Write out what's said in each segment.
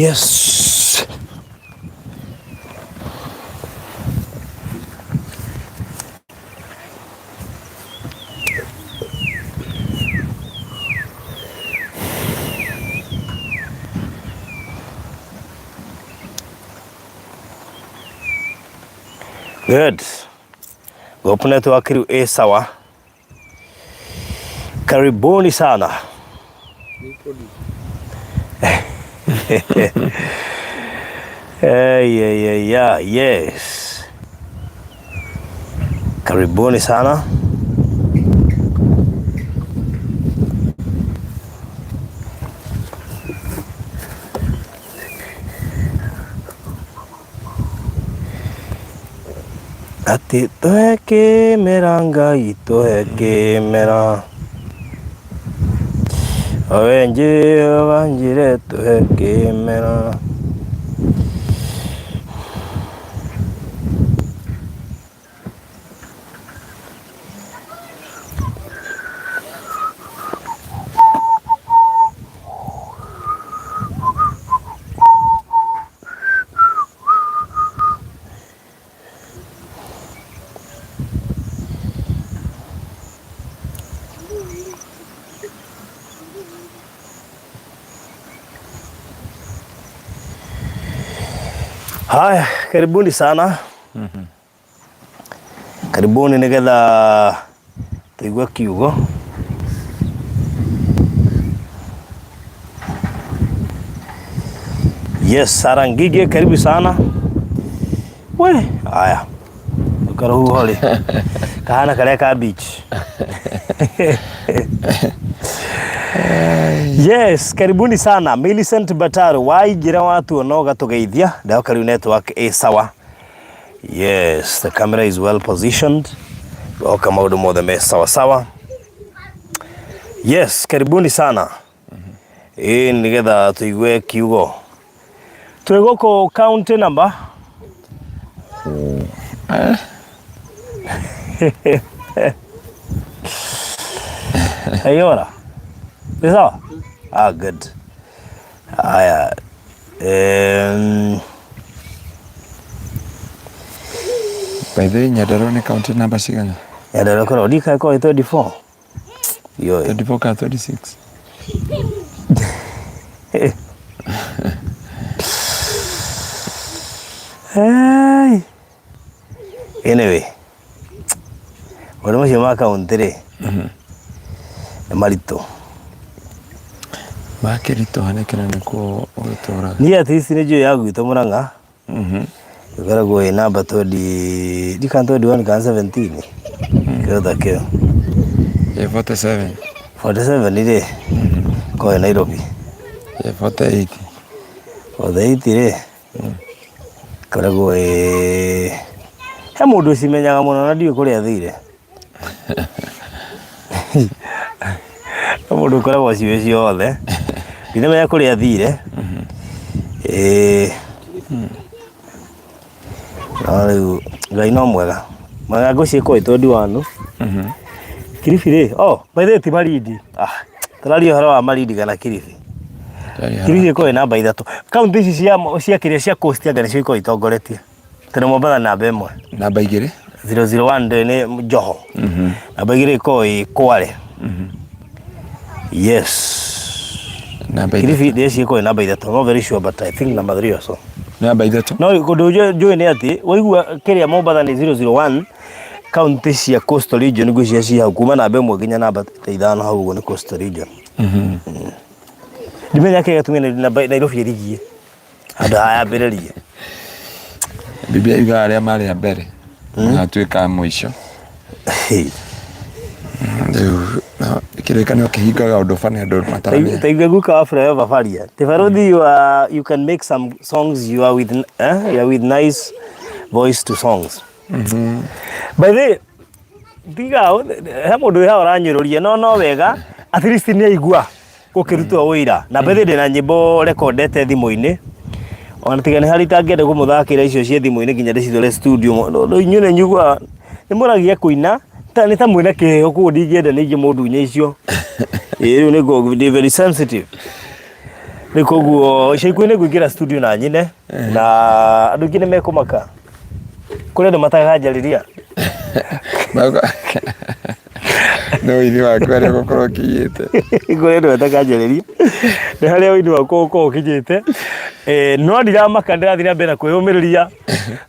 Yes. Good. Hope network rĩu ĩ sawa. Karibuni sana. Hey, yeah, yeah, yeah, yes. Karibuni sana. Atĩ tũhe kĩmera Ngai tũhe kĩmera Owe Jehova njĩre tũhe kĩmera. Haya, karibuni sana. Karibuni nigetha tũigue kiugo. Yes, Sara Ngige, karibu sana. We, haya. Karuhuho rĩ. Kahana karĩa ka beach. Yes, karibuni sana. Millicent Bataro, waingĩra watuona ũgatũgeithia. Ndoka rĩu network ĩ sawa. Yes, the camera is well positioned. Oka maũndũ mothe me sawa sawa. Yes, karibuni sana. Ĩĩ nĩgetha tũigue kiugo. Twĩ gũkũ county number Ayora. Ni sawa? Ah, good. Haya. By the way, Nyandarua nĩ county number cigana? Nyandarua korwo ndikae korwo ĩ 24. Yoe. 34 ka 36. Hey. Anyway, maũndũ macio ma kaũntĩ rĩ nĩ maritũ. Makĩritũha nĩkĩ na nĩkuo ũgĩtũraga? Niĩ at least nĩ njũĩ ya gwitũ Mũrang'a ĩkoragwo ĩ namba twendi ndiũĩ kana 21 kana 17 kĩndũ ta kĩu. Ĩ 47. 47 rĩ ĩkoragwo ĩ Nairobi. Ĩ 48. 48 rĩ ĩkoragwo ĩ he mũndũ ũcimenyaga mũno na ndiũĩ kũrĩa athire. He mũndũ ũkoragwo aciũĩ ciothe, ndinamenya kũrĩa athire. Ĩĩ no rĩu Ngai no mwega. Mwega ngũciĩ ĩkoragwo ĩ 21. Kilifi rĩ, oh by the way ti Malindi. Ah, tũraria ũhoro wa Malindi kana Kilifi. Kilifi ĩkoragwo ĩ namba ithatũ. Kaũntĩ ici cia cia kĩrĩa cia coast anga nĩcio ikoragwo itongoretie. Tondũ Mombatha nĩ namba ĩmwe. Namba igĩrĩ. 001 ndĩ nĩ Joho. Namba igĩrĩ ĩkoragwo ĩ Kwale. Yes. Namba ithatũ. Kilifi ndĩreciria ĩkoragwo ĩ namba ithatũ. Not very sure but I think number 3 or so. Namba ithatũ. No ũndũ njũĩ nĩ atĩ waigua kĩrĩa Mombatha nĩ 001 kaunti cia Coastal Region ngwĩciria ci hau kuma namba ĩmwe nginya namba ta ithano hau ũguo nĩ Coastal Region. Ndimenya kĩrĩa gĩatũmire Nairobi ĩrigie handũ ha yambĩrĩrie. Biblia yugaga arĩa marĩ a mbere magatuĩka a mũico. Rĩu kĩrĩkanĩro kĩhingaga ũndũ bani andũ mataramenya. Taigua guka wa Flyover Faria. Te Baruthi you are, you can make some songs you are with eh, you are with nice voice to songs. By the way, tiga he mũndũ wĩ haha ũranyũrũria no no wega at least nĩ aigua gũkĩrutwo ũira na by the way ndĩna nyĩmbo rekondete thimũ-inĩ ona tiga nĩ harĩ itangĩenda kũmũthakĩra icio ciĩ thimũ-inĩ nginya ndĩcitware studio no inyuĩ nĩ nyiguaga nĩ mũragia kũina ta nĩ ta mwĩna kĩheo koguo ndingĩenda ningĩ mũndunye icio. Ĩĩ rĩu nĩ ngoragwo ndĩ very sensitive. Rĩu koguo ica ikuhĩ nĩ ngũingĩra studio na nyine na andũ aingĩ nĩ mekũmaka. Kũrĩ andũ mataganjarĩria. Nĩ ũini waku arĩa ũgũkorwo ũkinyĩte. Kũrĩ andũ mataganjarĩria. Nĩ harĩa ũini wakwa ũkorwo ũkinyĩte. Eh, no ndiramaka ndĩrathiĩ na mbere na kwĩyũmĩrĩria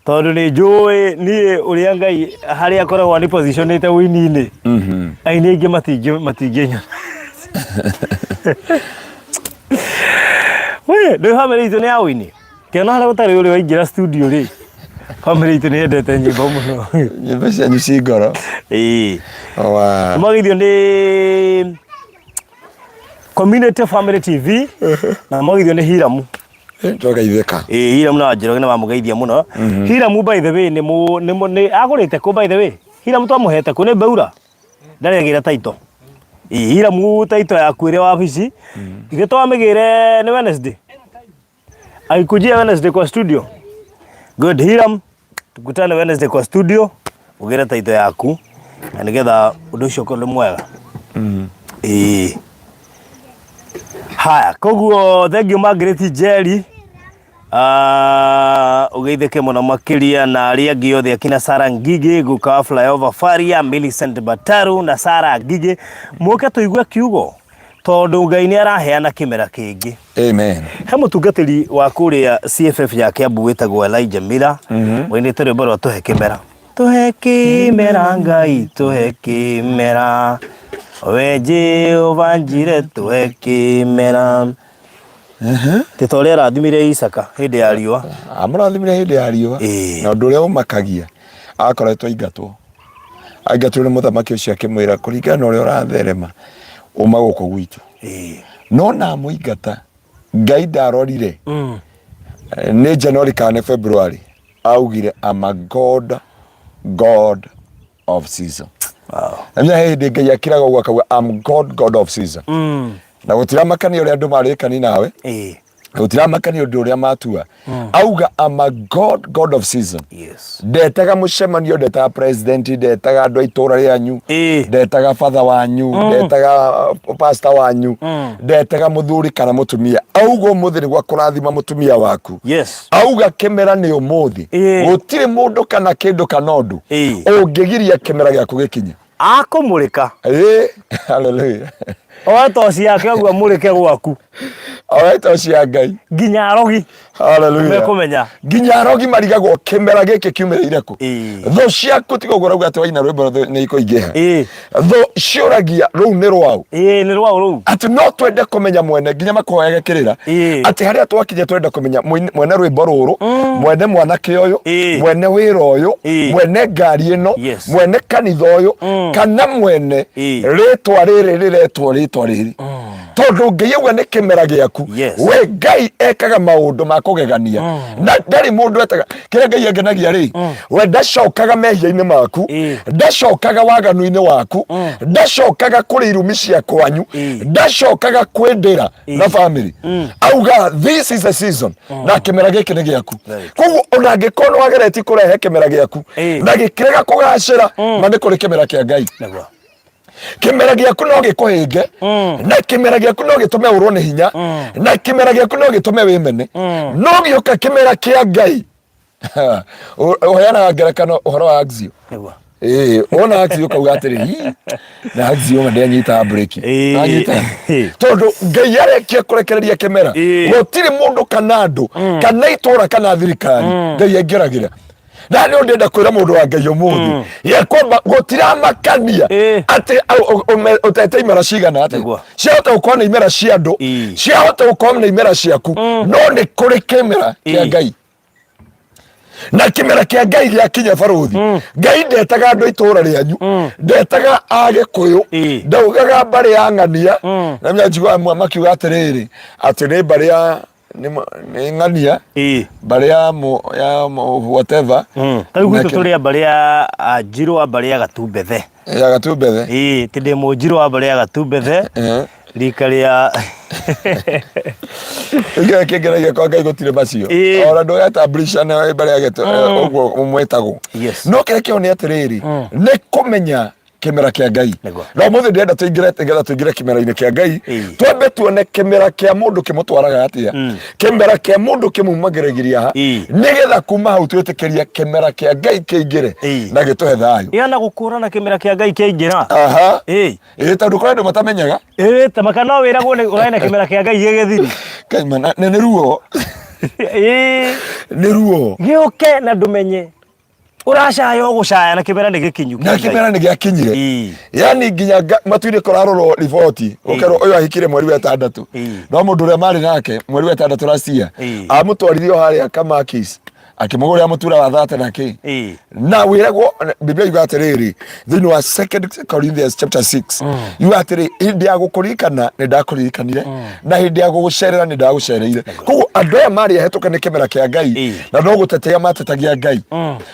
tondũ nĩ njũĩ niĩ ũrĩa Ngai harĩa akoragwo nĩ positionĩte ũini-inĩ. Aini aingĩ matingĩnyona. We, ndũĩ bamĩrĩ itũ nĩ ya ũini? Kĩona harĩa gũtarĩ ũrĩ waingĩra studio rĩ. Bamĩrĩ itũ nĩ yendete nyĩmbo mũno. Nyĩmbo cianyu ci ngoro. Ĩĩ. Wa. Mwagithio nĩ Community Family TV na mwagithio nĩ Hiramu. Tũgaithĩka. Ĩĩ Hiramu na Njoroge nĩ mamũgeithia mũno. Hiramu by the way nĩ mũ nĩ mũ nĩ agũrĩte kũ by the way? Hiramu twamũhete kũ nĩ Beura? Ndarĩ agĩra taito. Ĩĩ Hiramu taito yaku ĩrĩ wabici. Ithuĩ twamĩgĩre nĩ Wednesday. Aikujia Wednesday kwa studio. Good Hiram, tukutane Wednesday kwa studio ugire taito yaku na nigetha undu ucio ukorwo nĩ mwega. Ĩĩ. Haya, koguo thank you Margaret Njeri. Ah, ugeithĩke mũno makĩria na arĩa angĩ othe akina Sara Ngigĩ, guka wa Flyover Faria, Millicent Bataru na Sara Ngigĩ, mũke tũigue kiugo tondũ Ngai nĩ araheana kĩmera kĩngĩ. Amen. He mũtungatĩri wa kũrĩa CFF ya Kiambu wĩtagwo Elijah Miller wainĩte rwĩmbo rwa tũhe kĩmera. Tũhe kĩmera Ngai tũhe kĩmera we Jehova njire tũhe kĩmera. Ti ta ũrĩa arathimire Isaka hĩndĩ ya riũa. Amũrathimire hĩndĩ ya riũa. Ĩĩ. Na ũndũ ũrĩa ũmakagia akoretwo aingatwo. Aingatwo nĩ mũthamaki ũcio akĩmwĩra kũringana na ũrĩa ũratherema uma gũkũ gwitũ. Ĩĩ. No na amũingata Ngai ndarorire nĩ January kana nĩ February augire I'm a God, God of season. Wow. Na nĩ hĩndĩ Ngai akiraga ũguo akauga I'm God, God of season. Na gũtiramakania ũrĩa andũ marĩkani nawe Ĩĩ. gũtiramakania ũndũ ũrĩa matua auga I'm a God, God of season. Yes. Ndetaga mũcemanio, ndetaga president, ndetaga andũ a itũra rĩanyu, Ĩĩ. ndetaga father wanyu, ndetaga pastor wanyu, ndetaga mũthuri kana mũtumia. Auga ũmũthĩ nĩguo akũrathima mũtumia waku. Yes. Auga kĩmera nĩ ũmũthĩ. Ĩĩ. Gũtirĩ mũndũ kana kĩndũ kana ũndũ Ĩĩ. ũngĩgiria kĩmera gĩaku gĩkinye. Akũmũrĩka. Ĩĩ. Hallelujah. Oe toci yake ũguo amũrĩke gwaku. Oe toci ya Ngai. Nginya arogi. Hallelujah. Mekũmenya. Nginya arogi marigagwo kĩmera gĩkĩ kiumĩrĩire kũ. Ĩĩ. Thũ ciaku tiga ũguo ũrauga atĩ waina rwĩmbo thũ nĩ ikũingĩha. Ĩĩ. Thũ ciũragia rũu nĩ rwaũ. Ĩĩ nĩ rwaũ rũu. Atĩ no twende kũmenya mwene nginya makũhoyage kĩrĩra. Ĩĩ. Atĩ harĩa twakinya twenda kũmenya mwene rwĩmbo rũrũ, mwene mwanake ũyũ, Ĩĩ. mwene wĩra ũyũ, Ĩĩ. mwene ngari ĩno, Yes. mwene kanitha ũyũ, kana mwene Ĩĩ. rĩtwa rĩrĩ rĩretwo rĩtwa rĩrĩ. Tondũ Ngai auga nĩ kĩmera gĩaku. Yes. We Ngai ekaga maũndũ ma kũgegania. Na ndarĩ mũndũ etaga kĩrĩa Ngai angenagia rĩ, we ndacokaga mehia-inĩ maku, Ĩĩ. ndacokaga waganu-inĩ waku, ndacokaga kũrĩ irumi cia kwanyu, Ĩĩ. ndacokaga kwĩ ndĩra na family. Auga this is a season na kĩmera gĩkĩ nĩ gĩaku. Right. Koguo ona angĩkorwo nĩ wageretie kũrehe kĩmera gĩaku Ĩĩ. na gĩkĩrega kũgacĩra, ma nĩ kũrĩ kĩmera kĩa Ngai. Nĩguo. Kĩmera gĩaku no gĩkũhĩnge na kĩmera gĩaku no gĩtũme ũrwo nĩ hinya na kĩmera gĩaku no gĩtũme wĩmene, no gĩũka kĩmera kĩa Ngai. Ũheanaga ngerekano ũhoro wa Axio. Nĩguo. Ĩĩ, wona Axio ũkauga atĩrĩ, "Hi, na Axio ma ndĩanyitaga breki." Ĩĩ. Anyita. Tondũ Ngai arekia kũrekereria kĩmera, Ĩĩ. gũtirĩ mũndũ kana andũ kana itũra kana thirikari Ngai aingĩragĩra. Na nĩ ndĩrenda kwĩra mũndũ wa Ngai ũmũthĩ ya kwamba gũtiramakania Ĩĩ. atĩ ũtete imera cigana atĩa. Nĩguo. Ciahota gũkorwo nĩ imera cia andũ, Ĩĩ. ciahota gũkorwo nĩ imera ciaku, no nĩ kũrĩ kĩmera kĩa Ĩĩ. Ngai. Na kĩmera kĩa Ngai gĩakinya barũthi, Ngai ndetaga andũ a itũũra rĩanyu, ndetaga Agĩkũyũ, Ĩĩ. ndaugaga mbarĩ ya ng'ania. Na njiguaga makiuga atĩrĩrĩ, atĩ nĩ mbarĩ ya nĩ ng'ania, Ĩĩ. mbarĩ ya whatever. Ta rĩu gwitũ Na tũrĩ a mbarĩ ya Anjirũ a mbarĩ ya Gatumbethe. Ya Gatumbethe. Ĩĩ, tĩ ndĩ Mũnjirũ wa mbarĩ ya Gatumbethe. Rika rĩa Gĩkĩra kĩngeragia kwa Ngai gũtirĩ macio. Ĩĩ. Ona ndũgetambulisha na mbarĩ ya Gĩtũ ũguo mwĩtagwo. Yes. No kĩrĩa kĩo nĩ atĩrĩrĩ, nĩ kũmenya Kĩmera kĩa Ngai. Nĩguo. Na ũmũthĩ ndĩrenda tũingĩre, nĩgetha tũingĩre kĩmera-inĩ kĩa Ngai, twambe tuone kĩmera kĩa mũndũ kĩmũtwaraga atĩa, kĩmera kĩa mũndũ kĩmumagĩrĩria ha, nĩgetha kuma hau twĩtĩkĩrie kĩmera kĩa Ngai kĩingĩre na gĩtũhe thayũ. Ĩ ona gũkũrana kĩmera kĩa Ngai kĩaingĩra. Aha. Ĩ tondũ kũrĩ andũ matamenyaga. Ĩ tamaka no wĩragwo nĩ ũrarĩ na kĩmera kĩa Ngai gĩgĩthiri. Kaimana nĩ ruo. Nĩ ruo. Gĩũke na ndũmenye. Ũracaya ũgũcaya na kĩmera nĩ gĩkinyu. Na kĩmera nĩ gĩakinyire. Yani nginya matu-inĩ kũrarorwo riboti ũkerwo ũyũ ahikire mweri wa ĩtandatũ, no mũndũ ũrĩa marĩ nake mweri wa ĩtandatũ last year amũtwaririe o harĩa Kamakis, akĩmũgũrĩra mũtura wa thate na kĩ. Na wĩragwo Biblia yuga atĩrĩrĩ thĩinĩ wa Second Corinthians chapter 6, yuga atĩrĩ, hĩndĩ ya gũkũririkana nĩ ndakũririkanire, na hĩndĩ ya gũgũcerera nĩ ndagũcereire. Koguo andũ aya marĩ ahĩtũke nĩ kĩmera kĩa Ngai, na no gũtetea matetagia Ngai.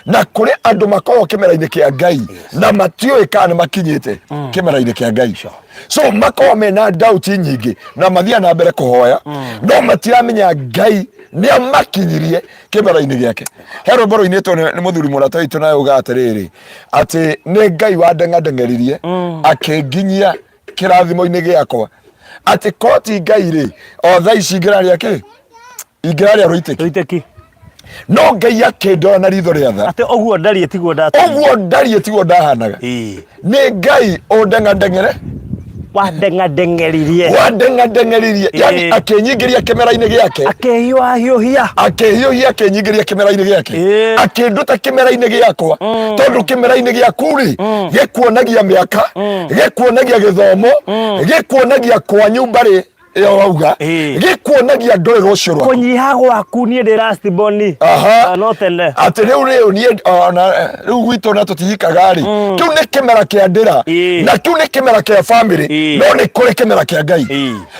Na kũrĩ andũ makoragwo kĩmera-inĩ kĩa Ngai na matiũĩ kana nĩ makinyĩte kĩmera-inĩ kĩa Ngai, so makoragwo mena doubt nyingĩ na mathiaga na mbere kũhoya, no matiramenya Ngai nĩ amakinyirie kĩmera-inĩ gĩake. He rwĩmbo rũinĩtwo nĩ mũthuri mũrata witũ nawe uga atĩrĩrĩ, atĩ nĩ Ngai wandeng'andeng'eririe akĩnginyia kĩrathimo-inĩ gĩakwa, atĩ koti Ngai rĩ, o thaa ici ingĩraria kĩ, ingĩraria rũitĩki. Rũitĩki. No Ngai akĩndora na ritho rĩa tha. Atĩ ũguo ndariĩ tiguo ndatariĩ. Ũguo ndariĩ tiguo ndahanaga. Nĩ Ngai ũndeng'andeng'ere. Wandeng'andeng'eririe. Wandeng'andeng'eririe. Yani akĩnyingĩria kĩmera-inĩ gĩake. Akĩhiũhahiũhia. Akĩhiũhia akĩnyingĩria kĩmera-inĩ gĩake. Akĩnduta kĩmera-inĩ gĩakwa. Tondũ kĩmera-inĩ gĩaku rĩ, gĩkuonagia mĩaka, gĩkuonagia gĩthomo, gĩkuonagia kwanyu mbarĩ ĩyo wauga, gĩkuonagia ndũrĩ rũciũ rwaku. Kũnyiha gwaku niĩ ndĩ last born. Aha. No tene. Atĩ rĩu rĩu niĩ ona rĩu gwitũ na tũtihikaga rĩ, kĩu nĩ kĩmera kĩa ndĩra, na kĩu nĩ kĩmera kĩa family, no nĩ kũrĩ kĩmera kĩa Ngai.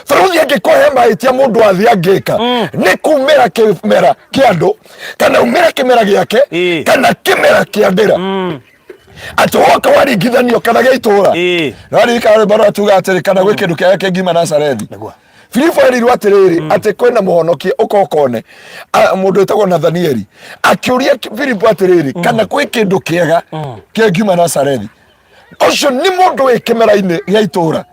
Barũthi angĩkũhe mahĩtia mũndũ athiĩ angĩka nĩ kumĩra kĩmera kĩa andũ, kana umĩre kĩmera gĩake, kana kĩmera kĩa ndĩra, atĩ woka waringithanio kana gĩa itũra. Naririkana rwĩmbo rũrĩa tuga atĩrĩ, kana gwĩ kĩndũ kĩega kĩngiuma Nazarethi? Nĩguo. Filipo erirwo atĩrĩrĩ, atĩ kwĩna mũhonokia ũkokone mũndũ wĩtagwo Nathanieli akĩũria Filipo atĩrĩrĩ, kana gwĩ kĩndũ kĩega kĩngiuma Nazarethi? Ũcio nĩ mũndũ wĩ kĩmera-inĩ gĩa itũra.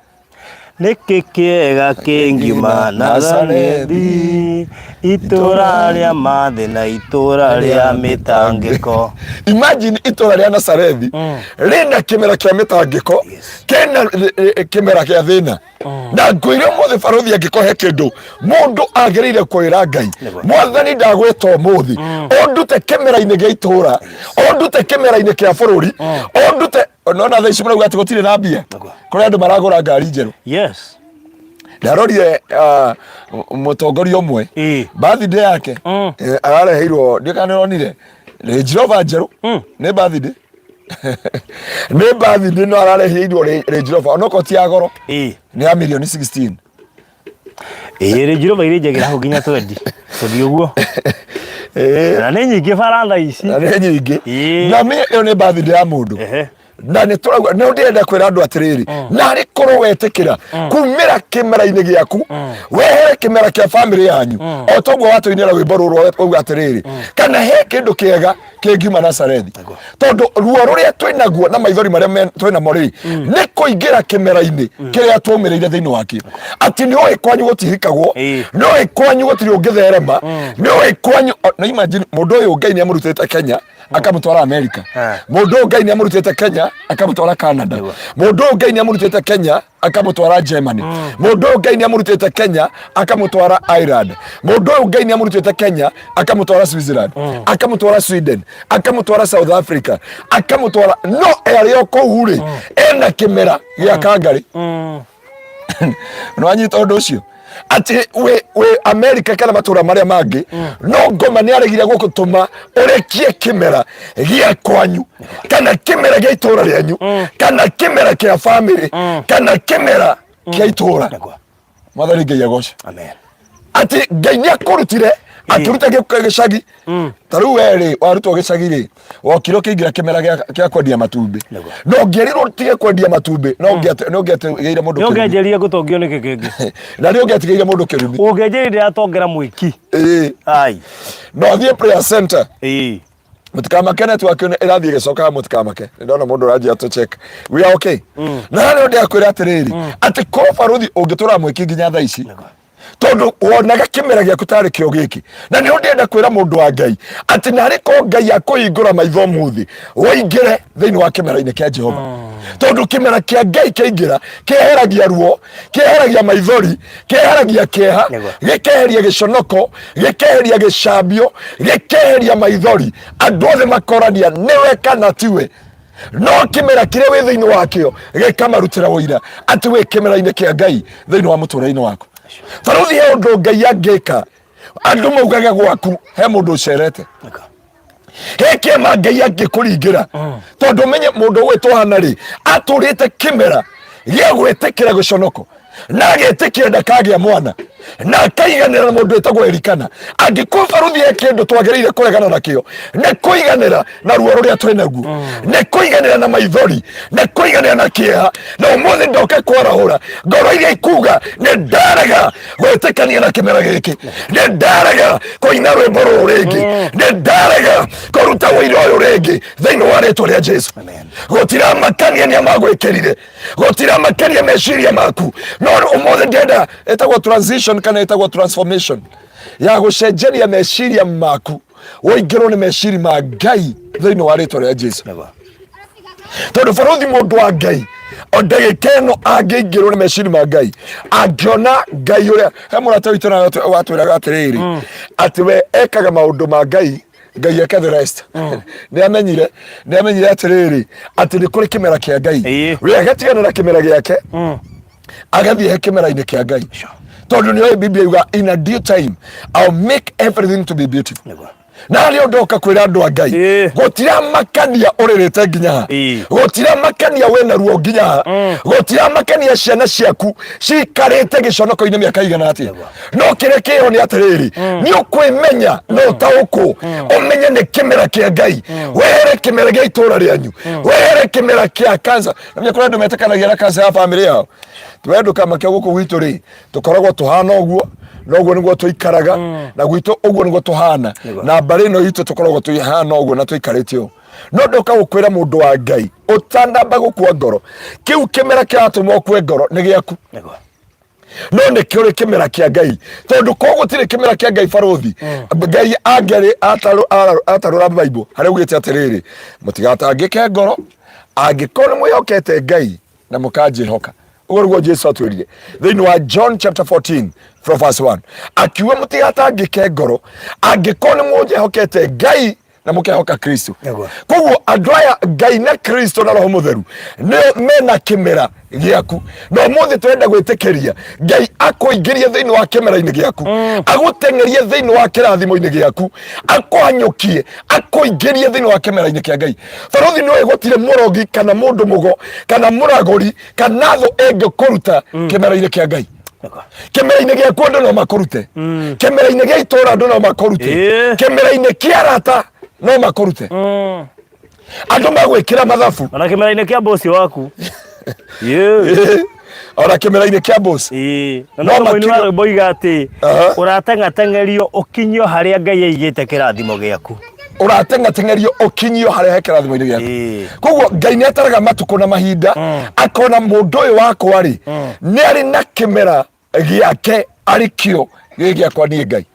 Nĩkĩ kĩega kĩngiuma Nazarethi, itũra rĩa mathĩna, itũra rĩa mĩtangĩko? Imagine itũra rĩa Nazarethi rĩna kĩmera kĩa mĩtangĩko, kĩna kĩmera kĩa thĩna. Na ngwĩre ũmũthĩ barũthi, angĩkũhe kĩndũ mũndũ agĩrĩire kwĩra Ngai, Mwathani, ndagwĩta ũmũthĩ ũndute kĩmera-inĩ gĩa itũra, ũndute kĩmera-inĩ kĩa bũrũri, ũndute. Nona thaa ici marauga atĩ gũtirĩ na mbia, kũrĩ andũ maragũra ngari njerũ. Ndarorire mũtongoria ũmwe, birthday yake, arareheirwo, ndiũ kana nĩũronire Range Rover njerũ. Nĩ birthday, nĩ birthday, no arareheirwo Range Rover onokorwo ti ya goro, nĩ ya mirioni 16. Ĩĩ, Range Rover irĩ njagĩra hau nginya twendi tũthiĩ ũguo. Na nĩ nyingĩ bara thaa ici. Na nĩ nyingĩ. Na ĩyo nĩ birthday ya mũndũ. Na nĩ tũrauga nĩ ndĩrenda kwĩra andũ atĩrĩrĩ, narĩ korwo wetĩkĩra kumĩra kĩmera-inĩ gĩaku, wehere kĩmera kĩa famĩlĩ yanyu, o toguo watũinĩra rwĩmbo rũrũ wauga atĩrĩrĩ, kana he kĩndũ kĩega kĩngiuma Nazarethi? Tondũ ruo rũrĩa twĩnaguo na maithori marĩa twĩnamo rĩ, nĩ kũingĩra kĩmera-inĩ kĩrĩa twaumĩrĩire thĩinĩ wakĩo, atĩ nĩ ũĩ kwanyu gũtihikagwo, nĩ ũĩ kwanyu gũtirĩ ũngĩtherema, nĩ ũĩ kwanyu. Na imagine mũndũ ũyũ Ngai nĩ amũrutĩte Kenya akamũtwara Amerika, mũndũ ũyũ Ngai nĩ amũrutĩte Kenya akamũtwara Canada, mũndũ ũyũ Ngai nĩ amũrutĩte Kenya akamũtwara Germany, mũndũ ũyũ Ngai nĩ amũrutĩte Kenya akamũtwara Ireland, mũndũ ũyũ Ngai nĩ amũrutĩte Kenya akamũtwara Switzerland, akamũtwara Sweden, akamũtwara South Africa, akamũtwara, no arĩ o kũu rĩ, ena kĩmera gĩa kangarĩ. Nĩwanyita ũndũ ũcio, atĩ wĩ America kana matũra marĩa mangĩ, no ngoma nĩ aregire gũgũtũma ũrekie kĩmera gĩa kwanyu, kana kĩmera gĩa itũra rĩanyu, kana kĩmera kĩa famĩlĩ, kana kĩmera kĩa itũra. Mwathani Ngai agoce. Amen. Atĩ Ngai nĩ akũrutire akĩruta gĩcagi. Ta rĩu we rĩ, warutwo gĩcagi rĩ, wokire ũkĩingĩra kĩmera gĩa kwendia matumbĩ. No ũngĩerirwo ũtige kwendia matumbĩ, no ũngĩatigĩire mũndũ Nĩ kĩrumi. ũngĩanjĩrire gũtongio nĩkĩ kĩngĩ? Na nĩ ũngĩatigĩire mũndũ kĩrumi. Ũngĩanjĩrire ndĩratongera mwĩki. Ai. No ũthiĩ prayer center. Mũtikamake, network ĩno ĩrathiĩ ĩgĩcokaga, mũtikamake. Nĩ ndona mũndũ ũranjia to check we are okay. Na harĩa ndĩrakwĩra atĩrĩrĩ, atĩ korwo barũthi ũngĩtũra mwĩki nginya thaa ici, tondũ wonaga kĩmera gĩaku tarĩ kĩo gĩkĩ. Na nĩho ndĩrenda kwĩra mũndũ wa Ngai atĩ narĩ ko Ngai akũhingũra maitho ũmũthĩ, ũingĩre thĩinĩ wa kĩmera-inĩ kĩa Jehova, tondũ kĩmera kĩa Ngai kĩaingĩra kĩeheragia ruo, kĩeheragia maithori, kĩeheragia kĩeha, gĩkeheria gĩconoko, gĩkeheria gĩcambio, gĩkeheria maithori. Andũ othe makorania nĩwe kana tiwe, no kĩmera kĩrĩa wĩ thĩinĩ wakĩo gĩkamarutĩra ũira atĩ wĩ kĩmera-inĩ kĩa Ngai thĩinĩ wa mũtũrĩre-inĩ waku. Barũthi, he ũndũ Ngai angĩka andũ maugage gwaku he mũndũ ũcerete, he kĩama Ngai angĩkũringĩra, tondũ ũmenye mũndũ ũgwĩtwo Hana rĩ, atũrĩte kĩmera gĩa gwĩtĩkĩra gĩconoko na agetĩkĩra ndakagĩa mwana na akaiganĩra na mũndũ wĩtagwo Elikana. Angĩkorwo barũthi he kĩndũ twagĩrĩire kũregana nakĩo, nĩ kũiganĩra na ruo rũrĩa twĩ naguo, nĩ kũiganĩra na maithori, nĩ kũiganĩra na kĩeha. Na ũmũthĩ ndoke kwarahũra ngoro iria ikuga, nĩ ndarega gwĩtĩkania na kĩmera gĩkĩ, nĩ ndarega kũina rwĩmbo rũrũ rĩngĩ, nĩ ndarega kũruta ũira ũyũ rĩngĩ thĩinĩ wa rĩtwa rĩa Jesu. Gũtiramakania nĩa magwĩkĩrire, gũtiramakania meciria maku, no ũmũthĩ ndĩrenda ĩtagwo transition kana ĩtagwo transformation ya gũcenjeria meciria maku, ũingĩrwo nĩ meciria ma Ngai thĩinĩ wa rĩtwa rĩa Jesu. Tondũ barũthi, mũndũ wa Ngai o ndagĩka ĩno angĩingĩrwo nĩ meciria ma Ngai, angĩona Ngai ũrĩa he mũrata witũ nawe watwĩraga atĩrĩrĩ, atĩ we ekaga maũndũ ma Ngai, Ngai eke the rest. Nĩ amenyire atĩrĩrĩ, atĩ nĩ kũrĩ kĩmera kĩa Ngai. We agatigana na kĩmera gĩake, agathiĩ he kĩmera-inĩ kĩa Ngai, tondũ nĩ oĩ Biblia yuga, "In a due time I'll make everything to be beautiful." Na harĩa ndoka kwĩra andũ a Ngai, gũtiramakania ũrĩrĩte nginya ha, gũtiramakania wĩna ruo nginya ha, gũtiramakania ciana ciaku cikarĩte gĩconoko-inĩ mĩaka igana atĩa, no kĩrĩa kĩho nĩ atĩrĩrĩ, nĩ ũkwĩmenya na ũtaũkwo, ũmenye nĩ kĩmera kĩa Ngai. Wehere kĩmera gĩa itũra rĩanyu, wehere kĩmera kĩa kansa. Na kũrĩ andũ metĩkanagia na kansa ya bamĩrĩ yao. We ndũkamake, gũkũ gwitũ rĩ, tũkoragwo tũhana ũguo, na ũguo nĩguo tũikaraga, na gwitũ ũguo nĩguo tũhana, na mbarĩ ĩno itũ tũkoragwo tũhana ũguo na tũikarĩte ũũ. No ndoka gũkwĩra, mũndũ wa Ngai, ũtanamba gũkua ngoro, kĩu kĩmera kĩratũma ũkue ngoro nĩ gĩaku, no nĩ kĩũrĩ kĩmera kĩa Ngai, tondũ ko gũtirĩ kĩmera kĩa Ngai, barũthi, Ngai angĩarĩ atarũra Bible harĩa ugĩte atĩrĩrĩ, mũtigatangĩke ngoro angĩkorwo nĩ mwĩhokete Ngai na mũkanjĩhoka. Ũguo nĩguo Jesu atwĩrire thĩinĩ wa John chapter 14 from verse 1, akiuga mũtigatangĩke ngoro angĩkorwo nĩ mũnjĩhokete Ngai na mũkehoka Kristo. Koguo andũ aya, Ngai na Kristo na Roho Mũtheru, nĩo mena kĩmera gĩaku. Na ũmũthĩ tũrenda gwĩtĩkĩria Ngai akũingĩrie thĩinĩ wa kĩmera-inĩ gĩaku, agũteng'erie thĩinĩ wa kĩrathimo-inĩ gĩaku, akũhanyũkie, akũingĩrie thĩinĩ wa kĩmera-inĩ kĩa Ngai. Barũthi, nĩũĩ gũtirĩ mũrogi kana mũndũ mũgo kana mũragũri kana thũ ĩngĩkũruta kĩmera-inĩ kĩa Ngai. Kĩmera-inĩ gĩaku andũ no makũrute, kĩmera-inĩ gĩa itũũra andũ no makũrute, kĩmera-inĩ kĩa arata no makũrute, andũ magwĩkĩra mathabu. Ona kĩmera-inĩ kĩa bosi waku. Ona kĩmera-inĩ kĩa boss. Na no mũini wa rwĩmbo oiga atĩ ũrateng'ateng'erio ũkinyio harĩa Ngai aigĩte kĩrathimo gĩaku. Ũrateng'ateng'erio ũkinyio harĩa he kĩrathimo-inĩ gĩaku. Koguo Ngai nĩ ataraga matukũ na mahinda, akona mũndũ ũyũ wakwa rĩ, nĩ arĩ na kĩmera gĩake, arĩ kĩo gĩ gĩakwa niĩ Ngai.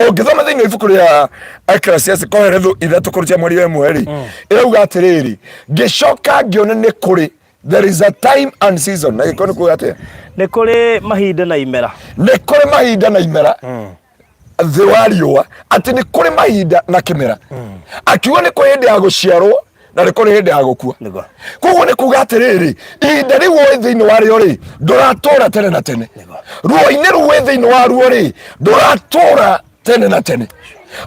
Ũngĩthoma thĩinĩ wa ibuku rĩa Ecclesiastes, Koherethu 3:1 rĩ, ĩrauga atĩrĩrĩ, ngĩcoka ngĩona nĩ kũrĩ, there is a time and season. Na gĩko nĩ kuga atĩa? Nĩ kũrĩ mahinda na imera. Nĩ kũrĩ mahinda na imera thĩ wa riũa, atĩ nĩ kũrĩ mahinda na kĩmera. Akiuga nĩ kũrĩ hĩndĩ ya gũciarwo na nĩ kũrĩ hĩndĩ ya gũkua. Koguo nĩ kuga atĩrĩrĩ, ihinda rĩu ũĩ thĩinĩ warĩo rĩ, ndũratũra tene na tene. Ruo-inĩ rũu wĩ thĩinĩ wa ruo rĩ, ndũratũra tene na tene.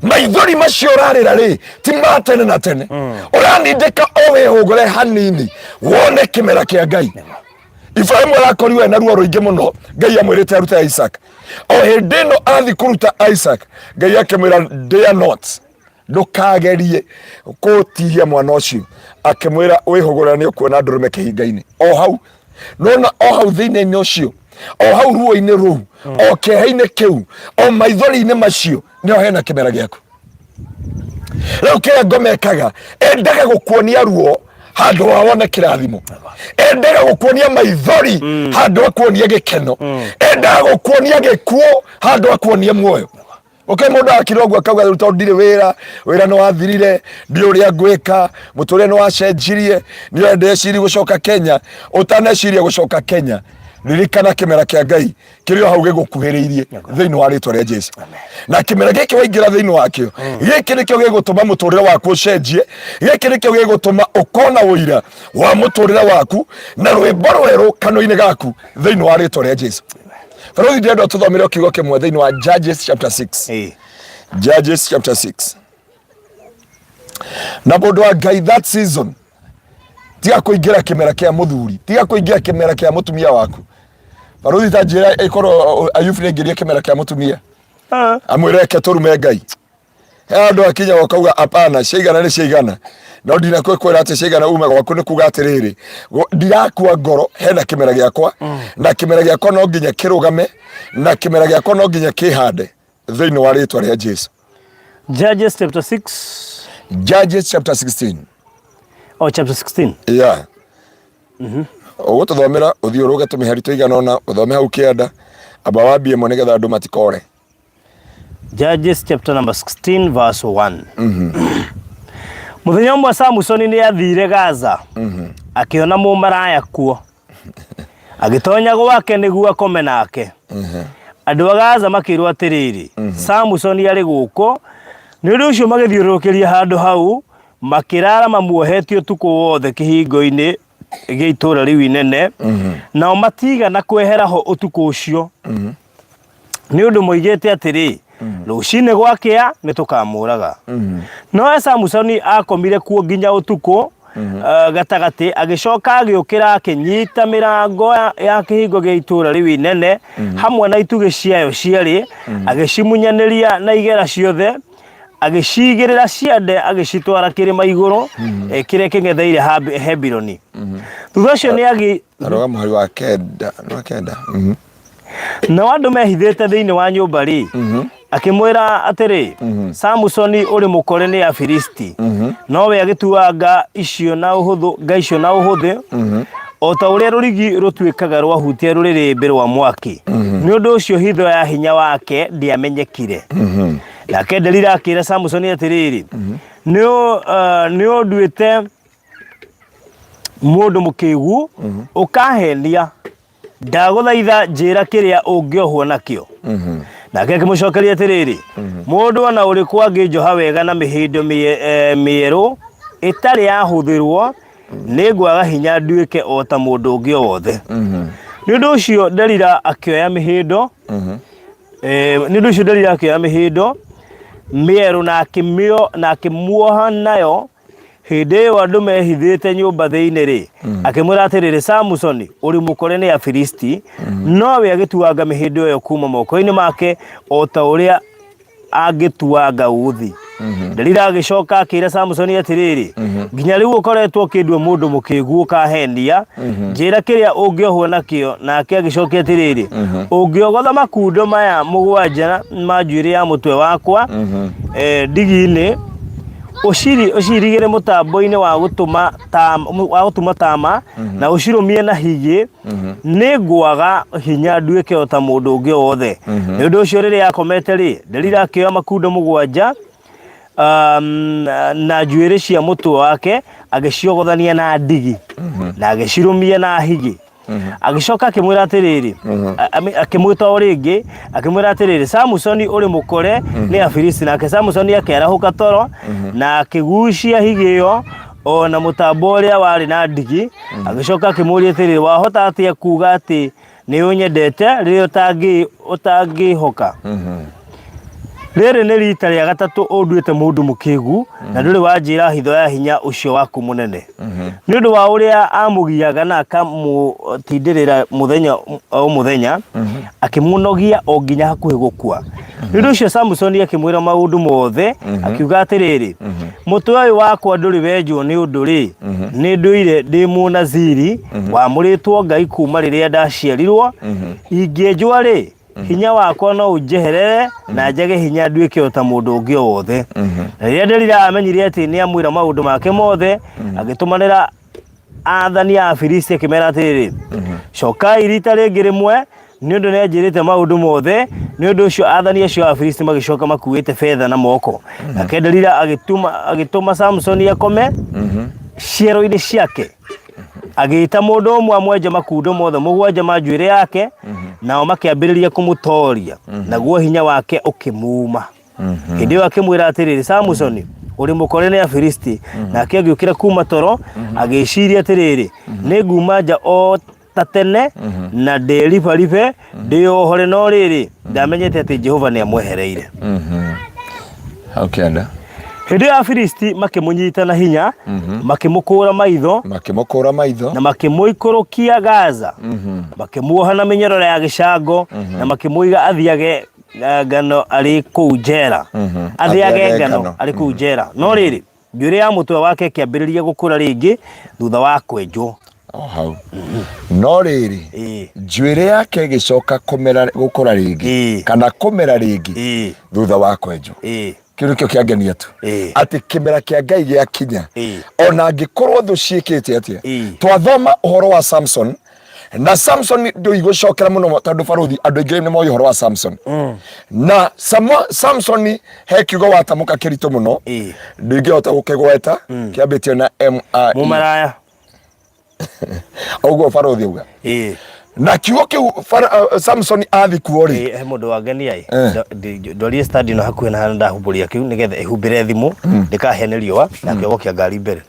Maithori macio ũrarĩra rĩ, ti ma tene na tene. Ũranindĩka o wĩhũgũre hanini wone kĩmera kĩa Ngai. Ibrahimu arakorirwo ena ruo rũingĩ mũno. Ngai amwĩrĩte arute Isaac. O hĩndĩ ĩno athi kũruta Isaac, Ngai akĩmwĩra, "Dare not, ndũkagerie kũtihia mwana ũcio." Akĩmwĩra, wĩhũgũra nĩ ũkuona ndũrũme kĩhinga-inĩ o hau. Nona o hau thĩinĩ-inĩ ũcio, o hau ruo-inĩ rũu, o kĩeha-inĩ kĩu, o maithori-inĩ macio, nĩho hena kĩmera gĩaku. Rĩu kĩrĩa ngoma ĩkaga, endaga gũkuonia ruo handũ wa wone kĩrathimo, endaga gũkuonia maithori handũ wa kuonia gĩkeno, endaga gũkuonia gĩkuũ handũ wa kuonia muoyo. Okay, mũndũ akira ũguo akauga rĩu tondũ ndirĩ wĩra, wĩra nĩ wathirire, ndiũĩ ũrĩa ngwĩka, mũtũrĩre nĩ wacenjirie, nĩ ndeciria gũcoka Kenya. Ũtaneciria gũcoka Kenya, ririkana kĩmera kĩa Ngai kĩrĩ o hau gĩgũkuhĩrĩirie thĩinĩ wa rĩtwa rĩa Jesu. Na kĩmera gĩkĩ waingĩra thĩinĩ wakĩo, gĩkĩ nĩkĩo gĩgũtũma mũtũrĩre waku ũcenjie, gĩkĩ nĩkĩo gĩgũtũma ũkona ũira wa mũtũrĩre waku na rwĩmbo rwerũ kanua-inĩ gaku thĩinĩ wa rĩtwa rĩa Jesu. Barũthi, ndĩrenda tũthomere kiugo kĩmwe thĩinĩ wa Judges chapter 6. Judges chapter 6. Na mũndũ wa Ngai, that season, tiga kũingĩra kĩmera kĩa mũthuri, tiga kũingĩra kĩmera kĩa mũtumia waku. Barũthi, ta njĩra ĩkorwo Ayubu nĩaingĩrie kĩmera kĩa mũtumia, amwĩre reke tũrume Ngai. He andũ akinya ũkauga apana, ciaigana nĩ ciaigana. No ndinakwĩkwĩra atĩ ciaigana ume gwaku, nĩ kuga atĩrĩrĩ, ndirakua ngoro, hena kĩmera gĩakwa, na kĩmera gĩakwa no nginya kĩrũgame, na kĩmera gĩakwa no nginya kĩhande thĩinĩ wa rĩtwa rĩa Jesu. Judges chapter 6. Judges chapter 16. Oh, chapter 16. Yeah. Ũgũtũthomera ũthiĩ ũrũge tũmĩhari tũigana ũna, ũthome hau kĩanda, amba wambie ĩmwe nĩgetha andũ matikore. Judges chapter number 16 verse 1. Mũthenya ũmwe Samusoni nĩ athiire Gaza, akĩona mũmaraya kuo. Agĩtonya gwake nĩguo akome nake. Andũ a Gaza makĩrwo atĩrĩrĩ, "Samusoni arĩ gũkũ." Nĩ ũndũ ũcio magĩthiũrũrũkĩria handũ hau, makĩrara mamuohetie ũtukũ wothe kĩhingo-inĩ gĩa itũũra rĩu inene. Nao matigana kwehera ho ũtukũ ũcio, nĩ ũndũ moigĩte atĩrĩ, "Rũcinĩ gwakĩa nĩ tũkamũraga." Nowe Samusoni akomire kuo nginya ũtukũ gatagatĩ, agĩcoka agĩũkĩra, akĩnyita mĩrango ya kĩhingo gĩa itũũra rĩu inene hamwe na itugĩ ciayo cierĩ, agĩcimunyanĩria na igera ciothe, agĩcigĩrĩra ciande, agĩcitwara kĩrĩma igũrũ kĩrĩa kĩng'etheire Hebironi. Thutha ũcio nĩ agi Aroga mũhari wa kenda, nĩ wa kenda. Nao andũ mehithĩte thĩinĩ wa nyũmba rĩ, akĩmwĩra atĩrĩ, "Samusoni, ũrĩ mũkore nĩ Afilisti." Nowe agĩtuanga icio na ũhũthũ, nga icio na ũhũthũ, o ta ũrĩa rũrigi rũtuĩkaga rwahutia rũrĩrĩmbĩ rwa mwaki. Nĩ ũndũ ũcio hitho ya hinya wake ndĩamenyekire. Nake Delila akĩra Samusoni atĩrĩrĩ, "Nĩ ũnduĩte mũndũ mũkĩgu, ũkahenia. Ndagũthaitha njĩra kĩrĩa ũngĩohwo nakĩo." Nake akĩmũcokeria atĩrĩrĩ, "Mũndũ ona ũrĩkũ angĩnjoha wega na mĩhĩndo mĩerũ ĩtarĩ yahũthĩrwo, nĩ ngwaga hinya nduĩke o ta mũndũ ũngĩ o wothe." Nĩ ũndũ ũcio Delila akĩoya mĩhĩndo nĩ ũndũ ũcio Delila akĩoya mĩhĩndo mĩerũ na akĩmuoha nayo hĩndĩ ĩyo andũ mehithĩte nyũmba thĩinĩ-rĩ. Akĩmwĩra atĩrĩrĩ, "Samusoni, ũrĩ mũkore nĩ Afilisti." Nowe agĩtuanga mĩhĩndo ĩyo kuma moko-inĩ make o ta ũrĩa angĩtuanga uthi. Delila agĩcoka akĩra Samusoni atĩrĩrĩ, "Nginya rĩu ũkoretwo ũkĩndua mũndũ mũkĩgu, ũkahenia. Njĩra kĩrĩa ũngĩohwo nakĩo." Nake agĩcokia atĩrĩrĩ, "Ũngĩogotha makundo maya 7 ma njuĩrĩ ya mũtwe wakwa ndigi-inĩ, ũcirigĩre mũtambo-inĩ wa gũtũma tama, wa gũtuma tama, na ũcirũmie na higĩ, nĩ ngwaga hinya nduĩke o ta mũndũ ũngĩ o wothe." Nĩ ũndũ ũcio rĩrĩa akomete rĩ, Delila akĩoya makundo 7 na njuĩrĩ cia mũtwe wake, agĩciogothania na ndigi na agĩcirũmia na higĩ. Agĩcoka akĩmwĩra atĩrĩrĩ, akĩmwĩta o rĩngĩ, akĩmwĩra atĩrĩrĩ, "Samusoni, ũrĩ mũkore nĩ Afilisti." Nake Samusoni akĩarahũka toro na akĩgucia higĩ ĩyo o na mũtambo ũrĩa warĩ na ndigi. Agĩcoka akĩmũũria atĩrĩrĩ, "Wahota atĩa kuuga atĩ nĩ ũnyendete rĩrĩa ũtangĩhoka? Rĩrĩ nĩ rita rĩa gatatũ ũnduĩte mũndũ mũkĩgu, na ndũrĩ wanjĩra hitho ya hinya ũcio waku mũnene." Nĩ ũndũ wa ũrĩa amũgiaga na akamũtindĩrĩra mũthenya o mũthenya, akĩmũnogia o nginya hakuhĩ gũkua. Nĩ ũndũ ũcio Samusoni akĩmwĩra maũndũ mothe, akiuga atĩrĩrĩ, "Mũtwe ũyũ wakwa ndũrĩ wenjwo nĩ ũndũ rĩ, nĩ ndũire ndĩ Mũnaziri wamũrĩtwo Ngai kuuma rĩrĩa ndaciarirwo. Ingĩenjwo rĩ, Hinya wakwa no ũnjeherere na njage hinya nduĩke o ta mũndũ ũngĩ o wothe. Na rĩrĩa Delila amenyire atĩ nĩ amwĩra maũndũ make mothe, agĩtũmanĩra athani a Afilisti akĩmera atĩrĩrĩ, cokai rita rĩngĩ rĩmwe, nĩ ũndũ nĩanjĩrĩte maũndũ mothe. Nĩ ũndũ ũcio athani acio a Afilisti magĩcoka makuĩte betha na moko. Nake Delila agĩtũma Samsoni akome ciero-inĩ ciake, agĩĩta mũndũ ũmwe amwenje makundo mothe 7 ma njuĩrĩ yake, nao makĩambĩrĩria kũmũtooria, naguo hinya wake ũkĩmuuma. Hĩndĩ ĩyo akĩmwĩra atĩrĩrĩ, Samusoni, ũrĩ mũkore nĩ Afilisti. Nake agĩũkĩra kuuma toro, agĩĩciria atĩrĩrĩ, nĩ nguuma nja o ta tene na ndĩribaribe ndĩyohore, no rĩrĩ, ndamenyete atĩ Jehova nĩ amwehereire. Hau kĩanda. Hĩndĩ ĩyo Afilisti makĩmũnyita na hinya, makĩmũkũũra maitho, Makĩmũkũra maitho. Na makĩmũikũrũkia Gaza, makĩmuoha na mĩnyororo ya gĩcango, na makĩmũiga athiage ngano arĩ kũu njera, athiage Athiage ngano ngano. arĩ kũu njera. No rĩrĩ, njuĩrĩ ya mũtwe wake ĩkĩambĩrĩria gũkũra rĩngĩ thutha wa kwenjwo. O hau. No rĩrĩ, njuĩrĩ yake ĩgĩcoka kũmera, gũkũra rĩngĩ, kana kũmera rĩngĩ thutha wa kwenjwo. Kĩu nĩkĩo kĩangenia tu, atĩ kĩmera kĩa Ngai gĩakinya, ona angĩkorwo thũ ciĩkĩte atĩa. Twathoma ũhoro wa Samson, na Samson ndũigũcokera mũno tondũ barũthi andũ aingĩ nĩ moĩ ũhoro wa Samson. Na Samson he kiugo watamũka kĩritũ mũno, ndingĩhota gũkĩgweta, kĩambĩtio na M A E. Mũmaraya. Ũguo barũthi auga. Na kiugo kĩu Samson athi kuo rĩ, He mũndũ wangenia ĩ. Ndwarie stand ĩno hakuhĩ na harĩa ndahumbũria kĩu nĩgetha ĩhumbĩre thimũ ndĩkahĩe nĩ riũa na kĩogo kĩa ngari mbere.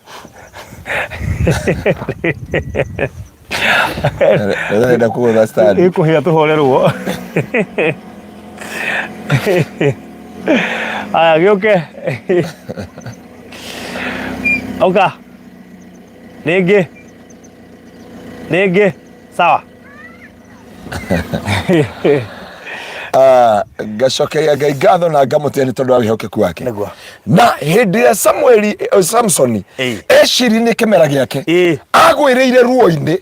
Ndĩrenda kũgũtha stand. Ĩkũhĩa tũhorerwo. Aya, gĩũke. Oka. Rĩngĩ. Rĩngĩ. Sawa. Ah, ngacokeria Ngai ngatho na ngamũtĩa nĩ tondũ wa wĩhokeku wake. Nĩguo. Na hĩndĩ ĩrĩa Samueli Samsoni eciri nĩ kĩmera gĩake, agwĩrĩire ruo-inĩ,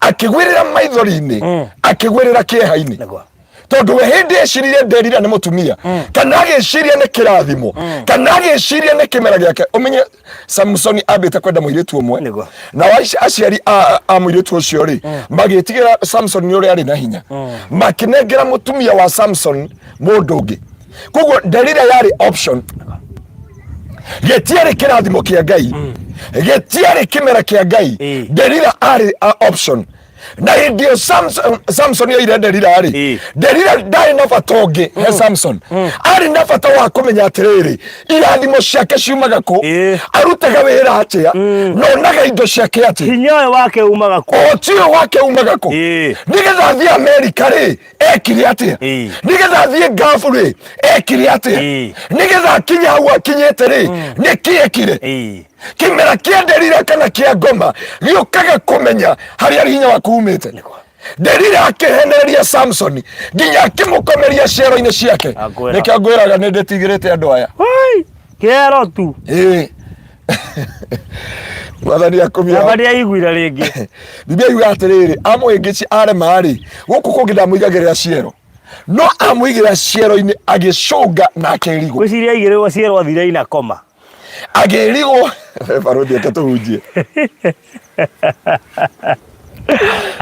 akĩgwĩrĩra maithori-inĩ, akĩgwĩrĩra kĩeha-inĩ. Nĩguo. Tondũ we hĩndĩ eciririe nderira nĩ mũtumia, kana agĩciria nĩ kĩrathimo, kana agĩciria nĩ kĩmera gĩake, ũmenye Samsoni ambĩte kwenda mũirĩtu ũmwe. Nĩguo. Na aciari a mũirĩtu ũcio rĩ, magĩtigĩra Samson nĩ ũrĩa arĩ na hinya, makĩnengera mũtumia wa Samson mũndũ ũngĩ. Koguo nderira yarĩ option, gĩtiarĩ kĩrathimo kĩa Ngai, gĩtiarĩ kĩmera kĩa Ngai. Nderira arĩ option. Na hĩndĩ ĩyo Samson oire Delila rĩ, Delila ndarĩ na bata ũngĩ he Samson. Arĩ na bata wa kũmenya atĩrĩrĩ, irathimo ciake ciumaga kũ, arutaga wĩra atĩa, na onaga indo ciake atĩa. Hinya ũyũ wake umaga kũ? Ũhoti ũyũ wake umaga kũ? Nĩgetha athiĩ Amerika rĩ, ekire atĩa? Nĩgetha athiĩ Ngabu rĩ, ekire atĩa? Nĩgetha akinye hau akinyĩte rĩ, nĩkĩ ekire? Kĩmera kĩa Delila kana kĩa ngoma gĩũkaga kũmenya harĩa hinya waku umĩte. Delila akĩhenereria Samsoni nginya akĩmũkomeria ciero-inĩ ciake. Akwĩra. Nĩkĩo ngwĩraga nĩ ndĩtigĩrĩte andũ aya. Wai, kĩero tu. Ĩĩ. Mwathani akumia. Namba nĩaiguire rĩngĩ. Biblia yuga atĩrĩrĩ, amũhĩngĩci arema-rĩ, gũkũ kũngĩ ndamũigagĩrĩra ciero, no amũigĩra ciero-inĩ agĩcũnga na akĩrigwo. Ngwĩciria aigĩrĩrwo ciero athire ina koma. Agĩrigwo barũthi, eke tũhunjie.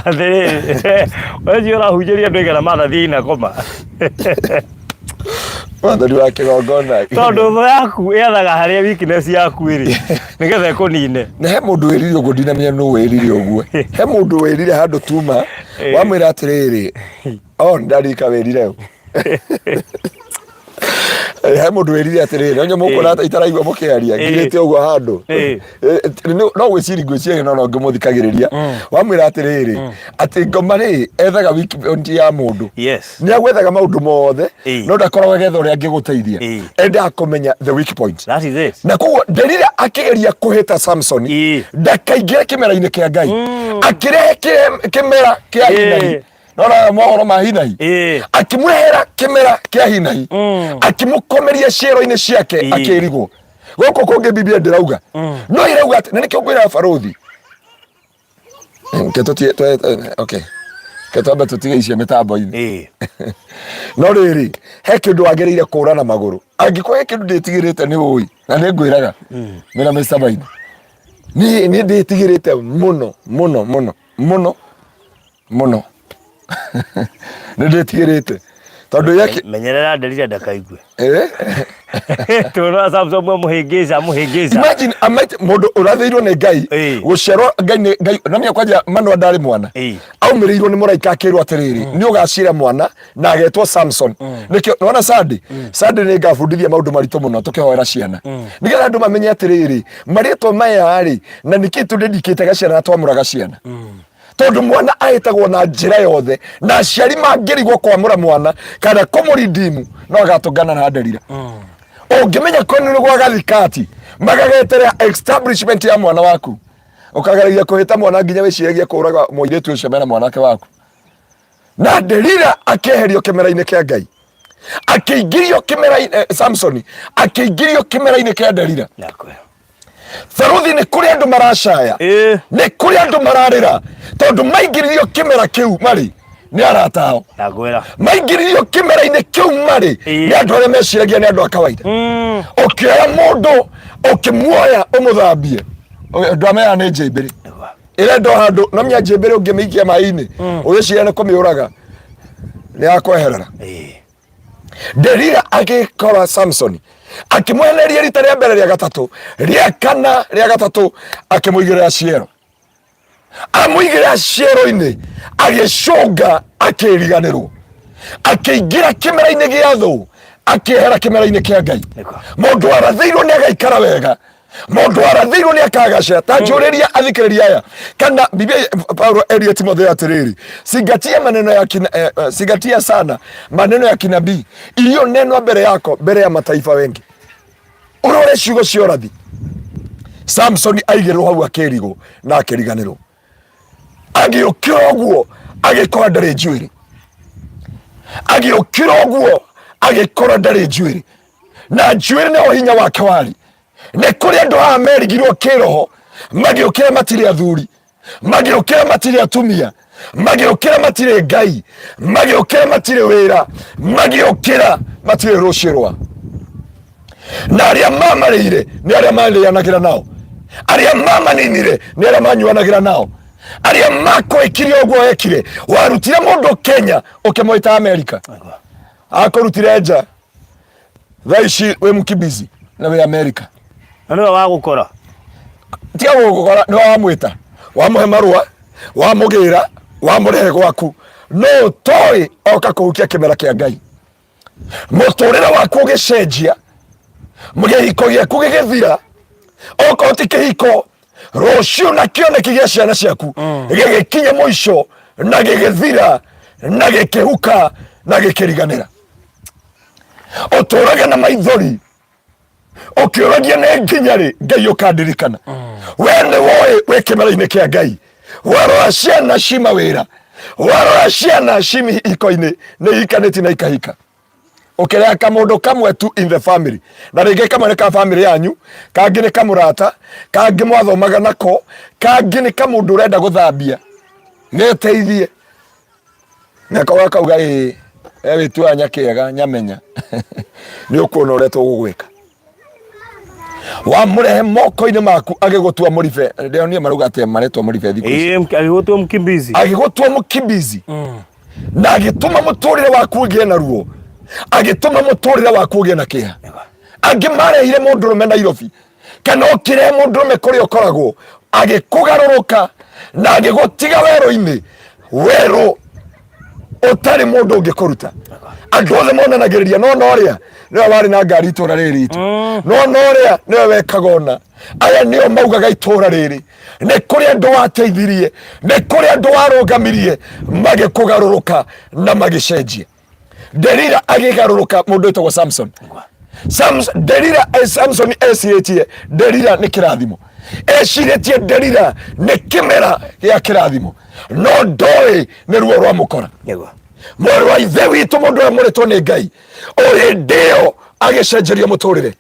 Atĩrĩrĩ, ũcio ũrahunjĩria andũ aigana manathiĩ ina koma? Mwathani wa kĩgongona. Tondũ thũ yaku ĩathaga harĩa weakness yaku ĩrĩ nĩgetha ĩkũnine. Na he mũndũ wĩrire ũguo, ndinamenya nũ wĩrire ũguo. He mũndũ wĩrire handũ tuma wamwĩra atĩrĩrĩ, oh, ndarika wĩrire ũ. He mũndũ wĩrire atĩrĩrĩ, onye mũkuona itaraigua mũkĩaria ngirĩte ũguo handũ. No gwĩciria ngwĩciria, no no ngĩmũthikagĩrĩria wamwĩra atĩrĩrĩ, atĩ ngoma rĩ ethaga weak point ya mũndũ. Nĩ agwethaga maũndũ mothe, no ndakoragwo agetha ũrĩa angĩgũteithia. Endaga kũmenya the weak point. That is it. Na koguo Delila akĩgeria kũhĩta Samson ndakaingĩre kĩmera-inĩ kĩa Ngai, akĩrehe kĩmera kĩa hinahi. Nona mohoro ma hinahi, akĩmũrehera kĩmera kĩa hinahi, akĩmũkomeria ciero-inĩ ciake, akĩrigwo. Gũkũ kũngĩ Biblia ndĩrauga, no ĩrauga atĩ, na nĩkĩo ngwĩra barũthi. Ke tũtie okay. Ke twambe tũtige icio mĩtambo-inĩ. Ĩĩ. No rĩrĩ, he kĩndũ wagĩrĩire kũra na magũrũ. Angĩkorwo he kĩndũ ndĩtigĩrĩte nĩ ũĩ, na nĩ ngwĩraga mena Mr. Maina. Niĩ nĩ ndĩtigĩrĩte mũno mũno mũno mũno mũno. Nĩ ndĩtigĩrĩte tondũ yeki Menyerera nderire ndakaigue. Eh? Tũrona Samson mũhĩngĩca mũhĩngĩca. Imagine amaite mũndũ ũrathĩirwo nĩ Ngai Ĩĩ. gũciarwo Ngai nĩ Ngai namenya kwanja Manoa ndarĩ mwana. Ĩĩ. Aumĩrĩirwo nĩ mũraika akĩrwo atĩrĩrĩ nĩ ũgacira mwana na agetwo Samson. Nĩkĩo nĩwona Sunday Sunday nĩ ngabundithia maũndũ maritũ mũno tũkĩhoera ciana. Nĩgetha andũ mamenye atĩrĩrĩ marĩtwa maya rĩ na nĩkĩ tũndĩndikĩte ciana na twamũraga ciana. Tondũ mwana ahĩtagwo na njĩra yothe na aciari mangĩrigwo kwamũra mwana kana kũmũrindimu no agatũngana na nderira. Ũngĩmenya kwenu nĩ gwa gathikati magageterera establishment ya mwana waku ũkageragia kũhĩta mwana nginya wĩciragie kũraga mũirĩtu ũcio mena mwanake waku. Na Delila akĩeherio kĩmera-inĩ kĩa Ngai, akĩingĩrio kĩmera-inĩ, Samsoni akĩingĩrio kĩmera-inĩ kĩa Delila. Ndakwĩra. Baruthi nĩ kũrĩ andũ maracaya, Ĩĩ. nĩ kũrĩ andũ mararĩra tondũ maingĩririo kĩmera kĩu marĩ nĩ arata ao. Ndakwĩra. Maingĩririo kĩmera-inĩ kĩu marĩ Ĩĩ. nĩ andũ arĩa meciragia nĩ andũ a kawaida. Ũkĩoya mũndũ ũkĩmuoya ũmũthambie, ndwamenya nĩ njĩmbĩrĩ ĩrenda o handũ no menya njĩmbĩrĩ ũngĩmĩikia maĩ-inĩ ũgĩciria nĩ kũmĩũraga nĩ yakweherera. Ĩĩ. Delila agĩkora Samsoni akĩmwehereria rita rĩa mbere, rĩa gatatũ, rĩa kana, rĩa gatatũ akĩmũigĩrĩra ciero, amũigĩrĩra ciero-inĩ agĩcũnga akĩriganĩrwo, akĩingĩra kĩmera-inĩ gĩa thũ, akĩehera kĩmera-inĩ kĩa Ngai. Nĩkwa. Mũndũ arathĩirwo nĩ agaikara wega, mũndũ arathĩirwo nĩ akagacĩra. Ta njũrĩria athikĩrĩria aya kana Biblia, Paulo erire Timotheo atĩrĩrĩ, zingatia maneno ya kina, zingatia sana maneno ya kinabii iliyonenwa mbere yako mbere ya mataifa wengi. Ũrore ciugo cia ũrathi. Samsoni aigĩrĩrwo hau akĩrigwo na akĩriganĩrwo, agĩũkĩra ũguo agĩkora ndarĩ njuĩrĩ, agĩũkĩra ũguo agĩkora ndarĩ njuĩrĩ, na njuĩrĩ nĩho hinya wake warĩ. Nĩ kũrĩ andũ haha merigirwo kĩroho, magĩũkĩra matirĩ athuri, magĩũkĩra matirĩ atumia, magĩũkĩra matirĩ Ngai, magĩũkĩra matirĩ wĩra, magĩũkĩra matirĩ rũciũ rwa na arĩa mamarĩire nĩ arĩa marĩanagĩra nao, arĩa mamaninire nĩ arĩa manyuanagĩra nao, arĩa makwĩkire ũguo ekire. Warutire mũndũ Kenya ũkĩmwĩta Amerika, akũrutire nja, thaa ici wĩ mkimbizi na wĩ Amerika. Na nĩwe wagũkora. Tiga gũgũkora, nĩwe wamwĩta, wamũhe marũa, wamũgĩra, wamũrehe gwaku, no ũtoĩ oka kũhukia kĩmera kĩa Ngai. Mũtũrĩre waku ũgĩcenjia, kĩhiko gĩaku gĩgĩthira, okorwo ti kĩhiko rũciũ na kĩoneki gĩa ciana ciaku gĩgĩkinya mũico na gĩgĩthira na gĩkĩhuka na gĩkĩriganĩra. Ũtũraga na maithori ũkĩũragia nĩ nginya rĩ Ngai ũkandirikana. We nĩ woĩ wĩ kĩmera-inĩ kĩa Ngai. Warora ciana ci mawĩra, warora ciana ci mĩhiko-inĩ, nĩ ihikanĩtie na ikahika, ũkĩreha kamũndũ kamwe tu in the family, na rĩngĩ kamwe nĩ ka family yanyu, kangĩ nĩ kamũrata, kangĩ mwathomaga nako, kangĩ nĩ kamũndũ ũrenda gũthambia nĩteithie nako gakauga ĩĩ we wĩtua nyakĩega nyamenya nĩ ũkuona ũrĩa tũgũgwĩka. Wamũrehe moko-inĩ maku agĩgũtua mũribe, ndĩronire marauga atĩ maretwo mũribe thikũ ici. Ĩĩ, agĩgũtua mkimbizi. Agĩgũtua mũkimbizi na agĩtũma mũtũrĩre waku ũgĩe na ruo, agĩtũma mũtũrĩre waku ũgĩe na kĩeha. Angĩ marehire mũndũrũme Nairobi kana ũkĩrehe mũndũrũme kũrĩa ũkoragwo, agĩkũgarũrũka na agĩgũtiga werũ-inĩ, werũ ũtarĩ mũndũ ũngĩkũruta. Andũ othe monanagĩrĩria no na ũrĩa nĩwe warĩ na ngari itũra rĩrĩ ritũ, no na ũrĩa nĩwe wekaga ũna, aya nĩo maugaga itũra rĩrĩ. Nĩ kũrĩ andũ wateithirie, nĩ kũrĩ andũ warũgamirie, magĩkũgarũrũka na magĩcenjia. Delila agĩgarũrũka mũndũ wĩtagwo Samson. Delila, Samson ecirĩtie Delila nĩ kĩrathimo, ecirĩtie Delila nĩ kĩmera gĩa kĩrathimo, no ndoĩ nĩ ruo rwa mũkora. Nĩguo. Mwarĩ wa ithe witũ, mũndũ ũrĩa mũrĩtwo nĩ Ngai, o hĩndĩ ĩyo agĩcenjerio mũtũrĩre.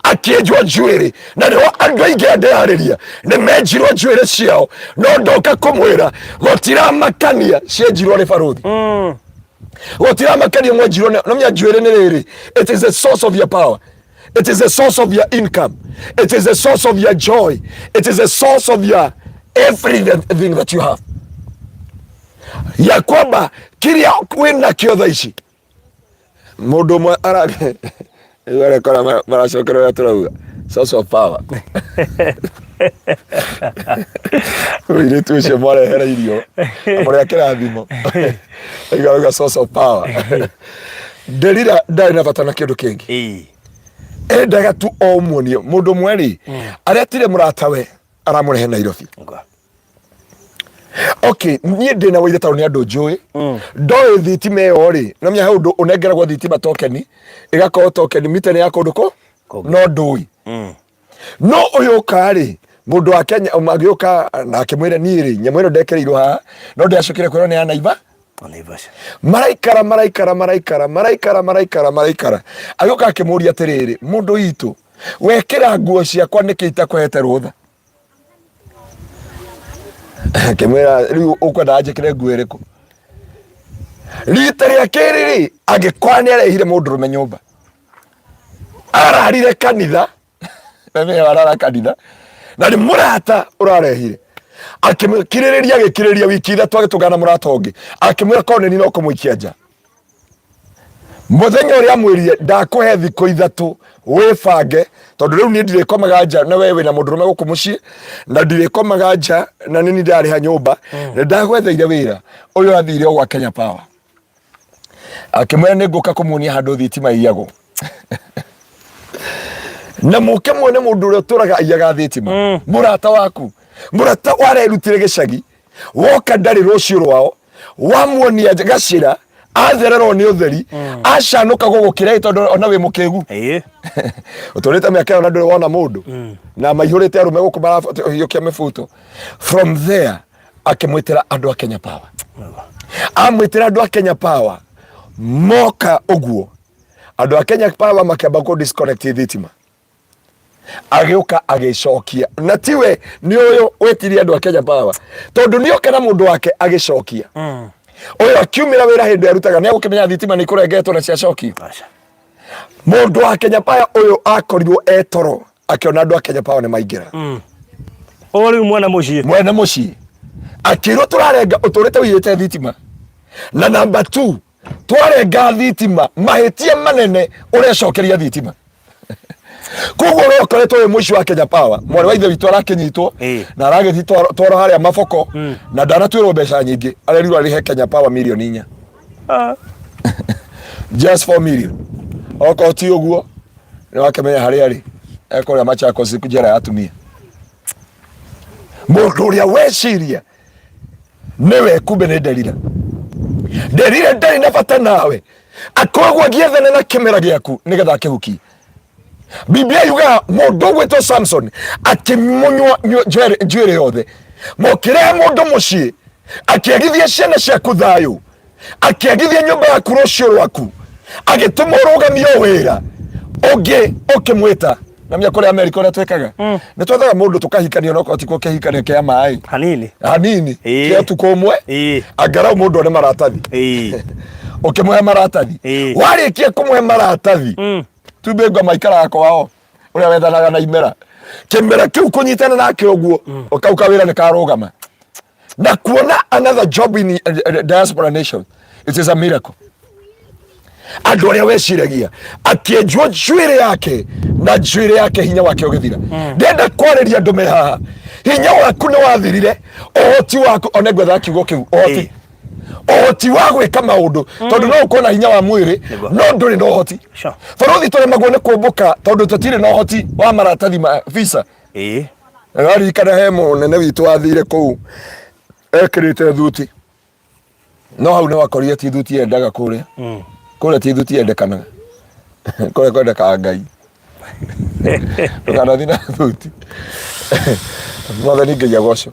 Akĩenjwo njuĩrĩ, na nĩho andũ aingĩ aya ndĩrarĩria nĩ menjirwo njuĩrĩ ciao, no ndoka kũmwĩra gũtiramakania cienjirwo nĩ barũthi. Gũtiramakania mwenjirwo no menya njuĩrĩ nĩ rĩrĩ, it is a source of your power. It is a source of your income. It is a source of your joy. It is a source of your everything that you have. Ya kwamba kĩrĩa wĩnakĩo thaa ici, mũndũ ũmwe arakora maracokera ũrĩa tũrauga source of power. Mũirĩtu ũcio mwarehera irio amũrĩa kĩrathimo aigarauga source of power. Nderira ndarĩ na bata na kĩndũ kĩngĩ, endaga tu o muonie mũndũ ũmwe rĩ aretire mũratawe aramũrehe Nairobi. Okay, niĩ ndĩ na wĩira tondũ nĩ andũ njũĩ. Ndoĩ thitima ĩyo rĩ, no menya he ũndũ ũnengeragwo thitima tokeni, ĩgakorwo tokeni mita nĩ ya kũndũ kũ Kũngĩ. No ndũĩ. No ũyũ ũka rĩ, mũndũ wa Kenya agĩũka na akĩmwĩra, niĩ rĩ, nyamũ ĩno ndekĩrĩirwo haha, no ndĩracokire kwĩrwo nĩ ya Naiva. Naivasha. Maraikara, maraikara, maraikara, maraikara, maraikara, maraikara, agĩũka akĩmũria atĩrĩrĩ, mũndũ witũ, wekĩra nguo ciakwa nĩkĩ itakũhete rũtha? Akĩmwĩra, rĩu ũkwenda njĩkĩre nguo ĩrĩkũ? Rita rĩa kerĩ rĩ, angĩkorwo nĩ arehire mũndũrũme nyũmba, ararire kanitha na nĩwe arara kanitha na nĩ mũrata ũrarehire. Akĩmũkirĩrĩria, agĩkirĩrĩria wiki 3, agĩtũngana na mũrata ũngĩ, akĩmwĩra korwo nĩ niĩ no kũmũikia nja. Mũthenya ũrĩa amwĩrire, ndakũhe thikũ 3 wĩbange, tondũ rĩu niĩ ndirĩkomaga nja na we wĩna mũndũrũme gũkũ mũciĩ, na ndirĩkomaga nja na nĩ niĩ ndarĩha nyũmba, nĩ ndagwetheire wĩra. Ũyũ athire o gwa Kenya Power, akĩmwĩra nĩ ngũka kũmuonia handũ thitima iyagwo, na mũke muone mũndũ ũrĩa ũtũraga aiyaga thitima. Mũrata waku, mũrata warerutire gĩcagi, woka ndarĩ rũciũ rwao, wamuonia gacĩra, athererwo nĩ ũtheri, acanũka gũgũkĩra ĩ, tondũ ona wĩ mũkĩgu. Ũtũrĩte mĩaka ĩyo na ndũrĩ wona mũndũ na maihũrĩte arũme gũkũ marahiũkia mĩbuto. From there akĩmwĩtĩra andũ a Kenya Power. Amwĩtĩra andũ a Kenya Power moka ũguo, andũ a Kenya Power makĩamba kũ disconnect thitima, agĩũka agĩcokia, na tiwe, nĩ ũyũ wĩtirie andũ a Kenya Power, tondũ nĩoka na mũndũ wake agĩcokia. Ũyũ akiumĩra wĩra hĩndĩ arutaga, nĩ agũkĩmenya thitima nĩ ikũrengetwo na ciacokio. Aca. Mũndũ wa Kenya Power ũyũ akorirwo etoro, akĩona andũ a Kenya Power nĩ maingĩra. O rĩu mwena mũciĩ. Mwene mũciĩ akĩrwo, tũrarenga ũtũrĩte ũiyĩte thitima, na namba 2 twarenga thitima mahĩtia manene ũrecokeria thitima. Koguo we ũkoretwo wĩ mũici wa Kenya Power. Mwarĩ wa ithe witũ arakĩnyitwo na aragĩthiĩ twarwo harĩa maboko, na ndanatuĩrwo mbeca nyingĩ, arerirwo arĩhe Kenya Power mirioni 4. Just 4 million. Okorwo ti ũguo nĩ wakĩmenya harĩa arĩ, ekũrĩa Machakos njera ya atumia. Mũndũ ũrĩa weciria nĩwe, kumbe nĩ nderira. Nderira ndarĩ na bata nawe, akoragwo agĩethana na kĩmera gĩaku nĩgetha akĩhukie. Biblia yugaga mũndũ ũgwĩtwo Samson akĩmunywo njuĩrĩ yothe. Mũkĩrehe mũndũ mũciĩ, akĩagithia ciana ciaku thayũ, akĩagithia nyũmba yaku rũciũ rwaku, agĩtũma ũrũgamio wĩra ũngĩ ũkĩmwĩta na mĩa kũrĩa Amerika ũrĩa twĩkaga, nĩ twethaga mũndũ tũkahikania, no korwo ti kĩhikanio kĩa maĩ Hanini. Hanini. Kĩa ũtukũ ũmwe, angarau mũndũ one maratathi. Ũkĩmũhe maratathi. Warĩkia kũmũhe maratathi, tumbĩ ngoma ikaraga kwao ũrĩa wethanaga na imera kĩmera kĩu kũnyitana nake ũguo, kau kawĩra nĩ karũgama na kuona another job in diaspora nation, it is a miracle. Andũ arĩa weciragia, akĩenjwo njuĩrĩ yake na njuĩrĩ yake hinya wake ũgĩthira. Ndenda kwarĩria andũ me haha, hinya waku nĩ wathirire, ũhoti waku one ngwethaga kiugo kĩu, ũhoti, ũhoti wa gwĩka maũndũ, tondũ no ũkorwo na hinya wa mwĩrĩ no ndũrĩ na ũhoti. Bũrũri tũremagwo nĩ kũmbũka tondũ tũtirĩ na ũhoti wa maratathi ma visa. Waririkana he mũnene witũ wathire kũu ekĩrĩte thuti, no hau nĩ wakorire ti thuti yendaga kũrĩa. Kũrĩa ti thuti yendekanaga, kũrĩa kwendekaga Ngai. Ndũkanathiĩ na thuti. Mwathani Ngai agocwo.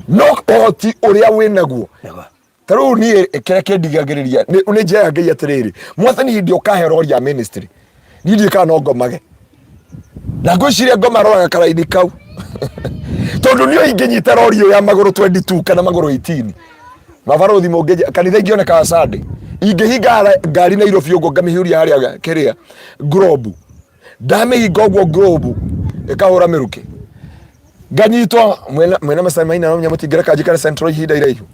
No ũhoti ũrĩa wĩnaguo, ta rĩu niĩ kĩrĩa kĩndigagĩrĩria nĩ njĩraga Ngai atĩrĩrĩ, Mwathani, hĩndĩ ũkahe rori ya ministry, niĩ ndiĩkaga no ngomage. Na ngwĩciria ngoma aroraga karaini kau tondũ niĩ ingĩnyita rori ĩyo ya magũrũ 22 kana magũrũ 18, mabarũthi mũngĩnja kanitha ingĩonekaga Sunday, ingĩhinga ngari Nairobi ũguo, ngamĩhiũria harĩa kĩrĩa Globe, ndamĩhinga ũguo Globe ĩkahũra mĩrukĩ, nganyitwo mwena mwena Masai Maina, no mũtingĩreka njikare Central ihinda iraihu,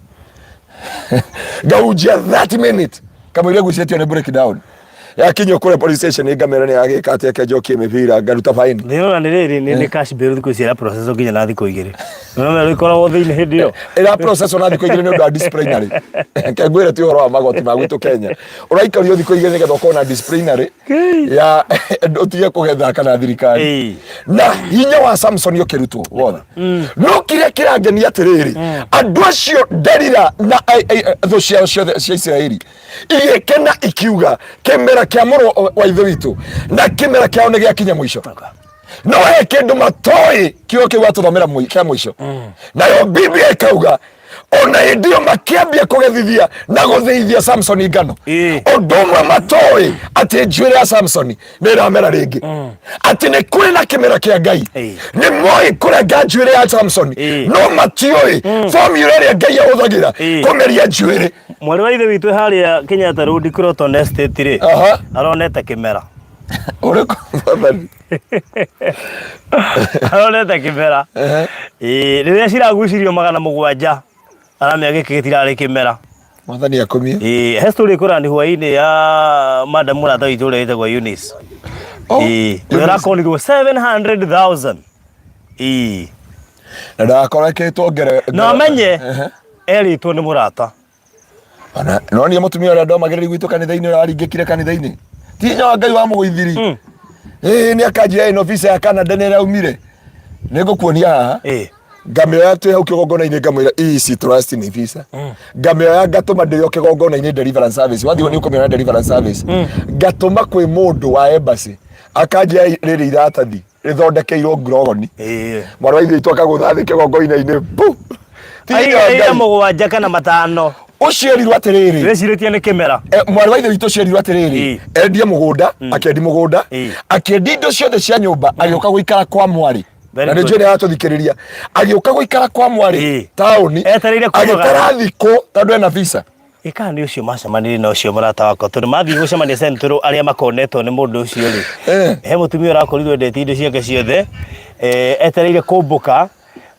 ngahunjia 30 minute kamũira gucĩtio nĩ breakdown yakinyio kũrĩa police station, ngamera nĩ yagĩka atĩa, kenjokie mĩbira, ngaruta faini. Ndĩrona nĩ rĩrĩ nĩ cash bail thikũ ici ĩra process nginya na thikũ 2. Nĩũrona ĩkoragwo thĩinĩ hĩndĩ ĩyo. Ĩra process na thikũ 2 nĩ ũndũ wa disciplinary. Kengwĩre ti ũhoro wa magoti ma gwitũ Kenya, ũraikario thikũ 2 nĩgetha ũkorwo na disciplinary ya ũtige kũgetha kana thirikari. Na hinya wa Samson ũkĩrutwo wothe. No kĩrĩa kĩrangenia atĩrĩrĩ, andũ acio Delila na thũ ciao ciothe cia Isiraeli igĩkena ikiuga, kĩmera kĩa mũrũ wa ithe witũ na kĩmera kĩao nĩ gĩakinya mũico. No he kĩndũ matoĩ, kiugo kĩu watũthomera kĩa mũico, nayo Biblia ĩkauga ona hĩndĩ ĩyo makĩambia kũgethithia na gũthĩithia Samsoni ngano. Ũndũ ũmwe matoĩ atĩ njuĩrĩ ya Samsoni nĩ ĩramera rĩngĩ, atĩ nĩ kũrĩ na kĩmera kĩa Ngai. Nĩ moĩ kũrenga njuĩrĩ ya Samsoni, no matiũĩ formula ĩrĩa Ngai ahũthagĩra kũmeria njuĩrĩ. Mwarĩ wa ithe witũ harĩa Kenyatta Road, Croton Estate rĩ, aronete kĩmera. Ũrĩkũ, Mwathani? Aronete kĩmera. Ĩĩ, rĩrĩa ciragucirio 700, aramenya gĩkĩ gĩtirarĩ kĩmera. Mwathani akumie. Ĩĩ, he story ĩkũrani hwainĩ ya madam mũrata witũ ũrĩa wĩtagwo Eunice. Oh, Ĩĩ, ũrĩa Eunice. ũrakonirwo 700,000. Ĩĩ. Na ndagakorwo ekĩrĩtwo ngere. Na amenye erĩtwo nĩ mũrata. Ona no nĩ mũtumia ũrĩa ndomagĩrĩria gwitũ kanitha-inĩ, ũrĩa waringĩkire kanitha-inĩ, ti hinya wa Ngai wamũgũithiri. Ĩĩ, nĩ akanjia ĩno visa ya Canada nĩ ĩraumire, nĩ ngũkuonia haha. Ngamĩoya twĩ hau kĩgongona-inĩ, ngamwĩra ici trust nĩ visa. Ngamĩoya ngatũma ndĩyo kĩgongona-inĩ deliverance service, wathiĩ nĩ ũkũmĩona deliverance service. Ngatũma kwĩ mũndũ wa embassy, akanjia rĩrĩ iratathi rĩthondekeirwo ngurogoni. Mwarĩ wa ithe witũ akagũtha thĩ kĩgongona-inĩ bu. Ti hinya wa Aigaire Ngai. 7 kana 5. Ũcio erirwo atĩrĩrĩ, Wĩcirĩtie nĩ kĩmera. Mwarĩ wa ithe witũ ũcio erirwo atĩrĩrĩ, endie mũgũnda, akĩendi mũgũnda, akĩendia indo ciothe cia nyũmba, agĩũka gũikara kwa mwarĩ. Very Na nĩ good. njũĩ nĩ aratũthikĩrĩria, agĩũka gũikara kwa mwarĩ taũni. Etereire kumagara. Agĩtara thikũ tondũ ena visa. Ĩ kana nĩ ũcio macemanirie na ũcio mũrata wakwa, tondũ mathiĩ gũcemania Central, arĩa makonetwo nĩ mũndũ ũcio rĩ, he mũtumia ũrakorirwo endetie indo ciake ciothe, etereire kũmbũka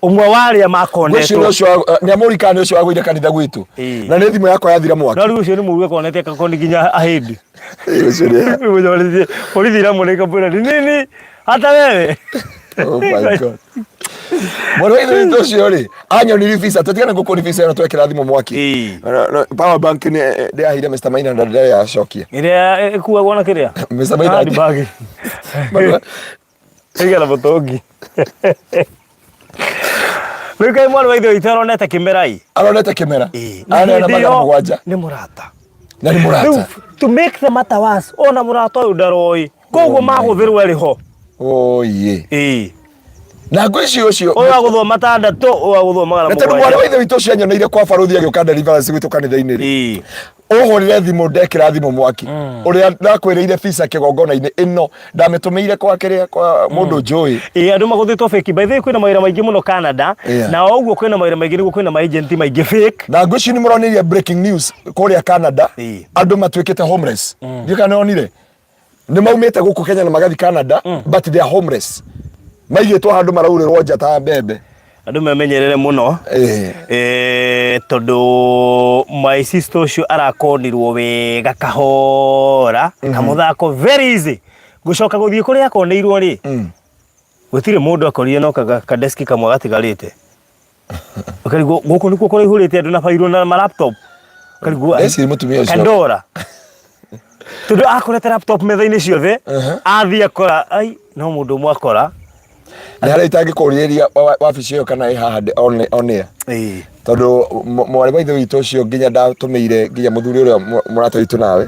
ũmwe wa arĩa Ngwĩciria makonetwo. Ũcio nĩ amũrikana nĩ ũcio wagũire kanitha gwitũ. Na nĩ thimũ yakwa yathira mwaki. No rĩu ũcio nĩ mũru, akonete akakoni nginya ahĩndi. Ũcio nĩ Borithi iramũrĩka mbwĩra ni nini hata wewe. Oh my God. Mwarĩ wa ithe witũ ũcio rĩ, anyonirie visa, tũtigane ngũkũni visa ĩno twekĩra thimũ mwaki. No, power bank nĩ ndĩraheire Mr. Maina na ndarĩ yacokia. Ĩrĩa ĩkuagwo na kĩrĩa? Mr. Maina. Handbag. Ĩigana mũtũngi. Rĩu kaĩ mwarĩ wa ithe witũ aronete kĩmera ĩ? Aronete kĩmera. Na Aneana hĩndĩ magana ĩyo mũgwanja. Nĩ mũrata. Na nĩ mũrata. Rĩu to make the matter worse, ona mũrata ũyũ ndaroĩ. Koguo magũthĩrwo erĩ ho. Oye. Na ngwĩciria ũcio Ũyũ agũthwo 6, ũyũ agũthwo magana na tondũ mwarĩ mũgwanja. wa ithe witũ ũcio anyoneire kwa barũthi agĩũka deliverance gwitũ kanitha-inĩ rĩ, ũhũrĩre thimũ, ndekĩra thimũ mwaki, ũrĩa ndakwĩrĩire visa kĩgongona-inĩ ĩno ndamĩtũmĩire kwa kĩrĩa kwa mũndũ njũĩ. Ĩĩ, andũ magũthĩtwo fake. By the way, kwĩna mawĩra maingĩ mũno Canada. Na o ũguo kwĩna mawĩra maingĩ nĩguo kwĩna ma-agent maingĩ fake. Na ngwĩciria nĩ mũronirie breaking news kũrĩa Canada. Andũ matuĩkĩte homeless. Ndiũĩ kana nĩwonire, nĩ maumĩte gũkũ Kenya na magathi Canada, but they are homeless, maigĩtwo handũ maraurĩrwo nja ta mbembe. Andũ memenyerere mũno. Tondũ my sister ũcio arakonirwo wega kahora kamũthako very easy, gũcoka gũthiĩ kũrĩa akoneirwo rĩ, gũtirĩ mũndũ akorire, no kadeski kamwe gatigarĩte. Ũkarigwo gũkũ nĩkuo kũraihũrĩte andũ na bairũ na ma laptop, ũkarigwo ai, Ndeciria mũtumia ũcio. Kandora, tondũ akorete laptop metha-inĩ ciothe. Athiĩ akora ai no mũndũ ũmwe akora. Nĩ harĩa itangĩkũrĩrĩria wabici ĩyo kana ĩ haha on air, tondũ mwarĩ wa ithe witũ ũcio nginya ndatũmĩire nginya mũthuri ũrĩa mũrata witũ nawe,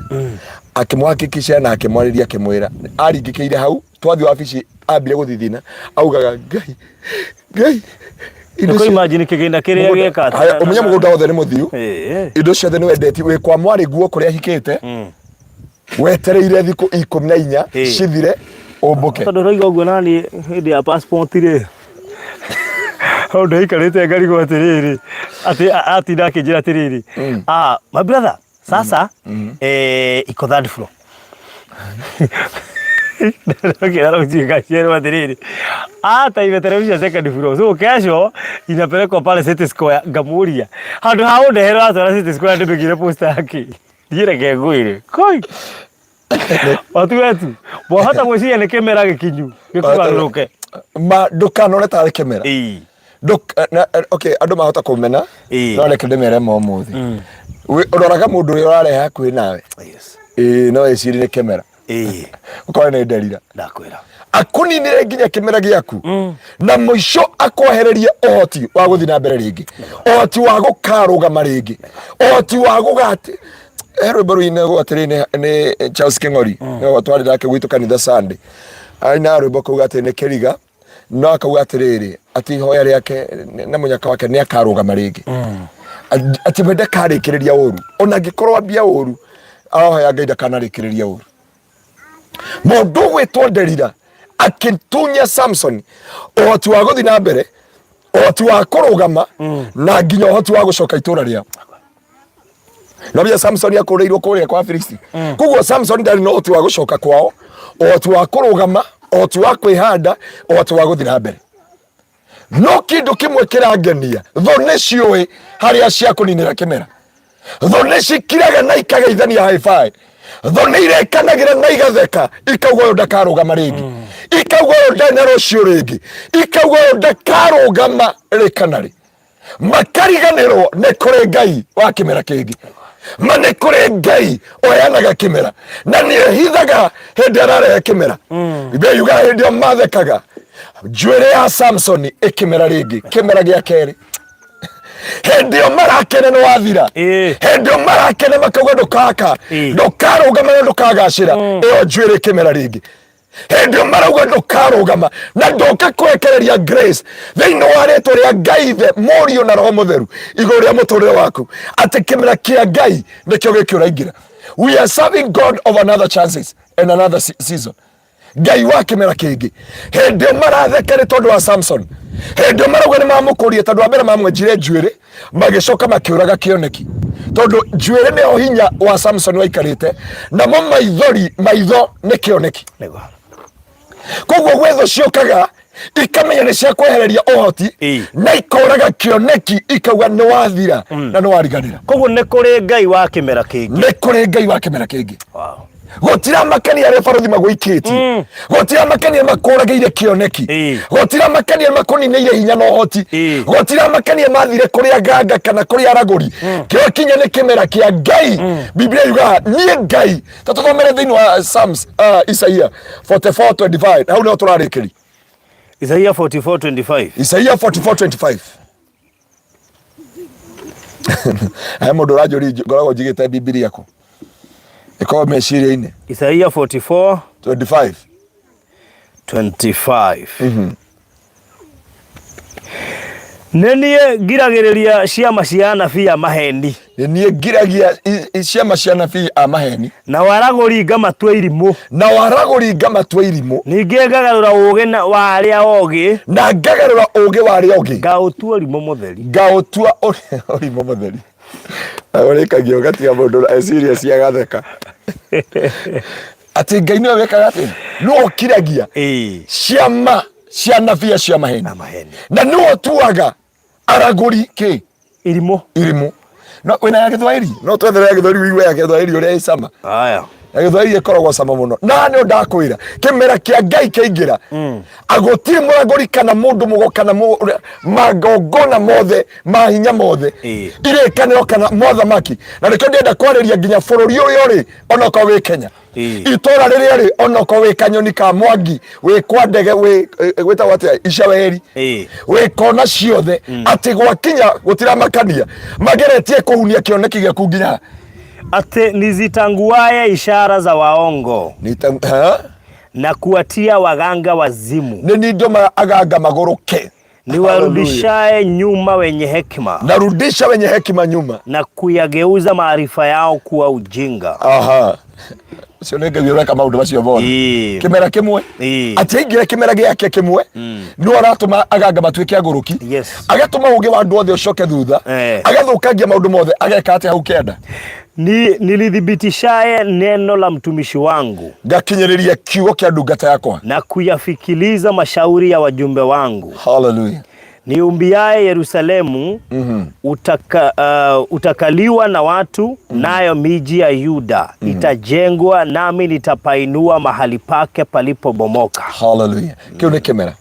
akĩmũhakikisha na akĩmwarĩria, akĩmwĩra aringĩkĩire hau. Twathiĩ wabici ambire gũthithina, augaga, "Ngai, Ngai, indo Nĩkũ imagine kĩgĩna kĩrĩa gĩka. Haya, ũmenye mũgũnda wothe nĩ mũthiu, indo ciothe nĩ wendeti, wĩ kwa mwarĩ guo kũrĩa ahikĩte, wetereire thikũ 14 cithire. Ũmbũke. Tondũ ũroiga ũguo nani hĩndĩ ya passport rĩ, hau ndaikarĩte ngarigwo atĩrĩrĩ, atĩ atinda akĩnjĩra atĩrĩrĩ, ah, my brother, sasa iko third floor. Ndokĩra rũciũ ngaciarwo atĩrĩrĩ, ata imeteremsha second floor, so kesho inapelekwa pale City Square. Ngamuria handũ ha ũndehera ũratwara City Square ndĩmĩgire posta yake, niĩ reke ngwĩre koi watu wetu wahota gwĩciria nĩ kĩmera gĩkinyu gĩkũgarũrũke. Ma ndũkanone tarĩ kĩmera. Okay, andũ mahota kũmena, no reke ndĩmere ma ũmũthĩ. Ũroraga mũndũ ũrĩa ũrarehe hakuhĩ nawe. Ĩĩ, no ĩcirie nĩ kĩmera, ũkorwo nĩ nderira. Ndakwĩra. Akũninĩre nginya kĩmera gĩaku na mũico akwehererie ũhoti wa gũthiĩ na mbere rĩngĩ, ũhoti wa gũkarũgama rĩngĩ, ũhoti wa gũgati. He rwĩmbo rũinagwo atĩrĩ nĩ Charles Kĩng'ori, nĩwe twarĩ nake gwitũ kanitha Sunday, ainaga rwĩmbo kauga atĩ nĩ kĩriga, no akauga atĩrĩrĩ, atĩ ihoya rĩake na mũnyaka wake nĩ akarũgama rĩngĩ, atĩ we ndakarĩkĩrĩria ũru ona angĩkorwo ambia ũru, arohoya Ngai ndakanarĩkĩrĩria ũru. Mũndũ ũgwĩtwo Nderira akĩtunya Samson ũhoti wa gũthiĩ na mbere, ũhoti wa kũrũgama, na nginya ũhoti wa gũcoka itũra rĩao. No bia Samson akũrĩirwo kũrĩa kwa Filisti, koguo Samson ndarĩ na ũhoti wa gũcoka kwao, ũhoti wa kũrũgama, ũhoti wa kwĩhanda, ũhoti wa gũthiĩ na mbere. No kĩndũ kĩmwe kĩrangenia, thũ nĩ ciũĩ harĩa cia kũninĩra kĩmera. Thũ nĩ cikiraga na ikageithania high five. Thũ nĩ irekanagĩra na igatheka, ikauga ũyũ ndakarũgama rĩngĩ, ikauga ũyũ ndarĩ na rũciũ rĩngĩ, ikauga ũyũ ndakarũgama rĩ kana rĩ. Makariganĩrwo nĩ kũrĩ Ngai wa kĩmera kĩngĩ, ma nĩ kũrĩ Ngai ũheanaga kĩmera na nĩ ehithaga hĩndĩ ararehe kĩmera. Biblia yugaga hĩndĩ ĩyo mathekaga, njuĩrĩ ya Samsoni ĩkĩmera rĩngĩ, kĩmera gĩa kerĩ. Hĩndĩ ĩyo marakena nĩ wathira. Hĩndĩ ĩyo marakena makauga ndũkaka, ndũkarũgama na ndũkagacĩra, ĩyo njuĩrĩ ĩkĩmera rĩngĩ. Hĩndĩ ĩyo marauga ndũkarũgama na ndoka kwekereria grace thĩinĩ wa rĩtwa rĩa Ngai Ithe, Mũriũ na Roho Mũtheru igũrũ rĩa mũtũrĩre waku, atĩ kĩmera kĩa Ngai nĩkĩo gĩkĩ ũraingĩra. We are serving God of another chances and another season, Ngai wa kĩmera kĩngĩ. Hĩndĩ ĩyo maratheka nĩ tondũ wa Samson, hĩndĩ ĩyo marauga nĩ mamũkũrie, tondũ wa mbere mamwenjire njuĩrĩ, magĩcoka makĩũraga kĩoneki, tondũ njuĩrĩ nĩyo hinya wa Samson waikarĩte namo, maithori maitho nĩ kĩoneki. Koguo gwĩ thũ ciũkaga ikamenya nĩ cia kwehereria ũhoti na ikoraga kĩoneki, ikauga nĩ wathira na nĩ wariganĩra. Koguo nĩ kũrĩ Ngai wa kĩmera kĩngĩ. Nĩ kũrĩ Ngai wa kĩmera kĩngĩ. Gũtiramakania arĩa barũthi magũikĩtie, gũtiramakania makũragĩire kĩoneki, gũtiramakania makũninĩire hinya na ũhoti, gũtiramakania mathire kũrĩ aganga kana kũrĩ aragũri, kĩo kinya nĩ kĩmera kĩa Ngai. Biblia yugaga niĩ Ngai, ta tũthomere thĩinĩ wa Psalms, Isaia 44:25, hau nĩho tũrarĩkĩria. Isaia 44:25. Isaia 44:25. He mũndũ ũranjũria ngoragwo njigĩte Bibilia kũ, ĩkorwo meciria-inĩ. Isaia 44 25. 25. Nĩ niĩ ngiragĩrĩria ciama cia anabii a maheni. Nĩ niĩ ngiragia ciama cia anabii a maheni. Na waragũri ngamatua irimũ. Na waragũri ngamatua irimũ. Ningĩ ngagarũra ũũgĩ wa arĩa ogĩ. Na ngagarũra ũũgĩ wa arĩa ogĩ. Ngaũtua ũrimũ mũtheri. Ngaũtua ũrimũ mũtheri. Ũrĩkagia ũgatiga mũndũ e serious agatheka atĩ Ngai nĩwe wĩkaga atĩ nĩwe ũkiragia ciama cia anabii acio a maheni. Na maheni. Na nĩwe ũtuaga aragũri kĩ? Irimũ. Irimũ. No wĩna ya Gĩthwaĩri, no twethere ya Gĩthwaĩri wĩigue ya Gĩthwaĩri ũrĩa ĩcama. Haya. Ya Gĩthwaĩri ĩkoragwo cama mũno, na nĩ ndakwĩra kĩmera kĩa Ngai kĩaingĩra, agũtirĩ mũragũri kana mũndũ mũgo kana magongona mothe ma hinya mothe, irĩkanĩro kana mothamaki. Na nĩkĩo ndĩrenda kwarĩria nginya bũrũri ũrĩa ũrĩ, onokorwo wĩ Kenya, itũra rĩrĩa rĩ, onokorwo wĩ kanyoni ka Mwangi, wĩ kwa ndege, wĩ gwĩtagwo atĩa, Icaweri, wĩ kona ciothe, atĩ gwakinya gũtiramakania mageretie kũhunia kĩoneki gĩaku nginya. Atĩ nizitanguaye ishara za waongo. Ha? Na kuatia waganga wazimu. Nĩ niĩ ndũmaga aganga magũrũke. Niwarudishaye nyuma wenye hekima Narudisha wenye hekima nyuma. Na kuyageuza maarifa yao kuwa ujinga. Aha. Ũcio nĩ Ngai ũreka maũndũ macio mothe. Kĩmera kĩmwe. Atĩ aingĩre kĩmera gĩake kĩmwe, nĩwe ũratũma aganga matuĩke agũrũki. Agatũma ũgĩ wa andũ othe ũcoke thutha. Agathũkangia maũndũ mothe, ageka atĩa hau kĩanda? Nilithibitishaye neno la mtumishi wangu, Ngakinyĩrĩria kiugo kĩa ndungata yakwa. Na kuyafikiliza mashauri ya wajumbe wangu. Hallelujah. Niumbiaye Yerusalemu utakaliwa na watu, nayo miji ya Yuda itajengwa, nami nitapainua mahali pake palipobomoka. Hallelujah. Kĩu nĩ kĩmera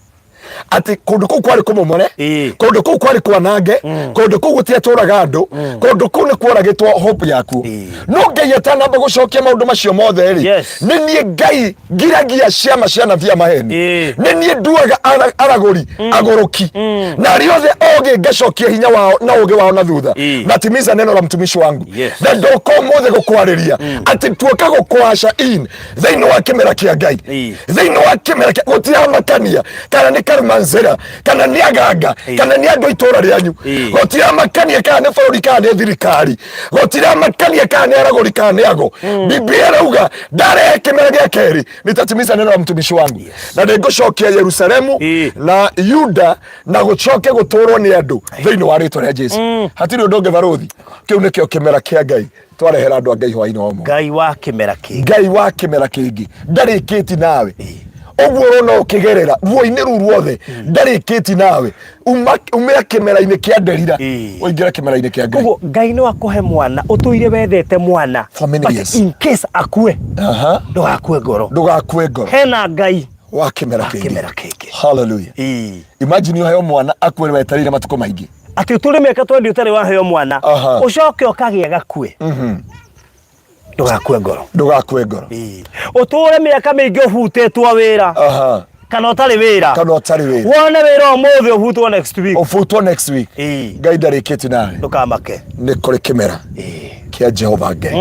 atĩ kũndũ kũu kwarĩ kũmomore, kũndũ kũu kwarĩ kwanange, kũndũ kũu gũtiatũraga andũ, kũndũ kũu nĩ kworagĩtwo hope yakuo. No Ngai atanamba gũcokia maũndũ macio mothe rĩ, nĩ niĩ Ngai ngiragia ciama cia anabii a maheni, nĩ niĩ nduaga aragũri agũrũki, na arĩa othe ogĩ ngacokia hinya wao na ũgĩ wao na thutha. Natimiza neno la mtumishi wangu. Na ndoka ũmũthĩ gũkwarĩria atĩ tuoka gũkũaca in thĩinĩ wa kĩmera kĩa Ngai, thĩinĩ wa kĩmera kĩa gũtiramakania kana nĩ karumanzĩra, kana nĩ aganga, kana nĩ andũ a itũra rĩanyu. Gũtiramakania kana nĩ bũrũri, kana nĩ thirikari. Gũtiramakania kana nĩ aragũri, kana nĩ ago. Biblia ĩrauga ndarehe kĩmera gĩa kerĩ, nitatimiza neno la mtumishi wangu, na nĩngũcokia Yerusalemu na Yuda na gũcoke gũtũrwo nĩ andũ thĩinĩ wa rĩtwa rĩa Jesu. Hatirĩ ũndũ ũngĩ, barũthi. Kĩu nĩkĩo kĩmera kĩa Ngai twarehera andũ a Ngai hwainĩ wa ũmũthĩ. Ngai wa kĩmera kĩngĩ. Ngai wa kĩmera kĩngĩ ndarĩkĩti nawe. Ũguo ũrona ũkĩgerera ruo-inĩ rũu ruothe, ndarĩkĩti nawe. Umĩra kĩmera-inĩ kĩa nderira, ũingĩre kĩmera-inĩ kĩa Ngai. Koguo Ngai no akũhe mwana ũtũire wethete mwana, For many but years. in case akue, ndũgakue ngoro. Ndũgakue ngoro. Hena Ngai wa kĩmera kĩngĩ. Kĩmera kĩngĩ. Hallelujah. Imagine ũheo mwana akue wetereire matukũ maingĩ. Atĩ ũtũre mĩaka 20 ũtarĩ waheo mwana, ũcoke ũkagĩa gakue, ndũgakue ngoro. Ndũgakue ngoro. Ũtũre mĩaka mĩingĩ ũbutĩtwo wĩra, kana ũtarĩ wĩra, kana ũtarĩ wĩra, wone wĩra ũmũthĩ, ũbutwo next week. Ũbutwo next week. Ngai ndarĩkĩtie nawe. Ndũkamake. Nĩ kũrĩ kĩmera kĩa Jehova Ngai.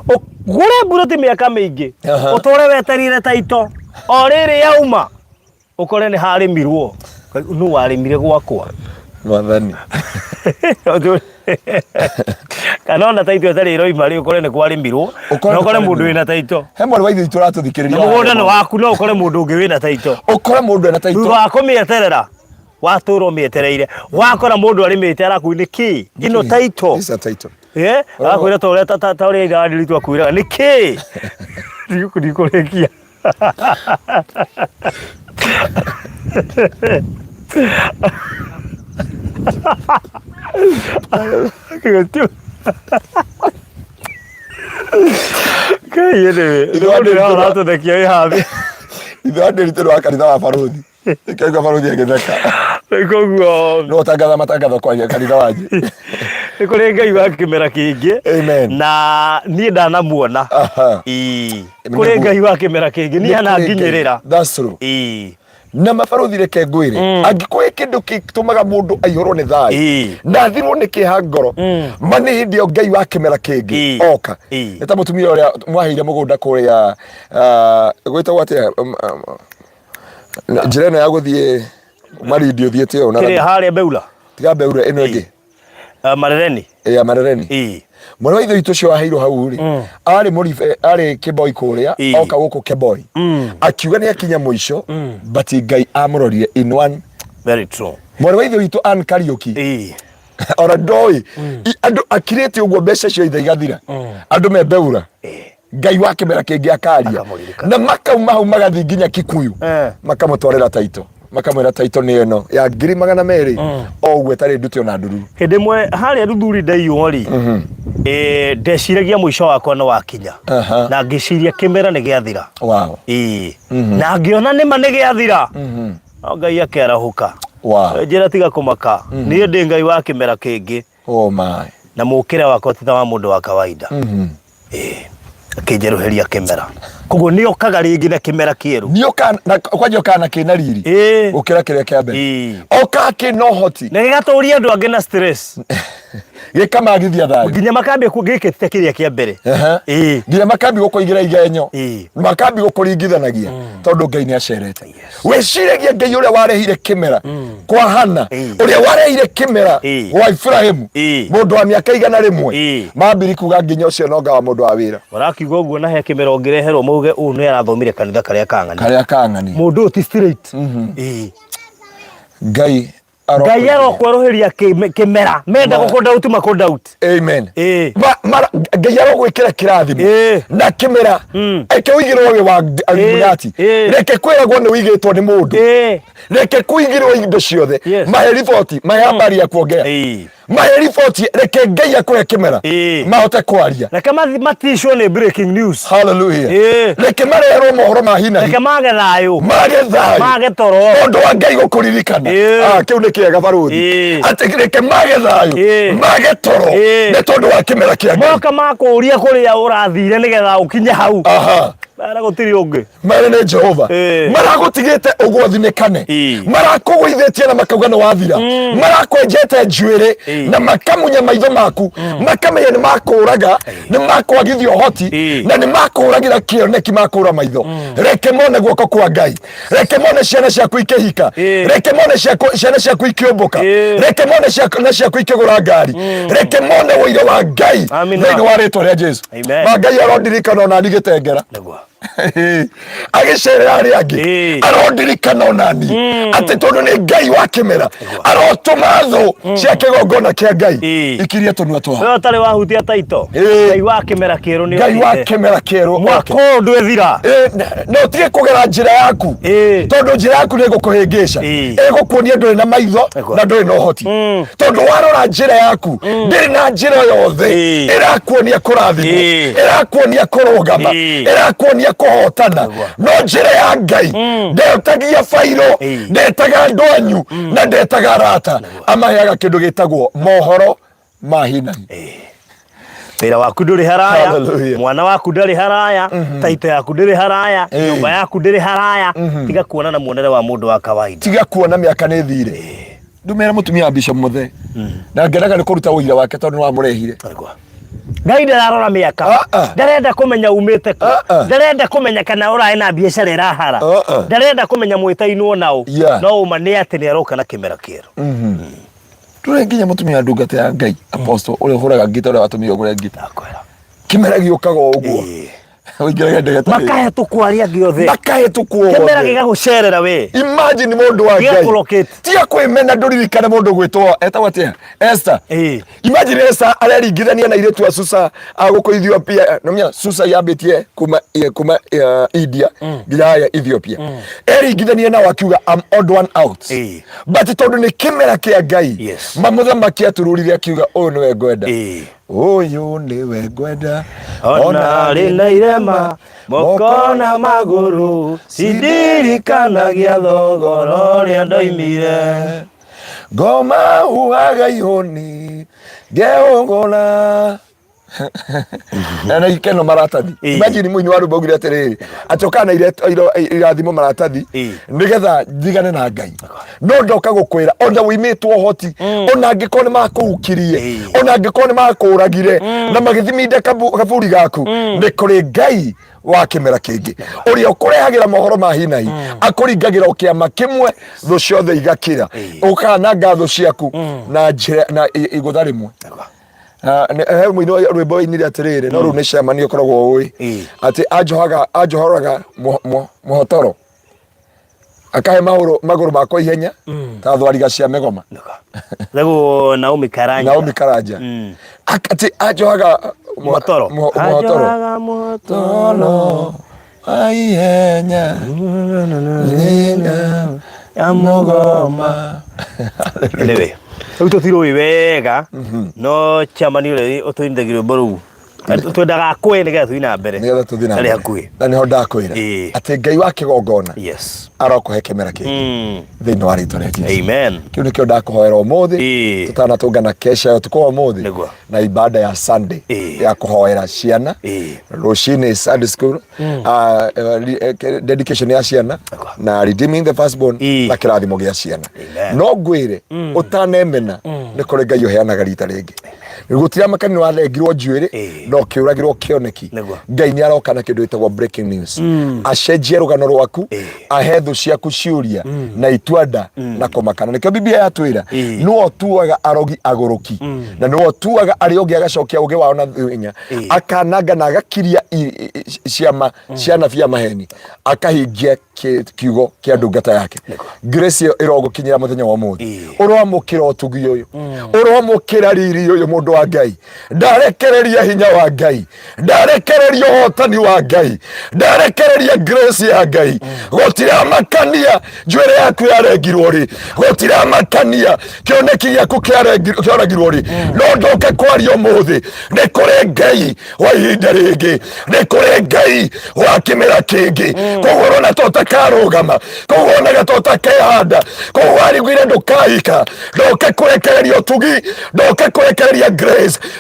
Ũgũre mburoti mĩaka mĩingĩ, ũtũre wetereire taito o rĩrĩ yauma, ũkore nĩ harĩmirwo. Nũ warĩmire gwakwa? Mwathani. Kana ona taito ĩtarĩ ĩroima rĩ, ũkore nĩ kwarĩmirwo, Ũkore na nĩ ũkore mũndũ kwarĩmirwo. wĩna taito. He mwarĩ wa ithe witũ ũratũthikĩrĩria. Na mũgũnda nĩ waku, no ũkore mũndũ ũngĩ wĩna taito. Ũkore mũndũ ena taito. Thutha wa kũmĩeterera, watũra ũmĩetereire, wakora mũndũ arĩmĩte, arakwĩra nĩ kĩ ĩno taito? It's a title. Arakwĩra ta ũrĩa ta ũrĩa ithe wa Ndiritu akwĩraga nĩ kĩ? Ndikũrĩkia. Ngai anyway, Ithe wa mũndũ Ndiritu ũratũthekia wĩ hathi. Ithe wa Ndiritu nĩ wa kanitha wa barũthi. Ikaigua barũthi agĩtheka. Koguo No ũtangatha matangatho kwa kanitha wanyu. Nĩ kũrĩ Ngai wa kĩmera kĩngĩ. Amen. Na niĩ ndanamuona. Ĩĩ. Kũrĩ Ngai wa kĩmera kĩngĩ, niĩ ananginyĩrĩra. That's true. Ĩĩ. Na mabarũthi, reke ngwĩre, angĩkorwo he kĩndũ gĩtũmaga mũndũ aihũrwo nĩ thayũ na athirwo nĩ kĩeha ngoro, ma nĩ hĩndĩ ĩyo Ngai wa kĩmera kĩngĩ oka. Nĩ ta mũtumia ũrĩa mwaheire mũgũnda kũrĩa, gwĩtagwo atĩa, njĩra ĩno ya gũthiĩ Marindi ũthiĩte ũũ na Kĩrĩa harĩa Beula? Tiga Beula, ĩno ĩngĩ. Marereni. Ya Marereni. Mwana wa ithe witũ ũcio waheirwo hau rĩ, arĩ mũribe, arĩ Kĩboi kũrĩa, oka gũkũ Kĩboi, akiuga nĩ akinya mũico, but Ngai amũrorire in one. Very true. Mwarĩ wa ithe witũ Ann Kariũki, ona ndoĩ andũ akirĩte ũguo, mbeca cio ithe igathira, andũ me Beura, Ngai wa kĩmera kĩngĩ akaria. Akamũririkana. Na makauma hau magathiĩ nginya Kikuyu, makamũtwarĩra taito, makamwĩra taito nĩ ĩno ya 200,000 o ũguo, ĩtarĩ ndute ona ndururu. Hĩndĩ ĩmwe harĩa Ruthuri ndaiywo rĩ, ndeciragia mũico wakwa nĩ wakinya, na ngĩciria kĩmera nĩ gĩathira. Ĩĩ. Na ngĩona nĩma nĩ gĩathira, no Ngai akĩarahũka. Njĩra tiga kũmaka, niĩ ndĩ Ngai wa kĩmera kĩngĩ. Oh my. Na mũkĩre wakwa ti ta wa mũndũ wa kawaida. Ĩĩ, akĩnjerũhĩria kĩmera. Koguo nĩ okaga rĩngĩ na kĩmera kĩerũ. Nĩoka na kwanja okaga na kĩna riri gũkĩra kĩrĩa kĩa mbere. Okaga kĩna ũhoti. Na gĩgatũria andũ angĩ na stress. Gĩkamagithia thayũ. Nginya makambia gĩkĩ ti ta kĩrĩa kĩa mbere. Nginya makambia gũkũigĩra igenyo. Makambia gũkũringithanagia tondũ Ngai nĩ acerete. Wĩciragia Ngai ũrĩa warehire kĩmera kwa Hana, ũrĩa warehire kĩmera gwa Ibrahimu, mũndũ wa mĩaka 100, mambiri kuga nginya ũcio nonga wa mũndũ wa wĩra. Ũrakiuga ũguo na he kĩmera ũngĩreherwo mauge ũũ nĩ arathomire kanitha karĩa kang'ani. Karĩa kang'ani. Mũndũ ũyũ ti straight. Ngai Ngai arokwerũhĩria kĩmera menda gũkũ doubt makũ doubt. Amen. Ngai arogwĩkĩra kĩrathimo na kĩmera. Reke ũigĩrwo wĩ wa Illuminati. Reke kwĩragwo nĩ ũigĩtwo nĩ mũndũ. Reke kũigĩrwo indo ciothe. Mahe riboti, mahe habari ya kuongea. Mahe riboti, reke Ngai akũhe kĩmera mahote kwaria. Reke maticwo nĩ breaking news. Hallelujah. Reke mareherwo mohoro ma hinahi. Reke mage thayũ. Mage thayũ. Mage toro. Tondũ wa Ngai gũkũririkana. Ah, kĩu nĩ kĩega barũthi. Atĩ reke mage thayũ. Mage toro. Nĩ tondũ wa kĩmera kĩa Ngai. Moka makũria kũrĩa ũrathire nĩgetha ũkinye hau. Mara gũtirĩ ũngĩ. Mere nĩ Jehova. Maragũtigĩte ũgũthinĩkane. Marakũgũithĩtie na makauga nĩ wathira. Marakwenjete njuĩrĩ na makamunya maitho maku. Makamenya nĩ makũraga, nĩ makwagithia ũhoti na nĩ makũragĩra kĩoneki makũra maitho. Reke mone guoko kwa Ngai. Reke mone ciana ciaku ikĩhika. Reke mone ciana ciaku ikĩũmbũka. Reke mone ciana ciaku ikĩgũra ngari. Reke mone ũira wa Ngai thĩinĩ wa rĩtwa rĩa Jesu. Ma Ngai arondirikana ona niĩ gĩtengera. Agĩcerera arĩa angĩ arondirikana ona niĩ atĩ tondũ nĩ Ngai wa kĩmera arotũma thũ cia kĩgongona kĩa Ngai ikirie tũnua twao. Wewe ũtarĩ wahutia taito. Ngai wa kĩmera kĩerũ nĩ Ngai wa kĩmera kĩerũ. Mwaka ũyũ ndwĩthira. Na ũtige kũgera njĩra yaku tondũ njĩra yaku nĩ ĩgũkũhĩngĩca, ĩgũkuonia ndũrĩ na maitho na ndũrĩ na ũhoti. Tondũ warora njĩra yaku ndĩrĩ na njĩra yothe ĩrakuonia kũrathimwo, ĩrakuonia kũrũgama, ĩrakuonia kũhotana. No njĩra ya Ngai ndetagia bairo, ndetaga andũ anyu na ndetaga arata, amaheaga kĩndũ gĩtagwo mohoro ma hinahi. Wĩra waku ndũrĩ haraya, mwana waku ndarĩ haraya, taito yaku ndĩrĩ haraya, nyũmba yaku ndĩrĩ haraya. Tiga kuona na muonere wa mũndũ wa kawaida. Tiga kuona mĩaka nĩ thire. Ndumĩra mũtumia wa Bishop Mũthee na ngenaga nĩ kũruta ũira wake tondũ nĩ wamũrehire. Ngai ndararora mĩaka, ndarenda kũmenya umĩte kũ, ndarenda kũmenya kana ũraĩ na biacara ĩrahara, ndarenda kũmenya mwĩtainwo naũ, no ũma nĩ atĩ nĩ aroka na kĩmera kĩerũ. Ndũrĩ nginya mũtumia wa ndungata ya Ngai apostle ũrĩa ũhũraga ngita, ũrĩa watũmire ũgũre ngita. Kĩmera gĩũkaga o ũguo. Ũingĩraga ndege tarĩ. Makahĩtũkwo arĩa angĩ othe. Makahĩtũkwo othe. Kĩmera gĩgagũcerera we. Imagine mũndũ wa Ngai. Gĩgakũlocate. Tiga kwĩmena ndũririkane mũndũ gwĩtwo etagwo atĩa? Esther. Imagine Esther areringithania na airĩtu a Susa a gũkũ Ethiopia. Nĩũmenya Susa yambĩtie kuma India nginya haya Ethiopia. Eringithania nao akiuga I'm odd one out. But tondũ nĩ kĩmera kĩa Ngai, mamũthamaki atururire akiuga ũyũ nĩwe ngwenda. Ũyũ nĩwe ngwenda ona arĩ na irema moko na magũrũ, cindirikanagia thogora ũrĩa ndoimire. Ngoma huhaga ihũni ngeũgũra na ikeno maratathi. Imagine mũini wa rwĩmbo augire atĩrĩrĩ, atĩ na irathimo maratathi nĩgetha ndigane na Ngai. No ndoka gũkwĩra ona wĩimĩtwo ũhoti, ona angĩkorwo nĩ makũhukirie, ona angĩkorwo nĩ makũragire na magĩthiminda kaburi gaku, nĩ kũrĩ Ngai wa kĩmera kĩngĩ ũrĩa ũkũrehagĩra mohoro ma hinahi, akũringagĩra o kĩama kĩmwe thũ ciothe igakira, ũkananga thũ ciaku na njĩra na igũtha rĩmwe. He mũini wa rwĩmbo wainire atĩrĩrĩ, no rĩu nĩ cemani ũkoragwo ũĩ atĩ anjohaga anjohoraga mũhotoro akahe magũrũ makwa ihenya ta thwariga cia mĩgoma. Rĩu Naomi Karanja. Naomi Karanja. Atĩ anjohaga Mũhotoro. Mũhotoro. Anjohaga mũhotoro wa ihenya ringa ya mũgoma. Anyway, rĩu tũtirũĩ wega no chairman ũrĩa ũtũinithagia rwĩmbo rũu. Twendaga akwe nĩgetha tũthiĩ na mbere. Nĩgetha tũthiĩ na Arĩ mbere. hakuhĩ. Na nĩho ndakwĩra atĩ Ngai wa kĩgongona arokũhe kĩmera kĩngĩ thĩinĩ wa rĩtwa rĩa Jesu. Amen. Kĩu nĩkĩo ndakũhoera ũmũthĩ tũtanatũngana kesha ya ũtukũ wa ũmũthĩ na ibada ya Sunday ya kũhoera ciana rũcinĩ Sunday school, dedication ya ciana na redeeming the firstborn na kĩrathimo gĩa ciana. Amen. No ngwĩre ũtanemena nĩ kũrĩ Ngai ũheanaga rita rĩngĩ. Gũtiramakania nĩ warengirwo njuĩrĩ na ũkĩũragĩrwo kĩoneki. Ngai nĩ aroka na kĩndũ gĩtagwo breaking news, acenjie rũgano rwaku, ahe thũ ciaku ciũria na ituanda na kũmakana. Nĩkĩo Biblia yatwĩra nĩwe ũtuaga arogi agũrũki na nĩwe ũtuaga arĩa ũngĩ agacokia ũgĩ wao na hinya, akananga na agakiria ciama cia anabii a maheni, akahingia kiugo kĩa ndungata yake. Grace ĩyo ĩrogũkinyĩra mũthenya wa ũmũthĩ. Ũroamũkĩra ũtugi ũyũ, ũroamũkĩra riri ũyũ. Mũndũ wa Ngai, ndarekereria hinya wa Ngai, ndarekereria ũhotani wa Ngai, ndarekereria grace ya Ngai. Gũtiramakania njuĩrĩ yaku yarengirwo rĩ, gũtiramakania kĩoneki gĩaku kĩoragirwo rĩ, no ndoke kwaria ũmũthĩ, nĩ kũrĩ Ngai wa ihinda rĩngĩ, nĩ kũrĩ Ngai wa kĩmera kĩngĩ. Koguo ũrona ta ũtakarũgama, koguo wonaga ta ũtakehanda, koguo wariguire ndũkahika, ndoke kũrekereria ũtugi, ndoke kũrekereria grace.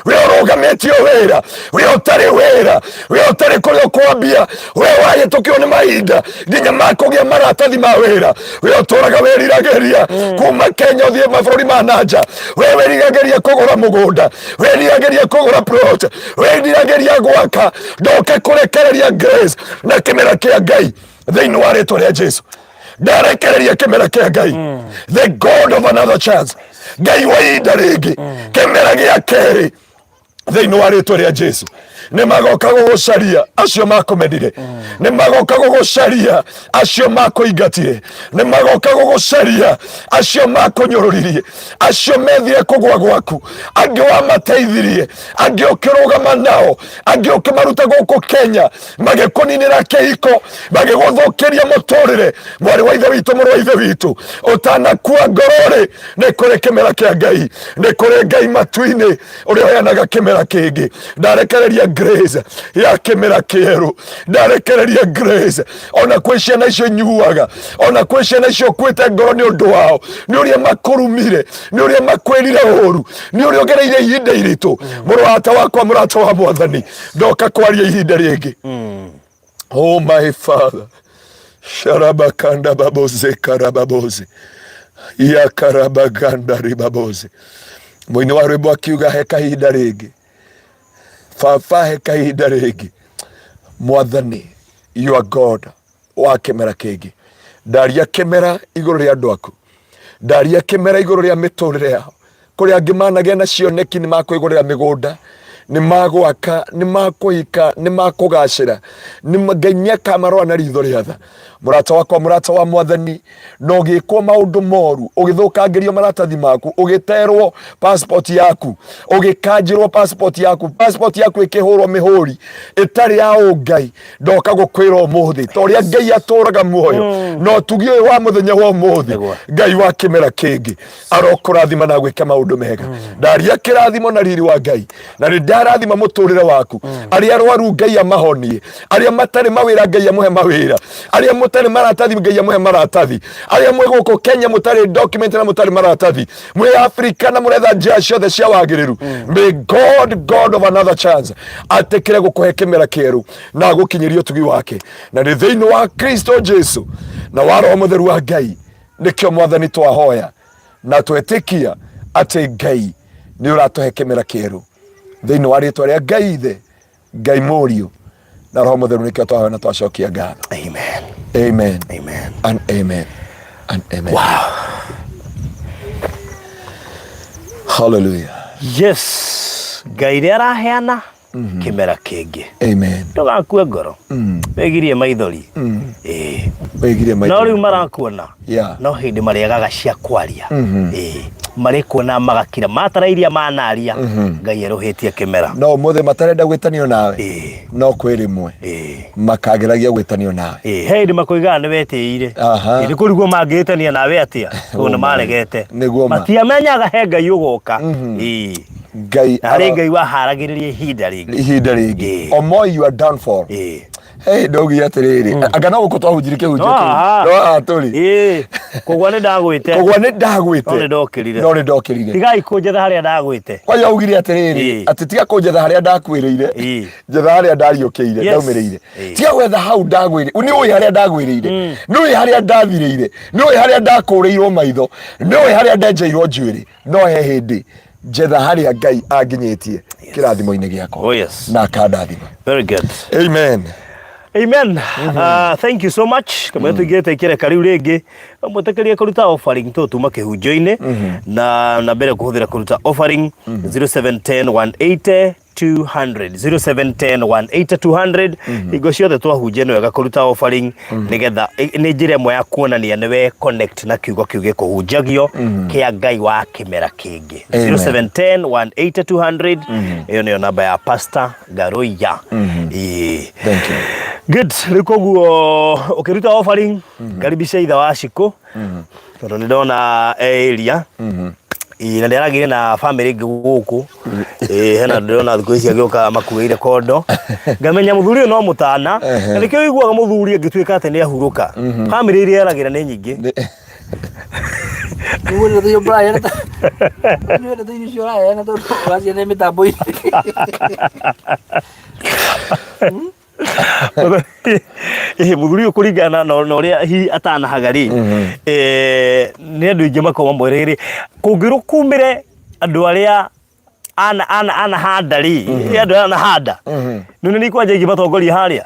We ũrũgamĩtio wĩra, we ũtarĩ wĩra, we ũtarĩ kũrĩa ũkwambia, we wahĩtũkio nĩ mahinda nginya makũgĩa maratathi ma wĩra, we ũtũraga wĩriragĩria kuma Kenya ũthiĩ mabũrũri ma nanja, we wĩriragĩria kũgũra mũgũnda, wĩriragĩria kũgũra plot, wĩriragĩria gwaka, ndoke kũrekereria grace na kĩmera kĩa Ngai thĩinĩ wa rĩtwa rĩa Jesu. Ndarekereria kĩmera kĩa Ngai, the God of another chance, Ngai wa ihinda rĩngĩ, kĩmera gĩa kerĩ thĩinĩ wa rĩtwa rĩa Jesu. Nĩ magoka gũgũcaria acio makũmenire, nĩ magoka gũgũcaria acio makũingatire, nĩ magoka gũgũcaria acio makũnyũrũririe, acio methire kũgwa gwaku, angĩ wamateithirie, angĩ ũkĩrũgama nao, angĩ ũkĩmaruta gũkũ Kenya, magĩkũninĩra kĩhiko, magĩgũthũkĩria mũtũrĩre. Mwarĩ wa ithe witũ, mũrũ wa ithe witũ, ũtanakua ngoro-rĩ, nĩ kũrĩ kĩmera kĩa Ngai, nĩ kũrĩ Ngai matu-inĩ ũrĩa ũheanaga kĩmera kĩngĩ. Ndarekereria grace ya kĩmera kĩerũ, ndarekereria grace. Ona kwĩ ciana icio inyuaga, ona kwĩ ciana icio ũkuĩte ngoro nĩ ũndũ wao, nĩ ũrĩa makũrumire, nĩ ũrĩa makwĩrire ũru, nĩ ũrĩa ũgereire ihinda iritũ. Mũrata wakwa, mũrata wa Mwathani, ndoka kwaria ihinda rĩngĩ. Oh my Father, sharabakanda baboze karababoze yakarabaganda ribaboze. Mũini wa rwĩmbo akiuga, he kahinda rĩngĩ baba, he kahinda rĩngĩ Mwathani. You are God wa kĩmera kĩngĩ. Ndaria kĩmera igũrũ rĩa andũ aku, ndaria kĩmera igũrũ rĩa mĩtũrĩre yao. Kũrĩ angĩ managĩa na cioneki, nĩ makwĩgũrĩra mĩgũnda, nĩ magwaka, nĩ makũhika, nĩ makũgacĩra, Ngai nĩ akamarora na ritho rĩa tha. Mũrata wakwa, mũrata wa Mwathani, na ũgĩkwo maũndũ moru, ũgĩthũkangĩrio maratathi maku, ũgĩterwo passport yaku, ũgĩkanjĩrwo passport yaku, passport yaku ĩkĩhũrwo mĩhũri ĩtarĩ ya ũngai, ndoka gũkwĩra ũmũthĩ ta ũrĩa Ngai atũraga muoyo na ũtugi ũyũ wa mũthenya wa ũmũthĩ, Ngai wa kĩmera kĩngĩ arokũrathima na gwĩka maũndũ mega. Ndaria kĩrathimo na riri wa Ngai na nĩ ndarathima mũtũrĩre waku. Arĩa arwaru, Ngai amahonie. Arĩa matarĩ mawĩra, Ngai amũhe mawĩra. Arĩa mũtarĩ maratathi, Ngai amũhe maratathi. Arĩa mwĩ gũkũ Kenya mũtarĩ document na mũtarĩ maratathi, mwĩ Afrika na mũretha njĩra ciothe cia wagĩrĩru, may God, God of another chance, atĩkĩre gũkũhe kĩmera kĩerũ na agũkinyĩrie ũtugi wake, na nĩ thĩinĩ wa Kristo Jesu na wa Roho Mũtheru wa Ngai nĩkĩo Mwathani twahoya na twetĩkia atĩ Ngai nĩ ũratũhe kĩmera kĩerũ thĩinĩ wa rĩtwa rĩa Ngai Ithe, Ngai Mũriũ na Roho Mũtheru nĩkĩo twahoya na twacokia ngatho. Amen. Amen. Amen. And amen and amen. Wow. Hallelujah. Yes, Ngai rĩa araheana kĩmera kĩngĩ. Amen. Ndũgakue ngoro, wĩgirie maithori. Ĩĩ. Wĩgirie maithori. No rĩu marakuona no hĩndĩ marĩagaga cia kwaria. Ĩĩ. Marĩkuona magakira, matara iria manaria, Ngai erũhĩtie kĩmera. No ũmũthĩ matarenda gwĩtanio nawe, no kwĩ rĩmwe makageragia gwĩtanio nawe. Ĩĩ, he hĩndĩ makoigaga nĩ wetĩire. Nĩ kũrigwo mangĩtania nawe atĩa, tondũ nĩ maregete. Nĩguo ma. Matiamenyaga he Ngai ũgoka. Ĩĩ. Ngai Na harĩ Ngai waharagĩrĩria ihinda rĩngĩ. Ihinda rĩngĩ. Omoy your downfall. Hey, ndaugire atĩrĩrĩ, anga no gũkũ twahunjirie kĩhunjio No kĩu. haha. No haha tũrĩ. Kũgwa nĩ ndagwĩte. Kũgwa nĩ ndagwĩte. No nĩ ndokĩrire. No nĩ ndokĩrire. Tigai kũnjetha harĩa ndagwĩte. Kwanja augire atĩrĩrĩ, atĩ tiga kũnjetha harĩa ndakuĩrĩire, njetha harĩa ndariũkĩire, ndaumĩrĩire. Tiga gwetha hau ndagwĩrĩire, nĩ ũĩ harĩa ndagwĩrĩire, nĩ ũĩ harĩa ndathirĩire, nĩ ũĩ harĩa ndakũrĩirwo maitho, nĩ ũĩ harĩa ndenjeirwo njuĩrĩ, no he hĩndĩ njetha harĩa Ngai anginyĩtie kĩrathimo-inĩ gĩakwa. Oh, yes. Na akandathima. Very good. Amen. Amen. Thank you so much. Kamwe tuingĩrĩte ikĩreka rĩu rĩngĩ mwĩtĩkĩrie kũruta offering tũtuma kĩhunjio-inĩ na mbere kũhũthĩra kũruta offering 0710 180 200 0710 180 200. Hingo ciothe twahunjia nĩ wega kũruta offering, nĩgetha nĩ njĩra ĩmwe ya kuonania nĩwe connect na kiugo kĩu gĩkũhunjagio kĩa Ngai wa kĩmera kĩngĩ. Amen. 0710 180 200, ĩyo nĩyo namba ya Pastor Ngaruiya. Ĩĩ. Thank you. Good. Rĩu koguo ũkĩruta offering, karibisha ithe wa Shiko, tondũ nĩ ndona e area. Ĩĩ, na ndĩragire na family ĩngĩ gũkũ. Ĩĩ, hena ndĩrona thikũ ici agĩũka makuĩire kondo, ngamenya mũthuri ũyũ no mũtana, na nĩkĩo ũiguaga mũthuri angĩtuĩka atĩ nĩ ahurũka, family iria eragĩra nĩ nyingĩ. Nĩguo nĩ Brian nĩ nĩ icio icio ũraheana tondũ ũracihe mĩtambo-inĩ. Ĩhĩ, mũthuri ũyũ kũringana na ũrĩa hihi atanahaga rĩ, nĩ andũ aingĩ makoragwo mamwĩrĩire kũngĩrwo kumĩre andũ arĩa anahanda rĩ, andũ arĩa anahanda nĩ nĩ kwanja ingĩ matongoria harĩa.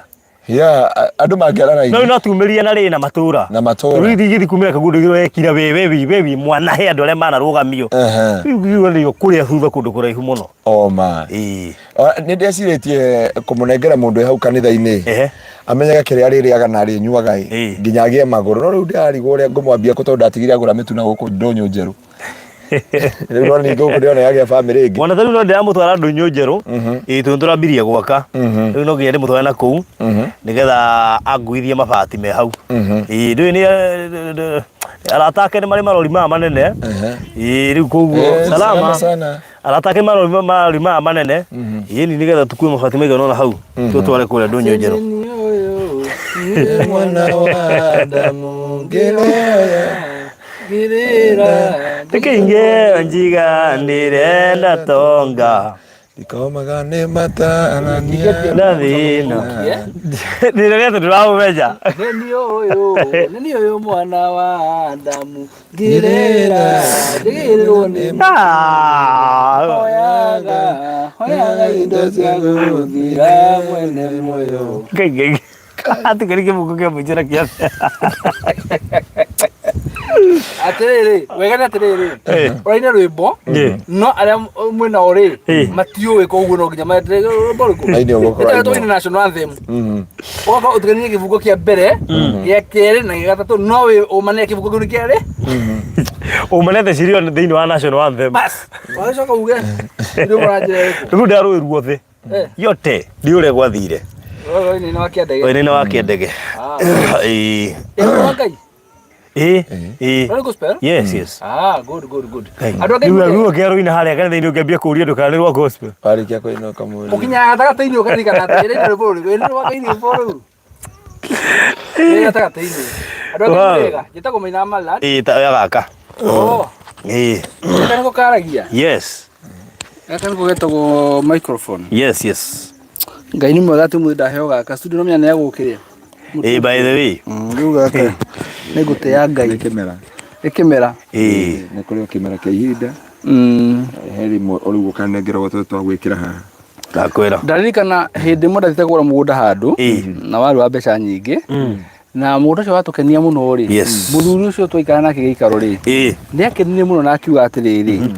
Yeah, andũ mangĩara no raithi. No tumĩrie na rĩ na matũra. Na matũra. Rĩu ithiĩ gĩthiĩ kumĩra kagundu gĩro ekira we we mwana he andũ arĩa manarũgamio. Rĩu rĩu nĩyo kũrĩa thutha kũndũ kũraihu mũno. Oh ma. Nĩ ndecirĩtie kũmũnengera mũndũ wĩ hau kanitha-inĩ amenyage kĩrĩa arĩrĩaga na arĩnyuaga ĩ nginya agĩe magũrũ, no rĩu ndĩrarigwo ũrĩa ngũmwambia kũ tondũ ndatigire agũra mĩtu na gũkũ ndũnyũ njerũ. Rĩu no ningĩ gũkũ ndĩrona yagĩa bamĩrĩ ĩngĩ. Wona ta rĩu no ndĩramũtwara ndũnyũ njerũ, ĩĩ, tondũ tũrambirie gwaka. Rĩu no nginya ndĩmũtware na kũu nĩgetha anguithie mabati me hau. Ĩĩ, ndũĩ nĩ arata ake nĩ marĩ marori maya manene. Ĩĩ, rĩu koguo salama salama sana. Arata ake marori maya manene. Ĩĩ, ni nĩgetha tukue mabati maigana ũna hau tũtware kũrĩa ndũnyũ njerũ. Nĩ ũyũ nĩ mwana wa Adamu ngĩroya ngĩrĩra. Nĩkĩingĩ njiganĩre ndatonga. Ndikomaga nĩ matarania. Na thĩna thĩna nĩ atĩ ndũramũmenya. Nĩ ũyũ nĩ ũyũ mwana wa Adamu ngĩrĩra ngĩrĩrwo nĩ hoyaga hoyaga indo cia gũthira mwene muoyo. Ngai Ngai, atigari kĩbungo kĩa mũico na kĩa Atĩrĩrĩ, wega nĩ atĩrĩrĩ, ũraina rwĩmbo no arĩa mwĩnao rĩ matiũĩ, koguo no nginya meterere rwĩmbo rũrĩkũ. Aini ũgũkorwo Nĩ ta tũine national anthem, ũgakorwo ũtukanĩrie kĩbungo kĩa mbere, gĩa kerĩ na gĩa gatatũ, no wĩ ũmane kĩbungo kĩu nĩ kĩarĩ. Ũmanete cirio thĩinĩ wa national anthem. Bas wagĩcoka uge rwĩmbo na njĩra ĩrĩkũ? Rĩu ndarũĩ ruothe yote ndiũ ũrĩa gwathire. Rũrũ wa kĩandege. Ũrĩa wa kĩendege. Ĩĩ. Ĩĩ, wa Ngai. Ĩĩ. Rũrĩ gospel. Yes. Ah, good, good, good. Andũ a Ngai. Rĩu rĩu ũkĩarũina harĩa kanitha-inĩ ũkĩambia kũũria andũ kana nĩ rwa gospel. Warĩkia kũina ũkamũria. Ũkinyaga gatagatĩ-inĩ ũkaririkana atĩ ĩrĩ rwĩmbo rũrĩkũ, ĩrĩ rwa Ngai rwĩmbo rũu. Ĩrĩ gatagatĩ-inĩ. Andũ a Ngai. Wega, njĩtagwo Maina Malad. Ĩĩ, ta ya gaka. Oh. Ĩĩ. Gaka nĩko karagia. Yes. Gaka nĩko getagwo microphone. Yes. Ngai nĩ mwega atĩ ũmũthĩ ndaheo gaka studio, no menya nĩ agũkĩrĩa. Ĩĩ, by the way. Rĩu gaka nĩ ngũtĩa Ngai. Nĩ kĩmera. Nĩ kĩmera. Ĩĩ. Nĩ kũrĩ o kĩmera kĩa ihinda. He rĩmwe rĩu ũkanengerwo tũtũ twa gwĩkĩra haha. Ndakwĩra. Ndaririkana hĩndĩ ĩmwe ndathiĩte kũgũra mũgũnda handũ na warĩ wa mbeca nyingĩ, na mũgũnda ũcio watũkenia mũno rĩ, mũthuri ũcio twaikara nake gĩikaro rĩ, nĩ akenire mũno na akiuga atĩrĩrĩ,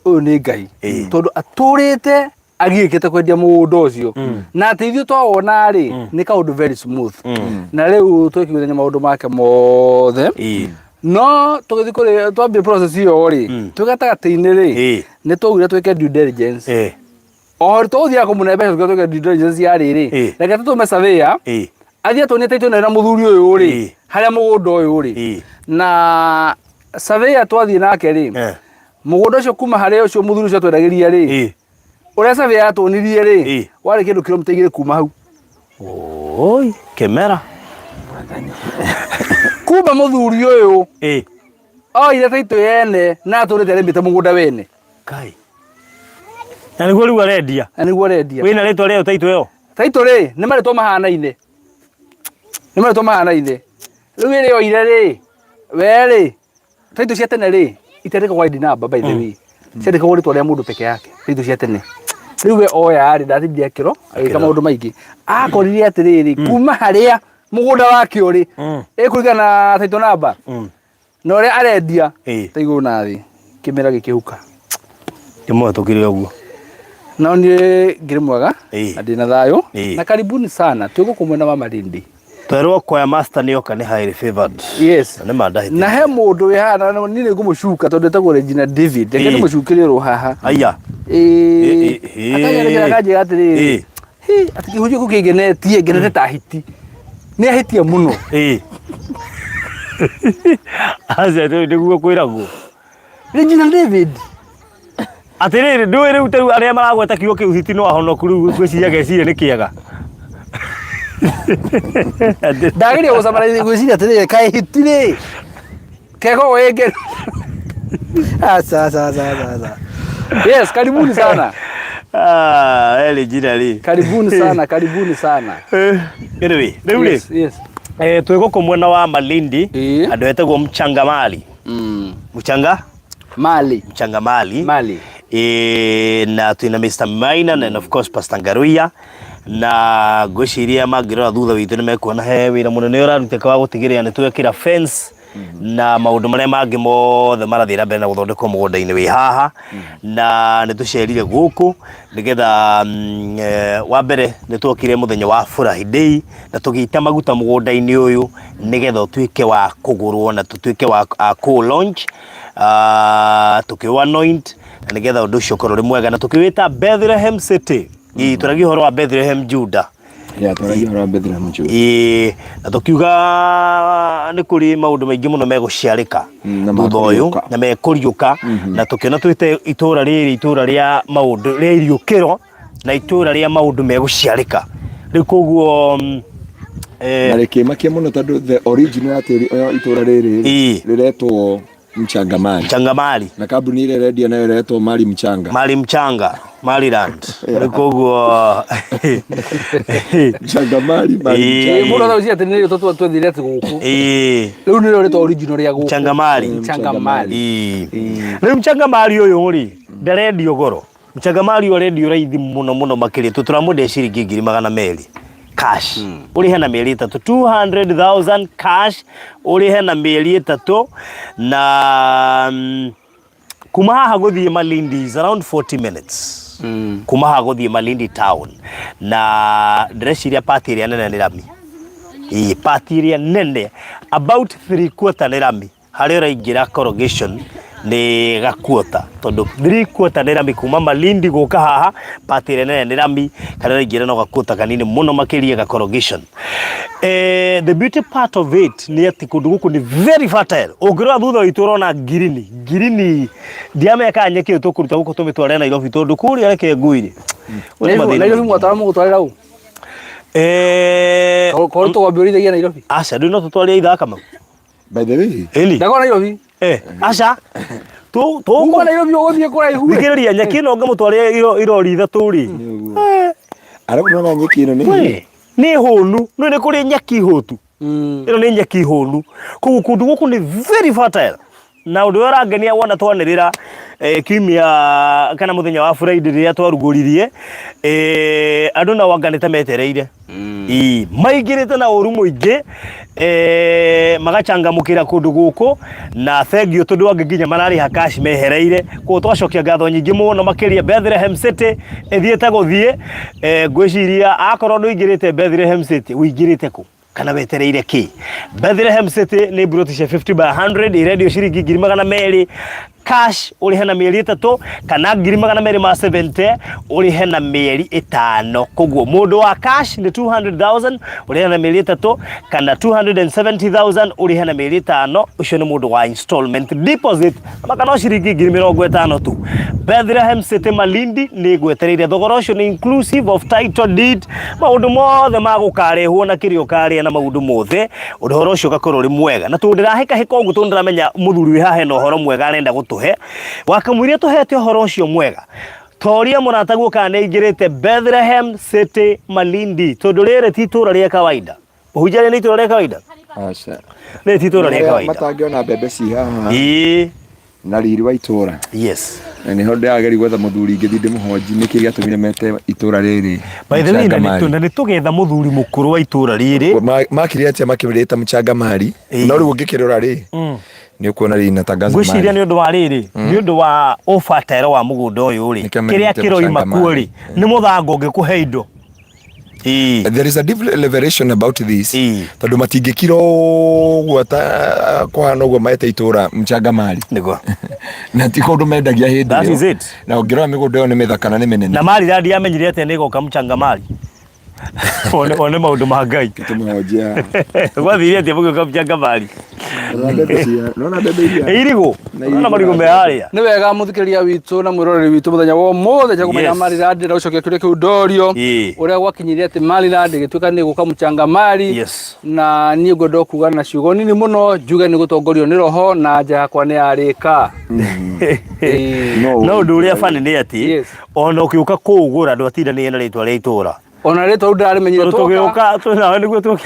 ũyũ nĩ Ngai, tondũ atũrĩte agiĩkĩte kwendia mũgũnda ũcio, na atĩ ithuĩ twawona rĩ nĩ kaũndũ very smooth, na rĩu twĩkiguithania maũndũ make mothe. No tũgĩthiĩ kũrĩ twambie process ĩyo rĩ, twĩ gatagatĩ-inĩ rĩ, nĩ twaugire twĩke due diligence. O tũgũthiaga kũmũne mbeca tuge twĩke due diligence ya rĩrĩ, reke tũtũme surveyor athiĩ atuonie title ĩno na mũthuri ũyũ rĩ, harĩa mũgũnda ũyũ rĩ. Na surveyor twathiĩ nake rĩ, Mũgũnda ũcio kuma harĩa ũcio mũthuri ũcio atwendagĩria rĩ, ũrĩa survey yatuonirie rĩ, warĩ kĩndũ kilomita 2 kuma hau. Oi, kĩmera. Kumbe mũthuri ũyũ oire taitũ yene na atũrĩte arĩmĩte mũgũnda wene. Kai. Na nĩguo rĩu arendia. Na nĩguo arendia. Wĩna rĩtwa rĩayo taitũ ĩyo? Taitũ rĩ, nĩ marĩtwa mahanaine. Nĩ marĩtwa mahanaine. Rĩu ĩrĩa oire rĩ, we rĩ, taitũ cia tene rĩ, itiandĩkagwo ID number by the way. Ciandĩkagwo rĩtwa rĩa mũndũ peke yake, taitũ cia tene. Rĩu we oya rĩ, ndatindire akĩro, agĩka maũndũ maingĩ. Akorire atĩrĩrĩ, kuma harĩa mũgũnda wake ũrĩ, ĩkũringana na taitũ number, na ũrĩa arendia, ta igũrũ na thĩ, kĩmera gĩkĩhuka. Kĩmũhetũkire ũguo. No niĩ ngĩrĩ mwega na ndĩna thayũ na karibuni sana twĩ gũkũ mwena wa Malindi. Twerwo choir master nĩ oka nĩ highly favored. Yes. Na nĩ ma ndahĩtĩtie. Na he mũndũ wĩ haha na niĩ nĩ ngũmũcuka tondũ etagwo Regina David. Reke ndĩmũcukĩre ũrũ haha. Aya. Akanyandĩkĩra akanjĩra atĩrĩrĩ. Hi, atĩ kĩhunjio kĩu kĩngenetie, ngenete ta hiti. Nĩ ahĩtia mũno. Aca nĩguo kwĩragwo. Regina David. Atĩrĩrĩ, ndũĩ rĩu ta rĩu arĩa maragweta kiugo kĩu hiti no ahonoku rĩu ngwĩciria geciria nĩ kĩega. Ndageria gũcamana gwĩciria atĩrĩrĩ, kaĩ hiti rĩ kego ĩngĩ. Aca, aca, aca, aca, aca. Yes, karibuni sana. Ah, Regina rĩ. Karibuni sana, karibuni sana. Anyway, rĩu rĩ, Yes, yes. twĩ gũkũ mwena wa Malindi, andũ etagwo Mchangamali. Mchanga? Mali. Mchanga Mali. Mali. Na twina Mr. Maina and of course Pastor Ngaruiya na ngwĩciria mangĩrora thutha witũ nĩ mekuona he wĩra mũnene ũrarutĩka wa gũtigĩrĩra nĩ twekĩra fence na maũndũ marĩa mangĩ mothe marathiĩ na mbere na gũthondekwo mũgũnda-inĩ wĩ haha na nĩ tũcerire gũkũ nĩgetha wa mbere nĩ twokire mũthenya wa Friday na tũgĩita maguta mũgũnda-inĩ ũyũ nĩgetha ũtuĩke wa kũgũrwo na tũtuĩke wa kũ launch tũkĩũ anoint na nĩgetha ũndũ ũcio ũkorwo ũrĩ mwega na tũkĩwĩta Bethlehem City. Ĩĩ, tũragia ũhoro wa Bethlehem Juda. Ya, twaragia ũhoro wa Bethlehem Juda. Ĩĩ, na tũkiuga nĩ kũrĩ maũndũ maingĩ mũno megũciarĩka Na thutha ũyũ mekũriũka. na mekũriũka na tũkĩona twĩte itũra rĩrĩ itũra rĩa maũndũ rĩa iriũkĩro na itũra rĩa maũndũ megũciarĩka rĩu koguo Na rĩkĩmakia mũno tondũ the original ya tĩri ũyũ itũra rĩrĩ rĩretwo Mchangamali. Mchangamali. Na kambuni ĩrĩa ĩrendia nayo ĩretwo Mali Mchanga. Mali Mchanga, Maliland. Rĩu koguo Mchangamali, Mali Mchanga. Mũndũ atagwĩciria atĩ nĩrĩo twethire atĩ gũkũ. Rĩu nĩrĩo rĩtwa original rĩa gũkũ. Mchangamali. Mchangamali. Rĩu Mchangamali ũyũ rĩ, ndarendio goro. Mchangamali ũrendio raithi mũno mũno makĩria. Tũramwendia ciringi 200,000 cash. Ũrĩhe na mĩeri 3, 200,000 cash ũrĩhe na mĩeri 3 na kuma haha gũthiĩ Malindi is around 40 minutes. Kuma haha gũthiĩ Malindi town na ndĩreciria part ĩrĩa nene nĩ rami. Ĩĩ, part ĩrĩa nene about 3/4 nĩ rami. Harĩa ũraingĩra corrugation nĩ gakuota tondũ 3/4 nĩ rami kuma Malindi gũka haha part ĩrĩa nene nĩ rami karĩa ũraingĩra no gakuota kanini mũno makĩria ga corrugation. The beauty part of it nĩ atĩ kũndũ gũkũ nĩ very fertile. Ũngĩrora thutha witũ ũrona ngirini ngirini ndiamenya kana nyeki ĩyo tũkũruta gũkũ tũmĩtware Nairobi tondũ kũrĩa reke ngũire. Kwĩna mathĩna Nairobi mwatwara mũgũtwarĩra ũ? Korwo tũgombe ũrĩithagia Nairobi. Aca ndũĩ no tũtwarĩre ithaa Kamau. By the way. Ĩni. Ndakona Nairobi. Aca. Tu tu Kuma Nairobi ũgũthiĩ kũraihu. Thikĩrĩria nyeki ĩno ngĩmũtwarĩra irori ithatũ rĩ. Arabu nona nyeki ĩno nĩ We, nĩ hũnu. No nĩ kũrĩ nyeki hũtu. Ĩno nĩ nyeki hũnu. Koguo kũndũ gũkũ nĩ very fertile. Na ũndũ ũrĩa ũrangenia wona twanĩrĩra kiumia kana mũthenya wa Friday rĩrĩa twarugũririe, andũ nao anga nĩ ta metereire. Ĩĩ, maingĩrĩte na ũru mũingĩ, magachangamũkĩra kũndũ gũkũ na thengiũ tondũ angĩ nginya mararĩha cash mehereire. Koguo twacokia ngatho nyingĩ mũno makĩria Bethlehem City ĩthiĩte gũthiĩ. Ngwĩciria akorwo ndũingĩrĩte Bethlehem City, ũingĩrĩte kũ? Kana wetereire kĩ? Bethlehem City nĩ mburoti cia 50 by 100 irendio ciringi 200,000. Cash ũrĩhe na mĩeri 3 kana 270,000 ũrĩhe na mĩeri 5. Koguo mũndũ wa cash nĩ 200,000 ũrĩhe na mĩeri 3 kana 270,000 ũrĩhe na mĩeri 5. Ũcio nĩ mũndũ wa installment. Deposit maka no ciringi 50,000 tu. Bethlehem City Malindi nĩ ngwetereire. Thogora ũcio nĩ inclusive of title deed, maũndũ mothe ma gũkarehwo na kĩrĩa ũkarĩa na maũndũ mothe, ũhoro ũcio ũgakorwo ũrĩ mwega. Na tondũ ndĩrahĩkahĩka ũguo, tondũ ndĩramenya mũthuri wĩ haha hena ũhoro mwega arenda gũtũhe, wakamũiria tũhete ũhoro ũcio mwega, toria mũrataguo kana nĩ aingĩrĩte Bethlehem City Malindi, tondũ rĩrĩ ti itũra rĩa kawaida. Mũhunjia, rĩrĩ nĩ itũra rĩa kawaida? Aca. Rĩrĩ ti itũra rĩa kawaida. Matangĩona mbembe ci haha na riri wa itũra. Na nĩho ndĩrageria gwetha mũthuri ingĩthiĩ ndĩmũhonji nĩkĩ gĩatũmire mete itũra rĩrĩ By the way, na Mchangamari. na nĩ tũgetha mũthuri mũkũrũ wa itũra rĩrĩ. Makire atĩa makĩrĩta Mchangamari? No rĩu ũngĩkĩrora rĩ, nĩ ũkuona rĩinatangaza Ngwĩciria nĩ ũndũ wa rĩrĩ, nĩ ũndũ wa ũbatero wa mũgũnda ũyũ rĩ, Nĩkĩo kĩrĩa mendete kĩroima kuo rĩ, Mchangamari. nĩ mũthanga ũngĩkũhe indo. There is a deep revelation about this, tondũ matingĩkira ũguo ta kũhana ũguo mete itũra Mchangamari na ti kũndũ mendagia hĩndĩ That ĩyo. is it. Na ũngĩrora mĩgũnda ĩyo nĩ mĩthaka na nĩ mĩnene. Na Maryland yamenyire atĩa nĩ ĩgoka Mchangamari? One one maũndũ ma Ngai. Tũmũhonjia. Gwathire atĩa mũgĩũka Mchangamari? Nona mbembe iria. Irigũ. Na Nona irigũ marigũ me na- harĩa. Nĩ wega mũthikĩrĩria witũ na mwĩroreri witũ mũthenya wa ũmũthĩ nja kũmenya Maryland na gũcokia kĩũria kĩu ndorio ũrĩa gwakinyire atĩ Maryland ĩgĩtuĩka nĩ gũka Mchangamari. Na niĩ ngwenda kuga na ciugo nini mũno, njuge nĩ gũtongorio nĩ roho na nja yakwa nĩ yarĩka. No ũndũ ũrĩa bani nĩ atĩ ona ũkĩũka kũũgũra ndwatindanĩire na rĩtwa rĩa itũra. Ona rĩtwa rĩu ndĩrarĩmenyire Tondũ twoka. tũgĩũka twĩ nawe nĩguo tũke.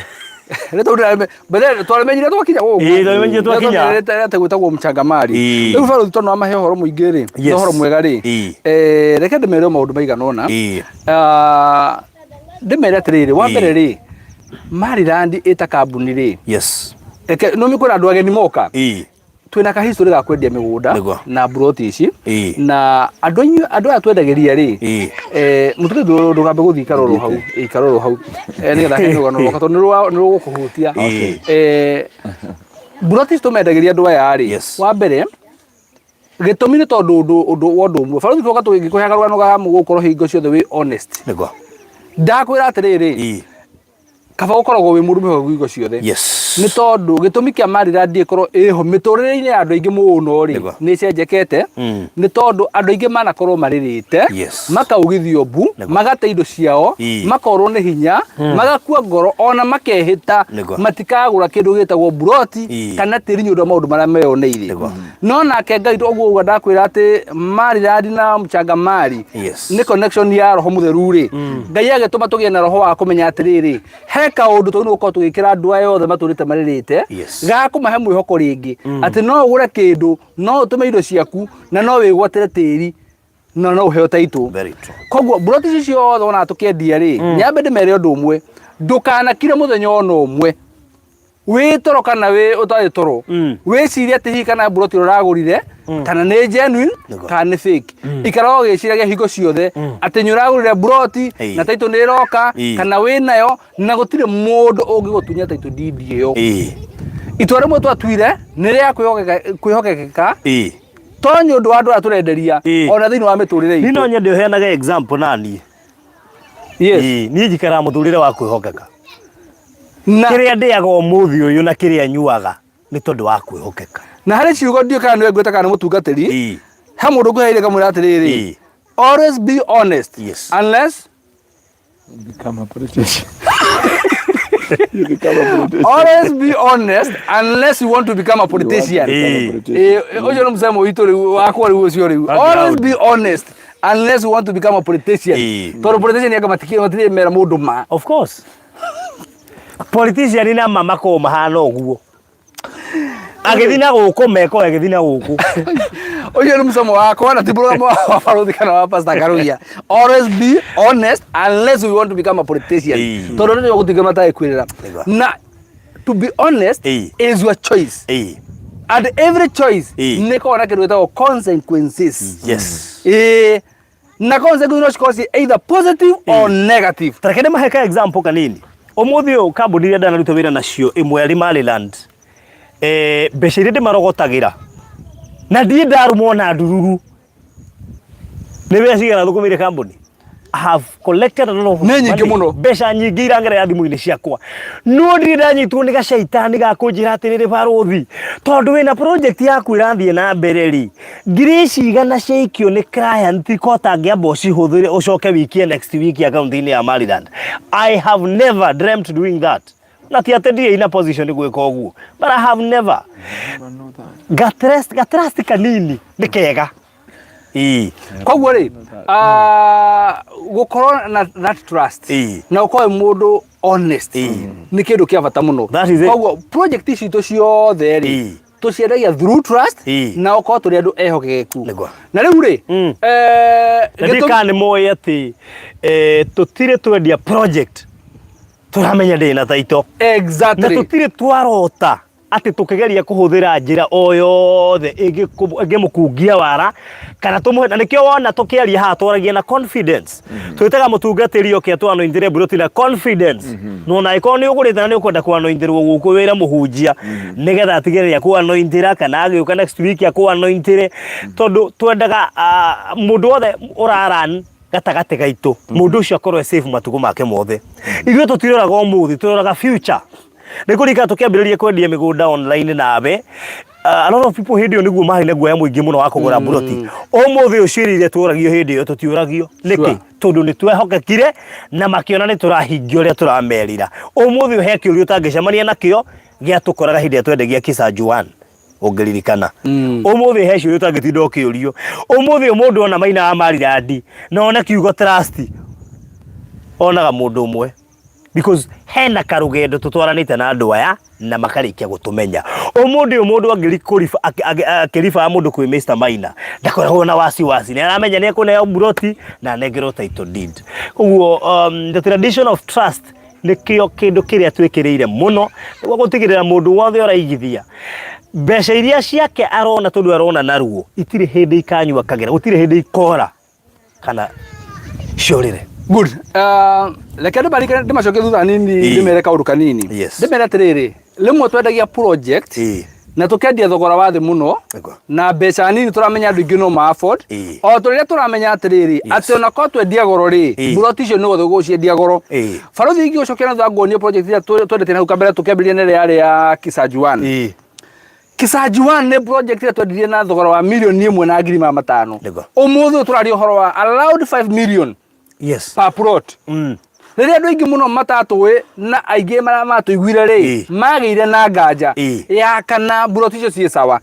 Rĩtwa rĩu ndĩrarĩme- mbere twarĩmenyire twakinya gũkũ. Ĩĩ, twarĩmenyire twakinya. Rĩtwa atĩ gwĩtagwo Mchangamari. Rĩu barũthi tondũ wamahe ũhoro mũingĩ rĩ, na ũhoro mwega rĩ, reke ndĩmere maũndũ maigana ũna. Ah, ndĩmere atĩrĩrĩ, wa mbere rĩ, Maryland ĩta kambuni rĩ, reke nĩ kwĩna andũ ageni moka, twĩna ka history ga kwendia mĩgũnda na mburoti ici, na andũ aingĩ, andũ aya twendagĩria rĩ, mũtũke ndũkambe gũthiĩ ikarorwo hau, ikarorwo hau, nĩgetha he rũgano rwakwa tondũ nĩ rũgũkũhutia. Mburoti ici tũmendagĩria andũ aya rĩ, wa mbere gĩtũmi nĩ tondũ ũndũ wa ũndũ ũmwe, barũthi, twoka tũgĩkũheaga rũgano ga gũkorwo hingo ciothe wĩ honest. Ndakwĩra atĩrĩrĩ, kaba gũkoragwo wĩ mũndũ mwĩhokeku hingo ciothe. Nĩ tondũ gĩtũmi kĩa Maryland ĩkorwo ĩho mĩtũrĩre-inĩ ya andũ aingĩ mũno rĩ, nĩ ĩcenjekete, nĩ tondũ andũ aingĩ manakorwo marĩrĩte, makaugithio mbu, magate indo ciao, makorwo nĩ hinya, magakua ngoro, ona makehĩta matikagũra kĩndũ gĩtagwo mburoti kana tĩri nĩ ũndũ wa maũndũ marĩa meyoneire. No nake Ngai ũguo uga ndakwĩra atĩ Maryland na Mchangamari nĩ connection ya roho mũtheru rĩ, Ngai agĩtũma tũgĩe na roho wa kũmenya atĩrĩrĩ, he kaũndũ tũgĩrĩirwo gũkorwo tũgĩkĩra andũ aya othe matũrĩte marĩrĩte, ga kũmahe mwĩhoko rĩngĩ atĩ no ũgũre kĩndũ, no ũtũme indo ciaku na no wĩgwatĩre tĩri na no ũheo title. Very true. Koguo mburoti ici ciothe ona tũkĩendia rĩ, nyambe ndĩmere ũndũ ũmwe, ndũkanakire mũthenya ona ũmwe wĩ toro kana wĩ ũtarĩ toro, wĩcirie atĩ hihi kana mburoti ĩrĩa ũragũrire kana nĩ genuine kana nĩ fake. Ikara ũgĩciragia hingo ciothe atĩ nĩ ũragũrire mburoti na title nĩ ĩroka kana wĩ nayo, na gũtirĩ mũndũ ũngĩgũtunya title deed ĩyo. Itua rĩmwe twatuire nĩ rĩa kwĩhokekeka, to nĩ ũndũ wa andũ arĩa tũrenderia, ona thĩinĩ wa mĩtũrĩre Niĩ no itũ. nyende ũheanage example naniĩ. Niĩ njikaraga mũtũrĩre wa kwĩhokeka. Na Kĩrĩa ndĩaga ũmũthĩ ũyũ na kĩrĩa nyuaga nĩ tondũ wa kwĩhokeka. Na harĩ ciugo ndiũĩ kana nĩwe ngwĩta kana nĩ mũtungatĩri, he mũndũ ngũheire ngamwĩra atĩrĩrĩ, always be honest unless Become a politician. You become a politician. Always be honest unless you want to become a politician. You want to become a politician. Ũcio nĩ mũcemo witũ rĩu wakwa rĩu ũcio rĩu. Always be honest unless you want to become a politician. Tondũ politician anga matirĩ mera mũndũ ma. Of course. Politician na mama ko mahana ũguo. Agĩthiĩ na gũkũ meko agĩthiĩ na gũkũ. Ũcio nĩ mũcemo wakwa na ti mũrũgamo wa barũthi kana wa Pastor Karugia. Always be honest unless you want to become a politician. Tondũ nĩ gũtuĩka matarĩ kwĩrĩra. Na to be honest is your choice. And every choice nĩ ĩkoragwo na kĩndũ gĩtagwo consequences. Na consequences no cikorwo ciĩ either positive or negative. Ta reke ndĩmahe ka example kanini. Ũmũthĩ ũyũ kambuni iria ndanaruta wĩra nacio ĩmwe arĩ Maryland, mbeca iria ndĩmarogotagĩra Na ndirĩ ndarũmwo na ndururu nĩ mbeca cigana thũkũmĩire kambuni. I have collected a lot of Nĩ nyingĩ money. mũno. Mbeca nyingĩ irangerera thimũ-inĩ ciakwa, no ndirĩ ndanyitwo nĩ gacaitani ga kũnjĩra atĩrĩrĩ, barũthi, tondũ wĩna project yaku ĩrathiĩ na mbere rĩ, ngiri ici igana ciaikio nĩ client ko tangĩamba ũcihũthĩre ũcoke wikie next week akaunti-inĩ ya Maryland. I have never dreamt doing that. Na ti atĩ ndirĩ in a position gwĩka ũguo, but I have never. Gatrust, gatrust kanini nĩ kega. Ĩĩ. Koguo rĩ, ah, gũkorwo na that trust na ũkorwo wĩ mũndũ honest nĩ kĩndũ kĩa bata mũno. That is it. Koguo project ici citũ ciothe rĩ, tũciendagia through trust na ũkorwo tũrĩ andũ ehokeku. Na rĩu rĩ, eh, Na ndiĩ kana nĩ moĩ atĩ eh, tũtirĩ twendia project tũramenya ndĩrĩ na taito. Na tũtirĩ twarota atĩ tũkĩgeria kũhũthĩra njĩra o yothe ĩngĩmũkungia wara kana tũmũhe. Na nĩkĩo wona tũkĩaria haha twaragia na confidence. Twĩtaga mũtungatĩri oke atũanointĩre mburoti na confidence. Na ona angĩkorwo nĩ ũgũrĩte na nĩ ũkwenda kũanointĩrwo gũkũ wĩre mũhunjia nĩgetha atigĩrĩre nĩ akũanointĩra, kana agĩũka next week akũanointĩre, tondũ twendaga ah, mũndũ wothe ũraran gatagatĩ gaitũ, mũndũ ũcio akorwo e safe matukũ make mothe. Ithuĩ tũtiroraga ũmũthĩ, tũroraga future. Nĩ kũririkana tũkĩambĩrĩria kwendia mĩgũnda online nawe, a lot of people hĩndĩ ĩyo nĩguo marĩ na guoya mũingĩ mũno wa kũgũra mburoti. Ũmũthĩ ũyũ ciũria iria tũragio hĩndĩ ĩyo tũtiũragio. Nĩkĩ? Tondũ nĩ twehokekire na makĩona nĩ tũrahingia ũrĩa tũramerĩra. Ũmũthĩ ũyũ he kĩũria ũtangĩcemania nakĩo gĩatũkoraga hĩndĩ ĩrĩa twendagia Kisanju 1, ũngĩririkana. Ũmũthĩ he ciũria ũtangĩtinda ũkĩũrio. Ũmũthĩ ũyũ mũndũ ona maina wa Maryland na one kiugo trust, onaga mũndũ ũmwe, because hena karũgendo tũtwaranĩte na andũ aya na makarĩkia gũtũmenya. Ũmũthĩ ũyũ mũndũ akĩriba mũndũ kwĩ Mr Maina ndakoragwo na wasiwasi, nĩ aramenya nĩ ekũneo mburoti na anengerwo title deed. Koguo the tradition of trust nĩkĩo kĩndũ kĩrĩa twĩkĩrĩire mũno nĩguo gũtigĩrĩra mũndũ wothe ũraigithia mbeca iria ciake arona, tondũ arona naruo itirĩ hĩndĩ ikanyua kagera, gũtirĩ hĩndĩ ikora kana ciũrĩre. Good. Reke ndĩmarikane, ndĩmacokie thutha nini, ndĩmere kaũndũ kanini. Ndĩmere atĩrĩrĩ, rĩmwe twendagia project na tũkendia thogora wa thĩ mũno na mbeca nini, tũramenya andũ aingĩ no ma afford, o tũrĩa tũramenya atĩrĩrĩ, atĩ ona korwo twendia goro rĩ, mburoti icio nĩ wothe gũciendia goro. Barũthi, ingĩgũcokia na thutha nguonie project ĩrĩa twendete na hau kabere tũkĩambĩrĩria na ĩrĩa yarĩ ya Kisanju 1. Kisanju 1 nĩ project ĩrĩa twendirie na thogora wa 1,500,000. Ũmũthĩ ũyũ tũraria ũhoro wa around 5 million per plot. Rĩrĩa andũ aingĩ mũno matatũĩ na aingĩ marĩa matũiguire rĩ, magĩire na nganja ya kana mburoti icio ciĩ sawa.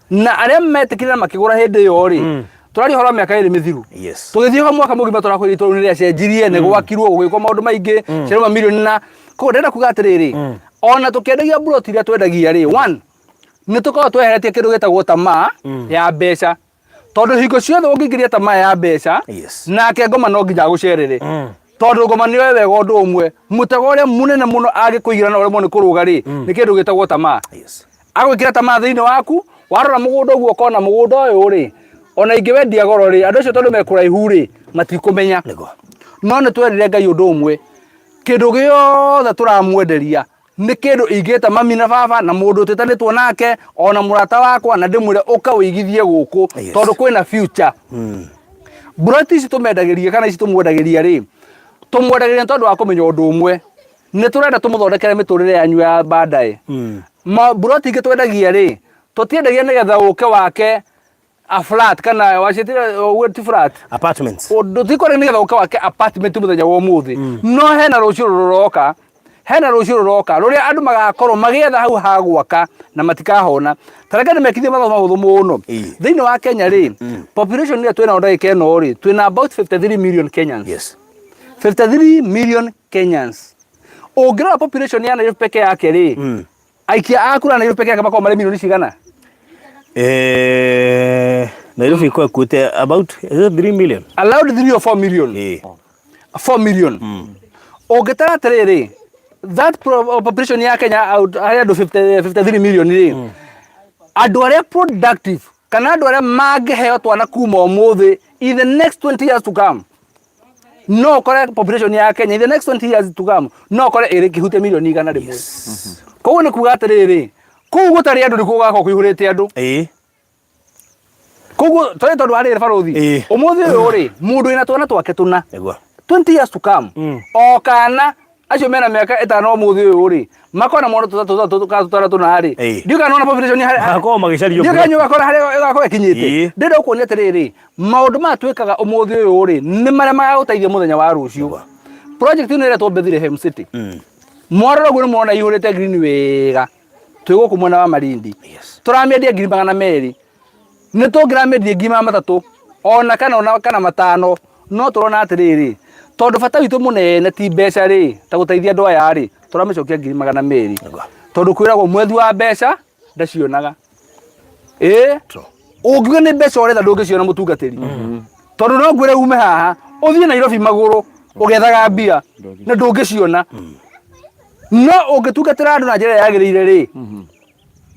Na arĩa metĩkire na makĩgũra hĩndĩ ĩyo rĩ, tũraria ũhoro wa mĩaka 2 mĩthiru. Tũgĩthiĩ ho mwaka mũgima tũrakwĩra itũra rĩu nĩrĩacenjirie, nĩ gwakirwo, gũgĩkwo maũndũ maingĩ, ciaruma milioni. Na koguo ndĩrenda kuga atĩrĩrĩ, ona tũkĩendagia mburoti iria twendagia rĩ, one, nĩ tũkoragwo tweheretie kĩndũ gĩtagwo tamaa ya mbeca, tondũ hingo ciothe ũngĩingĩria tamaa ya mbeca, nake ngoma no nginya agũcerere, tondũ ngoma nĩ oĩ wega ũndũ ũmwe, mũtego ũrĩa mũnene mũno angĩkũigĩra na ũremwo nĩ kũrũga rĩ, nĩ kĩndũ gĩtagwo tamaa. Agwĩkĩra tamaa thĩinĩ waku, warora mũgũnda ũguo ũkona mũgũnda ũyũ rĩ, ona ingĩwendia goro rĩ, andũ acio tondũ me kũraihu rĩ, matikũmenya. No nĩ twerire Ngai ũndũ ũmwe, kĩndũ gĩothe tũramwenderia nĩ kĩndũ ingĩta mami na baba na mũndũ twĩtanĩtwo nake ona mũrata wakwa na ndĩmwĩre ũka ũigithie gũkũ, tondũ kwĩna future. Mburoti ici tũmendagĩria kana ici tũmwendagĩria rĩ, tũmwendagĩria nĩ tondũ wa kũmenya ũndũ ũmwe, nĩ tũrenda tũmũthondekere mĩtũrĩre yanyu ya baadaye. Mburoti ingĩ twendagia rĩ, tũtiendagia nĩgetha ũke wake a flat kana wacĩtire ũguo ti flat. Apartments. Ũndũ ti kũrĩ nĩgetha ũke wake apartment mũthenya wa ũmũthĩ, no hena rũciũ rũroka, hena rũciũ rũroka rũrĩa andũ magakorwo magĩetha hau ha gwaka na matikahona. Ta reke ndĩmekithie mathomo mahũthũ mũno. Thĩinĩ wa Kenya rĩ, population ĩrĩa twĩnayo ndagĩka ĩno rĩ, twĩna about 53 million Kenyans. 53 million Kenyans. Ũngĩrora population ya Nairobi peke yake rĩ, aikia a kura Nairobi peke yake makorwo marĩ milioni cigana? Nairobi ĩkoragwo ĩkuĩte about, is it 3 million? Around 3 or 4 million. 4 million. Ũngĩtara atĩrĩrĩ, that population ya Kenya out harĩ andũ 50, 53 million rĩ, andũ arĩa productive kana andũ arĩa mangĩheo twana kuma ũmũthĩ in the next 20 years to come, no ũkore population ya Kenya in the next 20 years to come no ũkore ĩrĩ kĩhutia 100,000,000. Koguo nĩ kuga atĩrĩrĩ, kũu gũtarĩ andũ nĩkuo gũgakorwo kũihũrĩte andũ. Koguo tũrĩ tondũ wa rĩrĩ barũthi. Ũmũthĩ ũyũ rĩ, mũndũ wĩna twana twake tũna. Nĩguo. 20 years to come. O kana acio mena mĩaka ĩtano ũmũthĩ ũyũ rĩ, makorwo na mwana tũtatũ tũtatũ kana tũtandatũ na rĩ. Ndiũĩ kana nĩwona population harĩa. Magakorwo magĩcario Ndiũĩ kana nĩũgakora harĩa ĩgakorwo ĩkinyĩte. Ndĩrenda gũkuonia atĩrĩrĩ, maũndũ maya twĩkaga ũmũthĩ ũyũ rĩ, nĩ marĩa magagũteithia mũthenya wa rũciũ. Project ĩno ĩretwo Bethlehem City. Mwarora ũguo nĩ mũrona ĩihũrĩte green wega. Twĩ gũkũ mwena wa Malindi. Tũramĩendia 200,000. Nĩ tũngĩramĩendirie 300,000 ona kana ona kana matano no tũrona atĩrĩrĩ, tondũ bata witũ mũnene ti mbeca rĩ, ta gũteithia andũ aya rĩ, tũramĩcokia 200,000. Tondũ kwĩragwo mwethi wa mbeca ndacionaga. Ĩĩ, ũngiuga nĩ mbeca ũretha ndũngĩciona mũtungatĩri. Tondũ no ngwĩre ume haha ũthiĩ Nairobi magũrũ ũgethaga mbia na ndũngĩciona. No ũngĩtungatĩra andũ na njĩra ĩrĩa yagĩrĩire rĩ,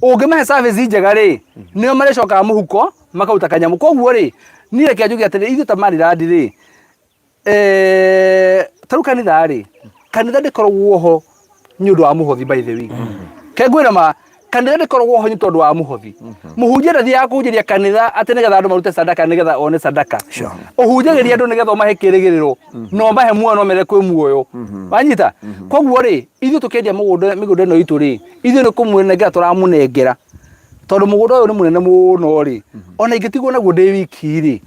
ũngĩmahe service njega rĩ, nĩo marĩcokaga mũhuko makaruta kanyamũ. Koguo rĩ, niĩ reke njuge atĩrĩ, ithuĩ ta Maryland rĩ, ta rĩu kanitha rĩ, kanitha ndĩkoragwo ho nĩ ũndũ wa mũhothi by the way. Ke ngwĩre ma, kanitha ndĩkoragwo ho nĩ tondũ wa mũhothi. Mũhunjia ndathiaga kũhunjĩria kanitha atĩ nĩgetha andũ marute sadaka nĩgetha one sadaka. Ũhunjagĩria andũ nĩgetha ũmahe kĩrĩgĩrĩro na ũmahe muoyo na ũmere kwĩ muoyo. Wanyita? Koguo rĩ, ithuĩ tũkĩendia mũgũnda mĩgũnda ĩno itũ rĩ, ithuĩ nĩ kũmũnengera tũramũnengera. Tondũ mũgũnda ũyũ nĩ mũnene mũno rĩ, ona ingĩtigwo naguo ndĩ wiki rĩ,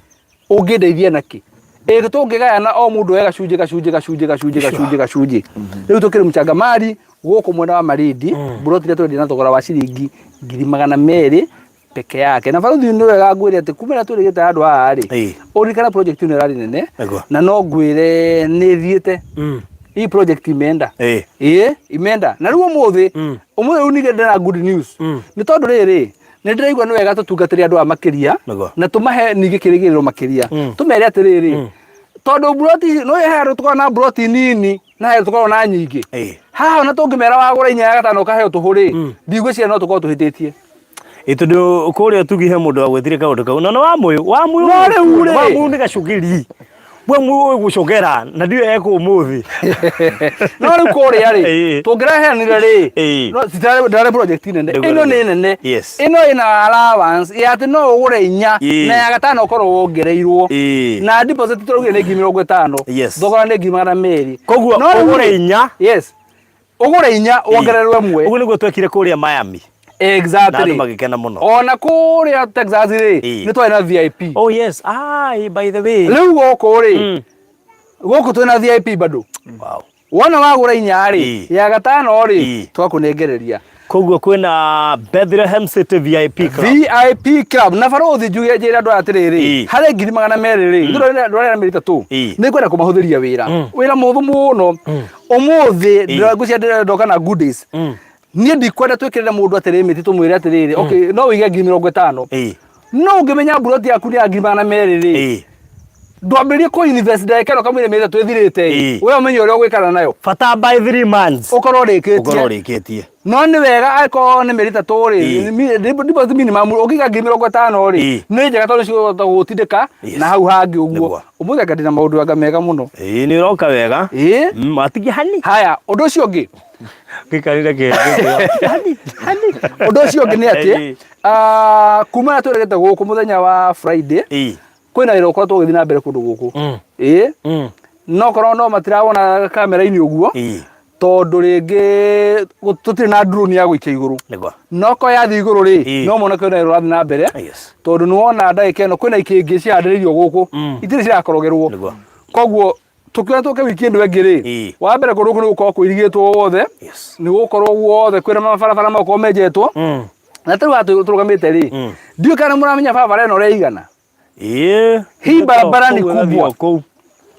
ũngĩndeithia nakĩ? Ĩ tũngĩgayana o mũndũ oe gacunjĩ gacunjĩ gacunjĩ gacunjĩ gacunjĩ gacunjĩ. Rĩu tũkĩrĩ Mchangamari gũkũ mwena wa Malindi, mburoti iria tũrendia na thogora wa ciringi 200,000 peke yake. Na barũthi nĩ wega ngwĩre atĩ kuma rĩrĩa twĩrĩgĩte handũ haha rĩ, ũririkane project ĩno ĩrarĩ nene na no ngwĩre nĩ ĩthiĩte. Hii project imeenda. Ĩĩ, imeenda. Na rĩu ũmũthĩ, ũmũthĩ rĩu ningĩ ndĩna good news. Nĩ tondũ rĩrĩ, nĩ ndĩraigua nĩ wega tũtungatĩre andũ aya makĩria na tũmahe ningĩ kĩrĩgĩrĩro makĩria. Tũmere atĩrĩrĩ, tondũ mburoti ici, nĩ ũĩ he handũ tũkoragwo na mburoti nini na he handũ tũkoragwo na nyingĩ. Haha ona tũngĩmera wagũra inya ya gatano ũkaheo tũhũ rĩ, ndigwĩciria no tũkorwo tũhĩtĩtie. Ĩ tondũ kũrĩa tugi he mũndũ wagwetire kaũndũ kau na nĩ wa mũyũ wa mũyũ No rĩu rĩ. wa mũyũ nĩ gacũgĩri we mũyũ ũĩ gũcogera na ndiũĩ ekũ ũmũthĩ No rĩu kũrĩa rĩ, tũngĩraheanire rĩ, no citirarĩ ndĩrarĩ project nene. Nĩguo, Ĩno nĩguo. nĩ nene. Ĩno ĩna allowance ya atĩ no ũgũre inya na ya gatano ũkorwo wongereirwo. Na deposit tũraugire nĩ 50,000. Thogora nĩ 200,000. Koguo No rĩu ũgũre rĩ, inya. Yes. Ũgũre inya wongererwo ĩmwe. Ũguo nĩguo twekire kũrĩa Miami. Exactly. Na andũ magĩkena mũno. Ona kũrĩa Texas rĩ, nĩ twarĩ na VIP. Oh yes. Ah, by the way. Rĩu gũkũ rĩ, gũkũ twĩna VIP bado. Wow. Wona wagũra inya rĩ, ya gatano rĩ, twakũnengereria. Koguo kwĩna Bethlehem City VIP Club. VIP Club. Na barũthi njuge njĩre andũ aya atĩrĩrĩ, harĩ 200,000 rĩ, ithuĩ ndũrarĩ na mĩeri ĩtatũ, nĩ ngwenda kũmahũthĩria wĩra. Wĩra mũhũthũ mũno. Ũmũthĩ ngwĩciria ndĩrenda ndoka na good days. Niĩ ndikwenda twĩkĩrĩre mũndũ atĩrĩ mĩtĩ tũmwĩre atĩrĩrĩ, okay, no wĩige 50,000. No ũngĩmenya mburoti yaku nĩ ya 200,000 rĩ, ndwambĩrĩrie kũ invest ndagĩka ĩno kamũira mĩeri ĩtatũ ĩthirĩte ĩ, we ũmenye ũrĩa ũgwĩkana nayo. Bata by 3 months. Ũkorwo ũrĩkĩtie. Ũkorwo ũrĩkĩtie. No nĩ wega angĩkorwo nĩ mĩeri ĩtatũ rĩ, deposit minimum ũngĩiga 50,000 rĩ, nĩ njega tondũ nĩcikũhota gũgũtindĩka na hau hangĩ ũguo. Ũmũthĩ anga ndĩna maũndũ anga mega mũno. Ĩĩ nĩ ũroka wega. Ĩĩ. Watigia hani. Haya, ũndũ ũcio ũngĩ. Gĩkarire kĩ. Hani, hani. Ũndũ ũcio ũngĩ nĩ atĩ, kuma rĩrĩa twĩrĩgĩte gũkũ mũthenya wa Friday, kwĩna wĩra ũkoretwo ũgĩthiĩ na mbere kũndũ gũkũ. Ĩĩ. No korwo no matirawona kamera-inĩ ũguo, tondũ rĩngĩ tũtirĩ na drone ya gũikia igũrũ. No ko yathiĩ igũrũ rĩ, no mone kwĩna wĩra ũrathiĩ na mbere. Tondũ nĩ wona ndagĩka ĩno kwĩna ikĩngĩ cihandĩrĩirio gũkũ, itirĩ cirakorogerwo. Koguo tũkiona tũke wiki ĩno ĩngĩ rĩ, wa mbere kũndũ gũkũ nĩ gũkorwo kũirigĩtwo guothe, nĩ gũkorwo guothe kwĩna mabarabara magũkorwo menjetwo. Na ta rĩu haha tũrũgamĩte rĩ, ndiũĩ kana mũramenya barabara ĩno ũrĩa ĩigana. Ĩĩ. Hii barabara ni Kũu ĩgathiĩ kubwa. o kũu.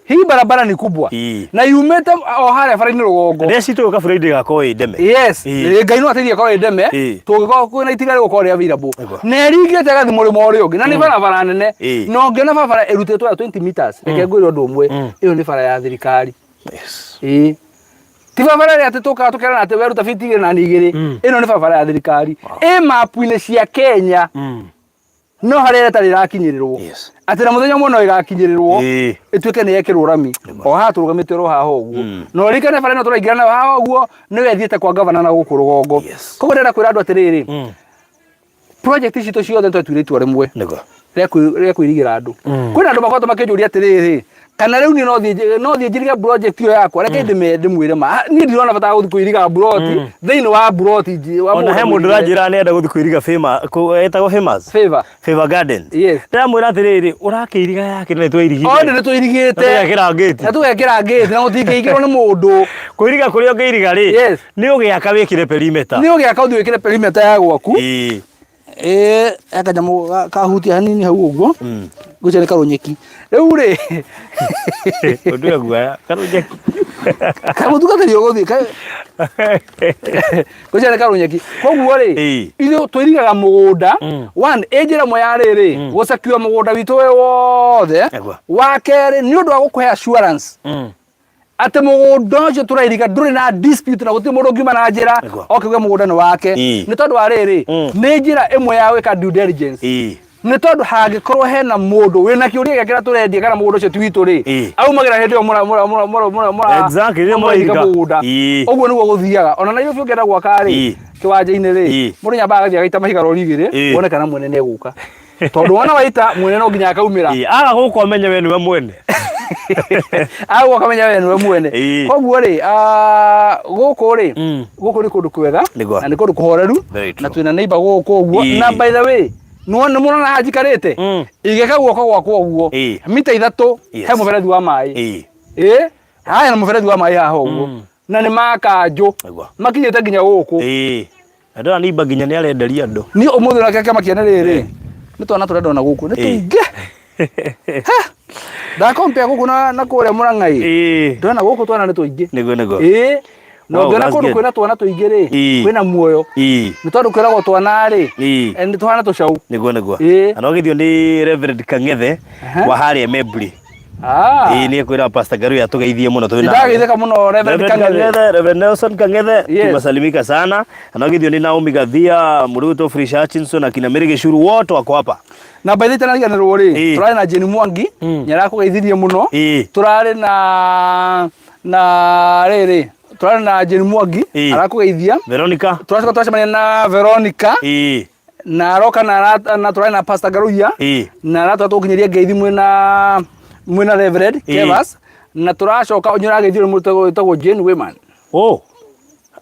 Hii barabara ni kubwa. Na yumĩte o harĩa bara-inĩ rũgongo. Ndeci tũgĩũka Friday ĩgakorwo ĩ ndeme. Yes. Ngai no ateithie ĩkorwo ĩ ndeme. Tũngĩkorwo kwĩna itiga rĩgũkorwo rĩ available. Na ĩringĩte ĩgathiĩ mũrĩmo ũrĩa ũngĩ. Na nĩ barabara nene. Na ũngĩona barabara ĩrutĩtwo ya 20 meters, reke ngwĩre ũndũ ũmwe, ĩyo nĩ bara ya thirikari. Ĩĩ. Ti barabara ĩrĩa atĩ tũkaga tũkerana atĩ weruta biti igĩrĩ na niĩ igĩrĩ. Ĩno nĩ barabara ya thirikari. Ĩ mapu-inĩ cia Kenya. No harĩa ĩtarĩ ĩrakinyĩrĩrwo. Atĩ na mũthenya ũmwe no ĩgakinyĩrĩrwo, ĩtuĩke nĩ yekĩrwo rami. O haha tũrũgamĩte oro haha ũguo. Na ũririkane bara ĩno tũraingĩra nayo haha ũguo, nĩyo ĩthiĩte kwa gavana na gũkũ rũgongo. Koguo ndĩrenda kwĩra andũ atĩrĩrĩ, project citũ ciothe nĩ twatuire itua rĩmwe. Rĩa kwĩrigĩra andũ. Kwĩna andũ makoretwo makĩnjũria atĩrĩrĩ, kana rĩu niĩ no thiĩ no thiĩ njirige project ĩyo yakwa, reke ndĩmwĩre ma niĩ ndirona bata wa gũthiĩ kũiriga mburoti thĩinĩ wa mburoti wa Ona he mũndũ ũranjĩra nĩenda gũthiĩ kũiriga Fema, ĩtagwo Famous? Favor. Favor Gardens. Yes. Ndĩramwĩra atĩrĩrĩ, ũrakĩiriga yake na nĩtwairigire. O nĩ nĩtũirigĩte. Na tũgekĩra ngĩti. Na tũgekĩra ngĩti na mũtingĩingĩrwo nĩ mũndũ. Kũiriga kũrĩa ũngĩiriga rĩ, Yes. nĩ ũgĩaka wĩkĩre perimeter. Nĩ ũgĩaka ũthiĩ wĩkĩre perimeter ya gwaku. Ĩĩ. Ĩĩ, he kanyamũ kahutia hanini hau ũguo. Ngwĩciria nĩ karũnyeki. Rĩu rĩ, Ũndũ ũyũ guoya, karũnyeki. kamũtungatĩri ũgũthiĩ ngwĩciria nĩ karũnyeki. Koguo rĩ, ithuĩ twĩrigaga mũgũnda, one, ĩ njĩra ĩmwe ya rĩrĩ, gũ secure mũgũnda witũ wĩ wothe. Wa kerĩ, nĩ ũndũ wa gũkũhe assurance. Atĩ mũgũnda ũcio tũrairiga ndũrĩ na dispute na gũtirĩ mũndũ ũngiuma na njĩra Nĩguo. oke uge mũgũnda nĩ wake. Ĩĩ. Nĩ tondũ wa rĩrĩ, nĩ njĩra ĩmwe ya gwĩka due diligence. Nĩ tondũ hangĩkorwo hena mũndũ wĩna kĩũria gĩake kĩrĩa tũrendia kana mũgũnda ũcio ti witũ rĩ, aumagĩra hĩndĩ ĩyo mũra mũra mũra mũra mũra mũra Exactly, rĩrĩa mũrairiga mũrairiga. mũgũnda. Ũguo nĩguo gũthiaga. Ona Nairobi ũngĩenda gwaka rĩ, kĩwanja-inĩ rĩ, mũndũ nyambaga agathiĩ agaita mahiga rori igĩrĩ, wone kana mwene nĩ egũka. Tondũ wona waita mwene no nginya akaumĩra. Ĩĩ, aga gũka ũmenye we nĩwe mwene. Aga gũka ũmenye we nĩwe mwene. Koguo rĩ, gũkũ rĩ, gũkũ nĩ kũndũ kwega Nĩguo. na nĩ kũndũ kũhoreru Very true. na twĩna neighbor gũkũ ũguo. Na by the way, nĩ mũrona haha njikarĩte? Ingĩka guoko gwakwa ũguo, mita 3 he mũberethi wa maĩ. Ĩĩ, haya na mũberethi wa maĩ haha ũguo. Na nĩ ma kanjũ. Nĩguo. Makinyĩte nginya gũkũ. Na ndĩrona neighbor nginya nĩ arenderia andũ. Niĩ ũmũthĩ nake kĩama nĩ rĩrĩ, nĩ twana tũrenda ona gũkũ, nĩ tũingĩ. Ha! Ndakompea gũkũ na kũrĩa Mũrang'a-ĩ, ndĩrona gũkũ twana nĩ tũingĩ. Nĩguo, nĩguo. Ĩĩ, na Wow, ũngĩona that's kũndũ good. kwĩna twana tũingĩ rĩ, kwĩna muoyo. Nĩ tondũ kwĩragwo twana rĩ, nĩ tũhana tũcaũ. Nĩguo, nĩguo. Ĩĩ. Na no gĩthio nĩ Reverend Kang'ethe wa harĩa Membri. Ĩĩ nĩ ekwĩra Pastor Ngaruiya atũgeithie mũno twĩ nawe. Nĩndageithĩka mũno Reverend Reverend Kang'ethe. Kang'ethe, Reverend Nelson Kang'ethe, Yes. tumesalimika sana. Na githio ni Naomi Gathia, Muruto Frisha Hutchinson, akina Mary Gĩcuru wote wako hapa. Na by the way itanariganĩrwo rĩ, tũrarĩ na Jane Mwangi, nĩarakũgeithirie mũno. Tũrarĩ na rĩrĩ, tũrarĩ na Jane Mwangi, arakũgeithia. Veronica. Tũracoka twacemania na Veronica. Na aroka na na tũrarĩ na Pastor Ngaruiya. Na aratwara tũgũkinyĩria ngeithi mwĩna Reverend Kevas. Na tũracoka nĩ ũrageithio nĩ mũndũ wĩtagwo Jane Wayman. Oh.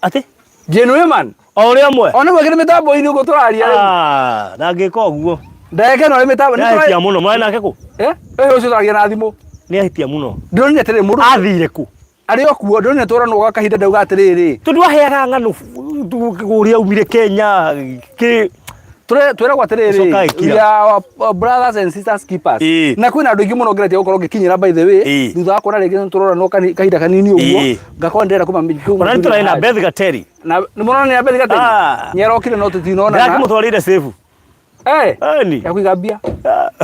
Atĩ? Jane Wayman. O ũrĩa ũmwe? O nĩguo kĩrĩ mĩtambo-inĩ ũguo tũraria rĩu. Ah, ndangĩka ũguo. Ndagĩka ĩno arĩ mĩtambo. Nĩ ahĩtia mũno, mwarĩ nake kũ? Eh? Eh, ũcio tũragia na thimũ. Nĩ ahĩtia mũno. Ndĩronire atĩrĩrĩ, mũndũ Athire kũ? Arĩ o kuo, ndĩronire tworanwo gwa kahinda ndauga atĩrĩrĩ. Tondũ aheaga ng'ano ũrĩa aumire Kenya, kĩ Twĩragwo atĩrĩrĩ, Coka ĩkira. we are our brothers and sisters keepers. Na kwĩna andũ aingĩ mũno ngeretie gũkorwo ngĩkinyĩra by the way, thutha wa kuona rĩngĩ nĩtũroranwo kahinda kanini ũguo, ngakorwo ndĩrenda Ona nĩ tũrarĩ na Beth Gateri. Na nĩ mũrona nĩ Beth Gateri? Nĩarokire no tũtinonana. Ndĩrakĩmũtwarĩire save. Eh. Ya kũiga mbia.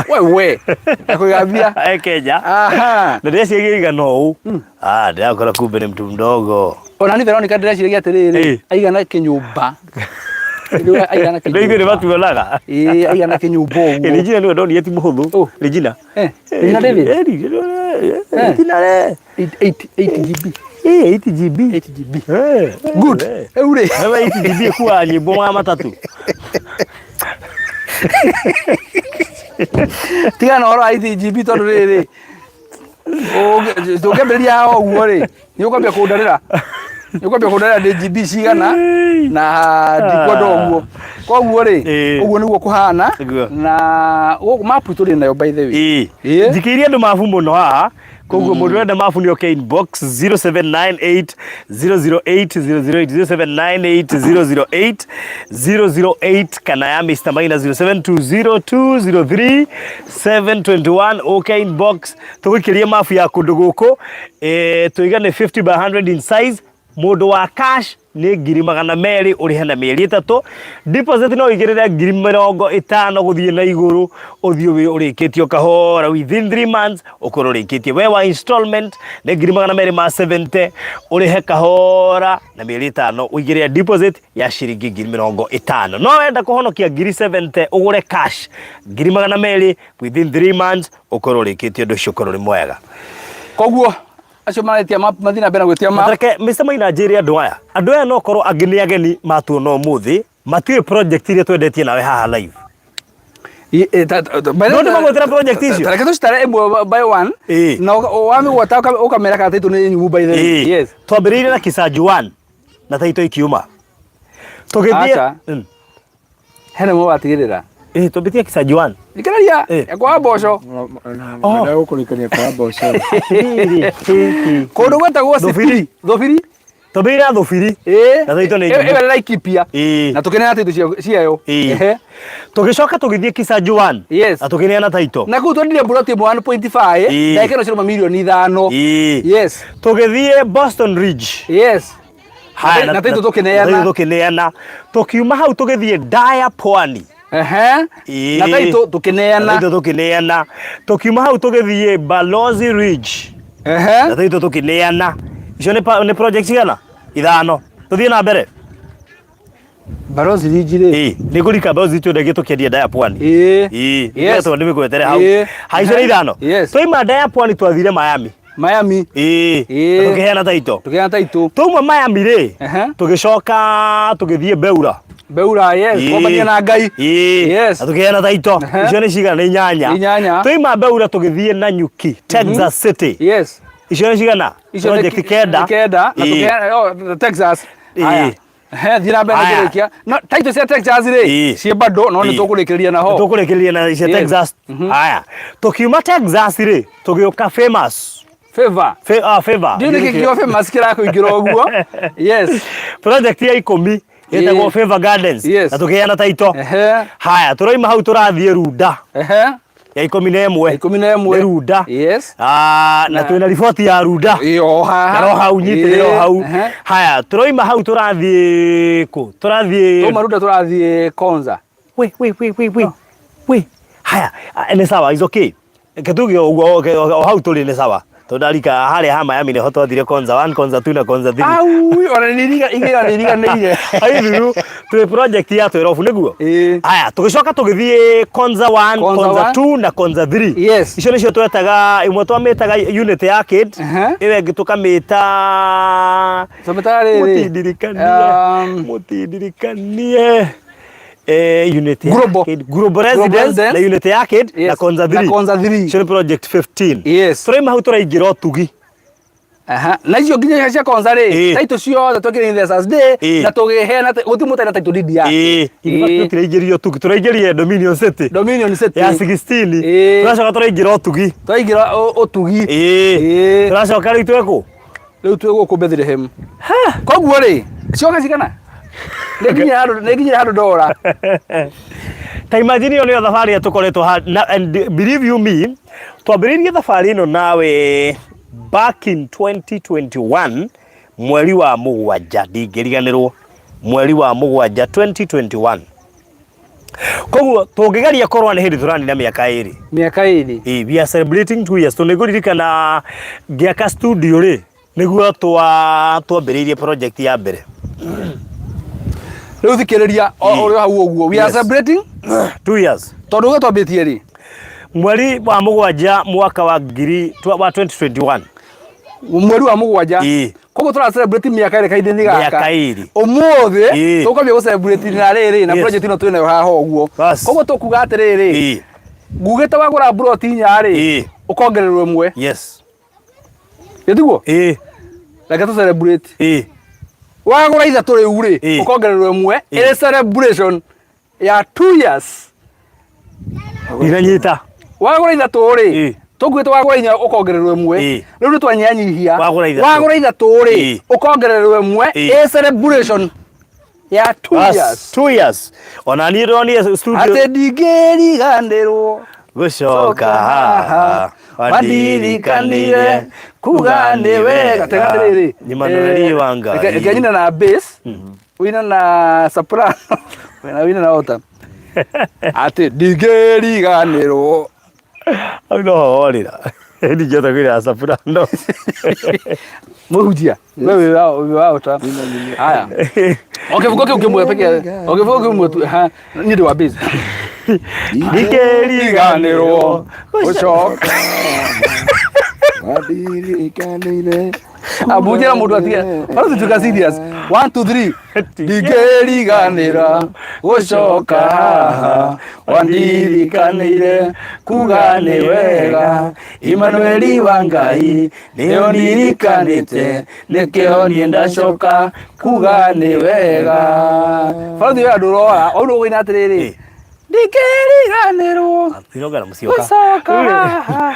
We we. Ya kũiga mbia. Eh, Kenya. Aha. Na ndĩreciria igana ũũ. Ah, ndĩrakora kumbe nĩ mtu mdogo. Ona ni Veronica ndĩreciragia atĩrĩrĩ, aigana kĩnyũmba. Rĩu aigana Nĩ ithuĩ nĩ kĩnyũmba. matuonaga. Ĩĩ, aigana kĩnyũmba ũguo. Regina nĩwe ndonire ti mũhũthũ. Ũ. Regina. Regina David? Regina re. 8 GB. 8 GB. 8 GB. Good. Rĩu rĩ. Wewe 8 GB ĩkuaga nyĩmbo wa matatũ. Tigana na ũhoro wa 8 GB tondũ rĩrĩ, tũngĩambĩrĩria haha ũguo rĩ, nĩ ũkwambia kũndarĩra. Nĩ ũkwambia kũndarĩra nĩ GB cigana na ndikwenda ũguo. Koguo rĩ, ũguo nĩguo kũhana na gũkũ map tũrĩ nayo by the way. Njikĩirie andũ mabu mũno haha. Koguo mũndũ ũrenda mabu nĩ oke inbox 0798 008 008 0798 008 008 kana ya Mr Maina 0720 203 721 oke inbox tũgũikĩrie mabu ya kũndũ gũkũ. Tũiga nĩ 50 by 100 in size. Mũndũ wa cash nĩ ngiri magana merĩ ũrĩhe na mĩeri 3. Deposit no ũigĩrĩre ngiri mĩrongo ĩtano gũthiĩ na igũrũ, ũthiĩ ũrĩkĩtie kahora within 3 months ũkorwo ũrĩkĩtie. We wa installment nĩ ngiri magana merĩ ma 70 ũrĩhe kahora na mĩeri 5 ũigĩrĩre deposit ya ciringi ngiri mĩrongo ĩtano. No wenda kũhonokia ngiri 70 ũgũre cash ngiri magana merĩ within 3 months ũkorwo ũrĩkĩtie ũndũ ũcio ũkorwo ũrĩ mwega. Koguo acio maretia map mathiĩ na mbere na gwĩtia map. Reke Mr Maina njĩre andũ aya. Andũ aya no korwo angĩ nĩ ageni matuona ũmũthĩ, matiũĩ project iria twendetie nawe haha live. No ndĩmagwetera project icio. Reke tũcitare ĩmwe by one. Ĩĩ. Na wamĩgweta ũkamera kana title nĩ nyumu by the way. Ĩĩ. Yes. Twambĩrĩirie na Kisaju 1 na title ikiuma. Tũgĩthiĩ Acha. Hena mwe watigĩrĩra. Ĩĩ twambĩtie Kisaju 1. Thikĩrĩria Ĩĩ. kwa mboco. Oh. Ndagũkũrĩkania kwa mboco. Kũndũ gwetagwo Thũbiri. Thũbiri. Twambĩrĩirie na Thũbiri. Ĩĩ. Na title nĩ Ĩyo nyumu. ĩyo nĩ Laikipia. Ĩĩ. Na tũkĩneana title ciayo. Ĩĩ. Ehe. Tũgĩcoka tũgĩthiĩ Kisaju 1. Yes. Na tũkĩneana title. Na kũu twendirie mburoti ĩmwe 1.5 Ĩĩ. na ĩkĩno ciruma mirioni 5. Ĩĩ. Yes. Tũgĩthiĩ Boston Ridge. Yes. Haya, Na title tũkĩneana. na title tũkĩneana. Tũkiuma hau tũgĩthiĩ Daya Pwani. Ehe. Ĩĩ. Na title tũkĩneana. Na title tũkĩneana. Tũkiuma hau tũgĩthiĩ Balozi Ridge. Ehe. Na title tũkĩneana. Icio nĩ project cigana? 5. Tũthiĩ na mbere. Balozi Ridge rĩ. Ĩĩ, nĩ ngũrika Balozi twendagie tũkĩendia Daya Pwani. Ĩĩ. Ĩĩ, Yes. nĩgetha ndĩmĩgwetere hau. Ĩĩ. Ha icio nĩ 5. Yes. Twaima Daya Pwani twathire Miami. Miami. Ĩĩ. Ĩĩ. Na tũkĩheana title. Tũkĩheana title. Twauma Miami rĩ, Ehe. tũgĩcoka tũgĩthiĩ Beura. Beura, yes. Ĩĩ. Kombania na Ngai. Ĩĩ. Yes. Na tũkĩheana title. Ehe. Icio nĩ cigana? Nĩ 8. 8. Twaima Beura tũgĩthiĩ Nanyuki, Texas City. Yes. Icio nĩ cigana? Icio nĩ Project 9. 9 na Ĩĩ. tũkĩheana oh, Texas. Ĩĩ. Haya. Ehe, thiĩ na mbere na Haya. kũrĩkia. No title cia Texas rĩ, Ĩĩ. ciĩ bado no nĩ Ĩĩ. tũkũrĩkĩrĩria naho. Tũkũrĩkĩrĩria na cia Yes. Texas. Haya. Tũkiuma Texas rĩ, tũgĩũka Famous. Favor. Favor. Ndiũĩ nĩkĩ kĩo famous kĩrakũingĩra ũguo. Yes. Project ya 10 ĩtagwo Ĩĩ. Favor Gardens. Yes. Na tũkĩheana title. Ehe. Haya, tũraima hau tũrathiĩ Runda Ehe. ya 11. 11. Nĩ Runda. Yes. Ah, na twĩna riboti ya Runda. Ĩĩ o haha. Na no hau nyitĩrĩre o Ĩĩ. hau. Ehe. Haya, tũraima hau tũrathiĩ kũ? Tũrathiĩ Twauma Runda tũrathiĩ Konza. We, we, we, we, we. We. Haya, nĩ sawa, is okay. Reke tuge ũguo o hau tũrĩ nĩ sawa. Tondũ ndarika harĩa ha Miami nĩho twathire Konza 1, Konza 2 na Konza 3. Au, ona nĩ igĩra nĩ iriganĩire. Aithuru, twĩ project ya 12 nĩguo? Ĩĩ. Haya, tũgĩcoka tũgĩthiĩ Konza 1, Konza Konza 1. 2 na Konza 3. Yes. Icio nĩcio twetaga, ĩmwe twamĩtaga unit ya arcade, Ehe. ĩyo ĩngĩ tũkamĩta Tũmĩtaga rĩrĩ. Mũtindirikanie. Mũtindirikanie. Unit ya Global. Arcade, Global Residence Residence. na unit ya Arcade Yes. na Konza 3. Na Konza 3. Icio nĩ project 15. Yes. Tũraima hau tũraingĩra ũtugi. Aha. Na icio nginya cia Konza rĩ, Ĩĩ. title ciothe twekĩrire Investors Day Ĩĩ. na tũgĩheana gũtirĩ mũtarĩ na title deed yake. Ĩĩ. In fact, Ĩĩ. tũtiraingĩria ũtugi, tũraingĩrire Dominion City. Dominion City. Ya 16. Ĩĩ. Tũracoka tũraingĩra ũtugi. Twaingĩra ũtugi. Ĩĩ. Ĩĩ. Tũracoka rĩu twĩ kũ? Rĩu twĩ gũkũ Bethlehem. Koguo rĩ, cioka cigana? Nĩ nginyire handũ ndora. Ta imagine ĩyo nĩyo thabarĩ ĩrĩa tũkoretwo na and believe you me, twambĩrĩirie thabarĩ ĩno nawe back in 2021 mweri wa 7, ndingĩriganĩrwo, mweri wa 7 2021. Koguo tũngĩgeria korwo nĩ hĩndĩ tũranina mĩaka 2. Mĩaka 2. Ĩĩ, we are celebrating 2 years. Tondũ nĩngũririkana ngĩaka studio rĩ, nĩguo twambĩrĩirie project ya mbere. Rĩu thikĩrĩria ũrĩ hau ũguo. We are celebrating 2 years. Tondũ ũguo twambĩtie rĩ? Mweri wa 7 mwaka wa ngiri wa 2021. Mweri wa 7. Ĩĩ. Koguo tũra celebrate mĩaka 2 kahinda-inĩ gaka. Mĩaka 2. Ũmũthĩ Ĩĩ. tũkwambia gũ celebrate na rĩrĩ na Yes. project ĩno twĩnayo haha ũguo. Bas. Koguo tũkuga atĩrĩrĩ. Ĩĩ. Ngugĩte wagũra mburoti 4 rĩ, Ĩĩ. ũkongererwo ĩmwe. Yes. Gĩtiguo? Ĩĩ. Reke tũ celebrate. Ĩĩ. Wagũra 3 rĩu rĩ, Ĩĩ. ũkongererwo ĩmwe. Ĩĩ. Ĩrĩ celebration ya 2 years. Ndinanyita. Wagũra 3 rĩ, Ĩĩ. tũkuĩte wagũra 4 ũkongererwo ĩmwe. Ĩĩ. Rĩu nĩ twanyihanyihia. Wagũra 3. Wagũra 3 rĩ, Ĩĩ. ũkongererwo ĩmwe. Ĩĩ. Ĩ celebration ya 2 Bas, years. 2 years. Ona niĩ ndonire studio. Atĩ ndingĩriganĩrwo Gũcoka haha wandirikanire kuga nĩ wega. Tega atĩrĩrĩ. Emmanuel wa Ngai. Reke nyine na bass, wĩine na soprano, na wĩine na alto. Atĩ ndingĩriganĩrwo. Hau no ho worĩra. Ndingĩhota kwĩra soprano. Mũhunjia, we wĩ wa alto. Haya. O kĩbungo kĩu kĩmwe peke. O kĩbungo kĩmwe tu. Ha, niĩ ndĩ wa bass. Ndingĩriganĩrwo gũcoka Wandirikanire Ambunjĩra mũndũ atige. Bado tutuka serious. 1 2 3. Ndingĩriganĩra gũcoka haha wandirikanĩire kuga nĩ wega Imanueli wa Ngai nĩ ũndirikanĩte nĩkĩo niĩ ndacoka kuga nĩ wega. Bado tuga andũ ũrora, ũguo ũgũina atĩrĩrĩ. Ndingĩriganĩrwo Tirogera mũcioka. gũcoka haha.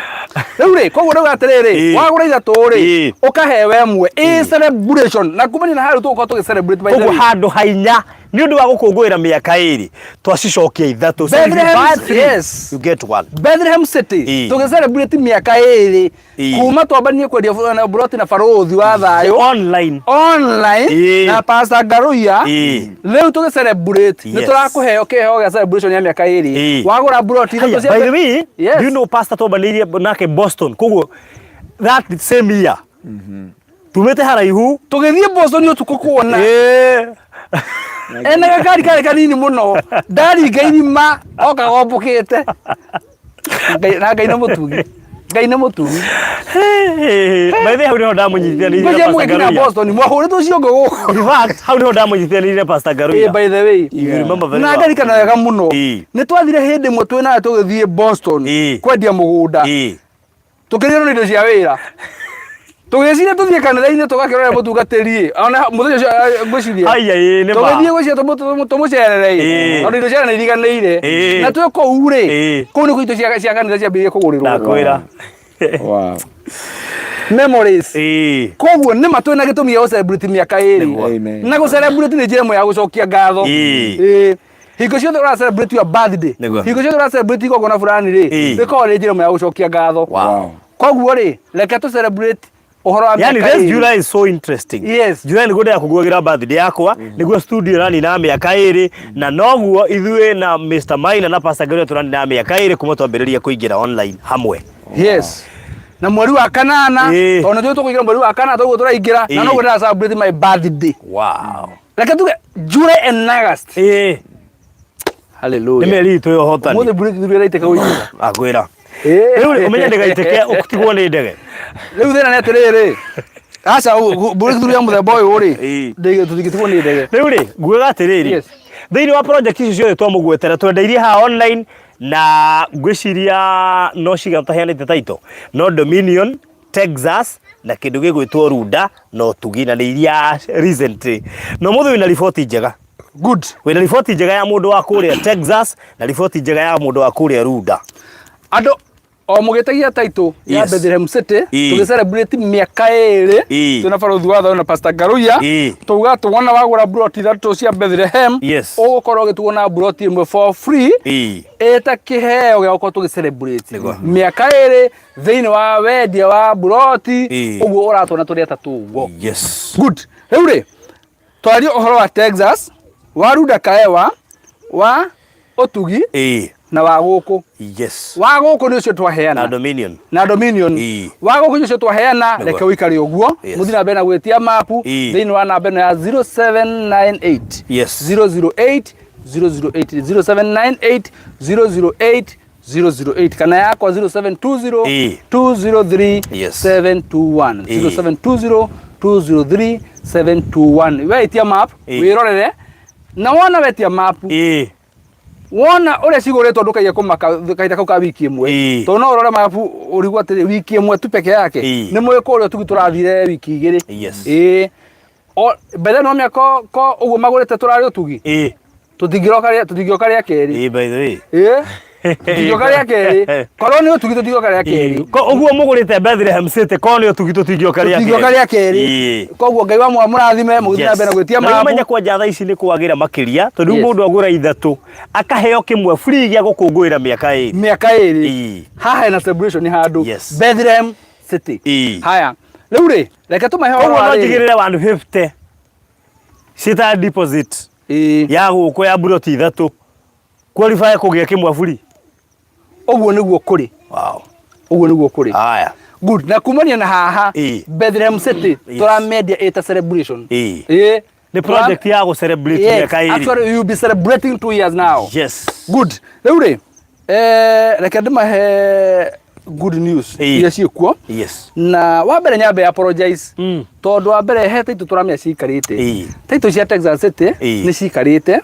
Rĩu rĩ, koguo ndauga atĩrĩrĩ, wagũra ithatũ rĩ, ũkaheo ĩmwe ĩ celebration na kumania na hau tũgũkorwo tũgĩ celebrate by the Koguo way. handũ ha inya nĩ ũndũ wa gũkũngũĩra mĩaka ĩrĩ twacicokia ithatũ. So if you Bethlehem- buy three, yes. you get one. Bethlehem City tũgĩ celebrate mĩaka ĩrĩ kuma twambanie kwendia na buroti na barũthi wa thayũ Online. online na Pastor Ngaruiya rĩu tũgĩ celebrate nĩ tũrakũheo kĩheo gĩa celebration ya mĩaka ĩrĩ wagũra buroti ithatũ Haya, cia by the way, Yes. do you know pastor twambanĩirie nake Boston koguo that same year tumĩte haraihu tũgĩthiĩ Boston ũtukũ kuona Ena gakari karĩ kanini mũno ndaringa irima oka gombũkĩte Ngai- na Ngai nĩ mũtugi Ngai nĩ mũtugi By the way, hau nĩho ndamũnyitithanĩirie na ngwĩciria Pastor mũgĩkinya Ngaruiya. Boston mwahũrĩtwo ciongo gũkũ In fact, hau nĩho ndamũnyitithanĩirie na Pastor Ngaruiya. By the way You remember very na well. ngarikana wega mũno nĩ twathire hĩndĩ ĩmwe twĩ nawe tũgĩthiĩ Boston kwendia mũgũnda tũkĩrĩrwo nĩ indo cia wĩra tũgĩciria tũthiĩ kanitha-inĩ tũgakĩrora mũtungatĩri ona mũthenya ũcio ngwĩciria Aya, ĩĩ, nĩ ma. tũgĩthiĩ gwĩciria tũmũcerere tondũ indo cia nĩ iriganĩire na twĩ kũu rĩ kũu nĩkuo indo cia kanitha ciambĩrĩirie kũgũrĩrwo. Ndakwĩra. Wow. Memories. Koguo nĩ ma twĩna gĩtũmi gĩa gũ-celebrate mĩaka ĩrĩ. Amen. Na gũ-celebrate nĩ njĩra ĩmwe ya gũcokia ngatho. Hingo ciothe ũra celebrate your birthday. Hingo ciothe ũra celebrate igongona fulani rĩ, rĩkoragwo rĩ njĩra ĩmwe ya gũcokia ngatho. Wow. Koguo rĩ, reke tũ celebrate ũhoro wa Yani mĩaka this ĩrĩ. July is so interesting. Yes. July nĩguo ndĩrakũngũagĩra birthday yakwa, nĩguo studio ĩranina mĩaka ĩrĩ, na noguo ithuĩ na Mr. Maina na Pastor Ngaruiya tũranina mĩaka ĩrĩ kuma twambĩrĩria kũingĩra online hamwe. Yes. Na mweri wa kanana, tondũ nĩtũĩ tũkũingĩra mweri wa kanana, toguo tũraingĩra, na noguo ndĩra celebrate my birthday. Wow. Reke tuge July and August. Hallelujah. Nĩ mĩeri itũ ya ũhotani. Ũmũthĩ breakthrough ĩraitĩka gũitĩka. Akwĩra. Rĩu rĩ, ũmenye ndĩgaitĩke ũtigwo nĩ ndege. Rĩu thĩna nĩ atĩrĩrĩ. Aca breakthrough ya mũthemba ũyũ rĩ, tũtingĩtigwo nĩ ndege. Rĩu rĩ, ngugaga atĩrĩrĩ. Yes. Thĩinĩ wa project icio ciothe twamũgwetera twendeirie haha online na ngwĩciria no cigana tũtaheanĩte title no Dominion Texas na kĩndũ gĩgwĩtwo Runda na Ũtugi na nĩ iria recently. Na ũmũthĩ wĩna riboti njega. Good. Wĩna riboti njega ya mũndũ wa kũrĩa Texas na riboti njega ya mũndũ wa kũrĩa Runda. Andũ o mũgĩtagia title ya Bethlehem City tũgĩ celebrate mĩaka ĩrĩ twĩna barũthi wa thayũ na Pastor Ngaruiya tauga atĩ wona wagũra mburoti ithatũ cia Bethlehem ũgũkorwo ũgĩtugwo na mburoti ĩmwe for free ĩta kĩheo gĩa gũkorwo tũgĩ celebrate mĩaka ĩrĩ thĩinĩ wa wendia wa mburoti ũguo ũratwona tũrĩ atatũ ũguo. Good. Rĩu rĩ twarie ũhoro wa Texas wa Runda Kaewa wa Ũtugi na wa gũkũ. Wa gũkũ nĩ ũcio twaheana. Na Dominion. Na Dominion. Wa gũkũ nĩ ũcio twaheana, reke ũikare ũguo. Mũthiĩ na mbere na gwĩtia mapu thĩinĩ wa namba ĩno ya 0798 008 008 0798 008 008 kana yakwa 0720 203 721 0720 203 721 wetia map wĩrorere na wona wetia map wona ũrĩa cigũrĩtwo ndũkaiye kũmaka kahinda kau ka wiki ĩmwe tondũ no ũrore mapu ũrigwo atĩrĩ wiki ĩmwe tu peke yake nĩ mũĩ kũrĩa ũtugi tũrathire wiki igĩrĩ ĩĩ mbere no mĩaka ko ũguo magũrĩte tũrarĩ ũtugi tũtingĩroka rĩa tũtingĩoka rĩa kerĩ Ĩĩ, by the way. Ĩĩ, tũtingĩoka rĩa kerĩ korwo nĩ ũtugi tũtingĩoka rĩa kerĩ Ko ũguo mũgũrĩte Bethlehem City korwo nĩ ũtugi tũtingĩoka rĩa kerĩ. Tũtingĩoka rĩa kerĩ Ĩĩ. Koguo Ngai wa mũrathime mũgĩthiĩ na mbere na gwĩtia Na rĩu mabu. ũmenye kwanja thaa ici nĩ kwagĩra makĩria tondũ rĩu Yes. mũndũ agũra ithatũ akaheo kĩmwe free gĩa gũkũngũĩra mĩaka ĩrĩ. Mĩaka ĩrĩ. Haha hena celebration handũ. Bethlehem City. Haya. Rĩu rĩ reke tũmahe ũhoro Koguo wa no rĩrĩ. njigĩrĩre 150 ciĩta deposit ya gũkũ ya mburoti ithatũ qualify kũgĩa kĩmwe free. Ũguo nĩguo kũrĩ. Wow. Ũguo nĩguo kũrĩ. Haya. Good. Na kumania na haha Bethlehem City tũramendia ĩta celebration. Ĩĩ. Nĩ project ya gũ celebrate mĩaka ĩrĩ. Actually you will be celebrating 2 years now. Yes. Good. Rĩu rĩ reke ndĩmahe Good news Ĩĩ. iria ciĩkuo. Na wa mbere nyambe apologize tondũ wa mbere he taitũ tũramenya ciikarĩte. Taitũ cia Texas City nĩ ciikarĩte.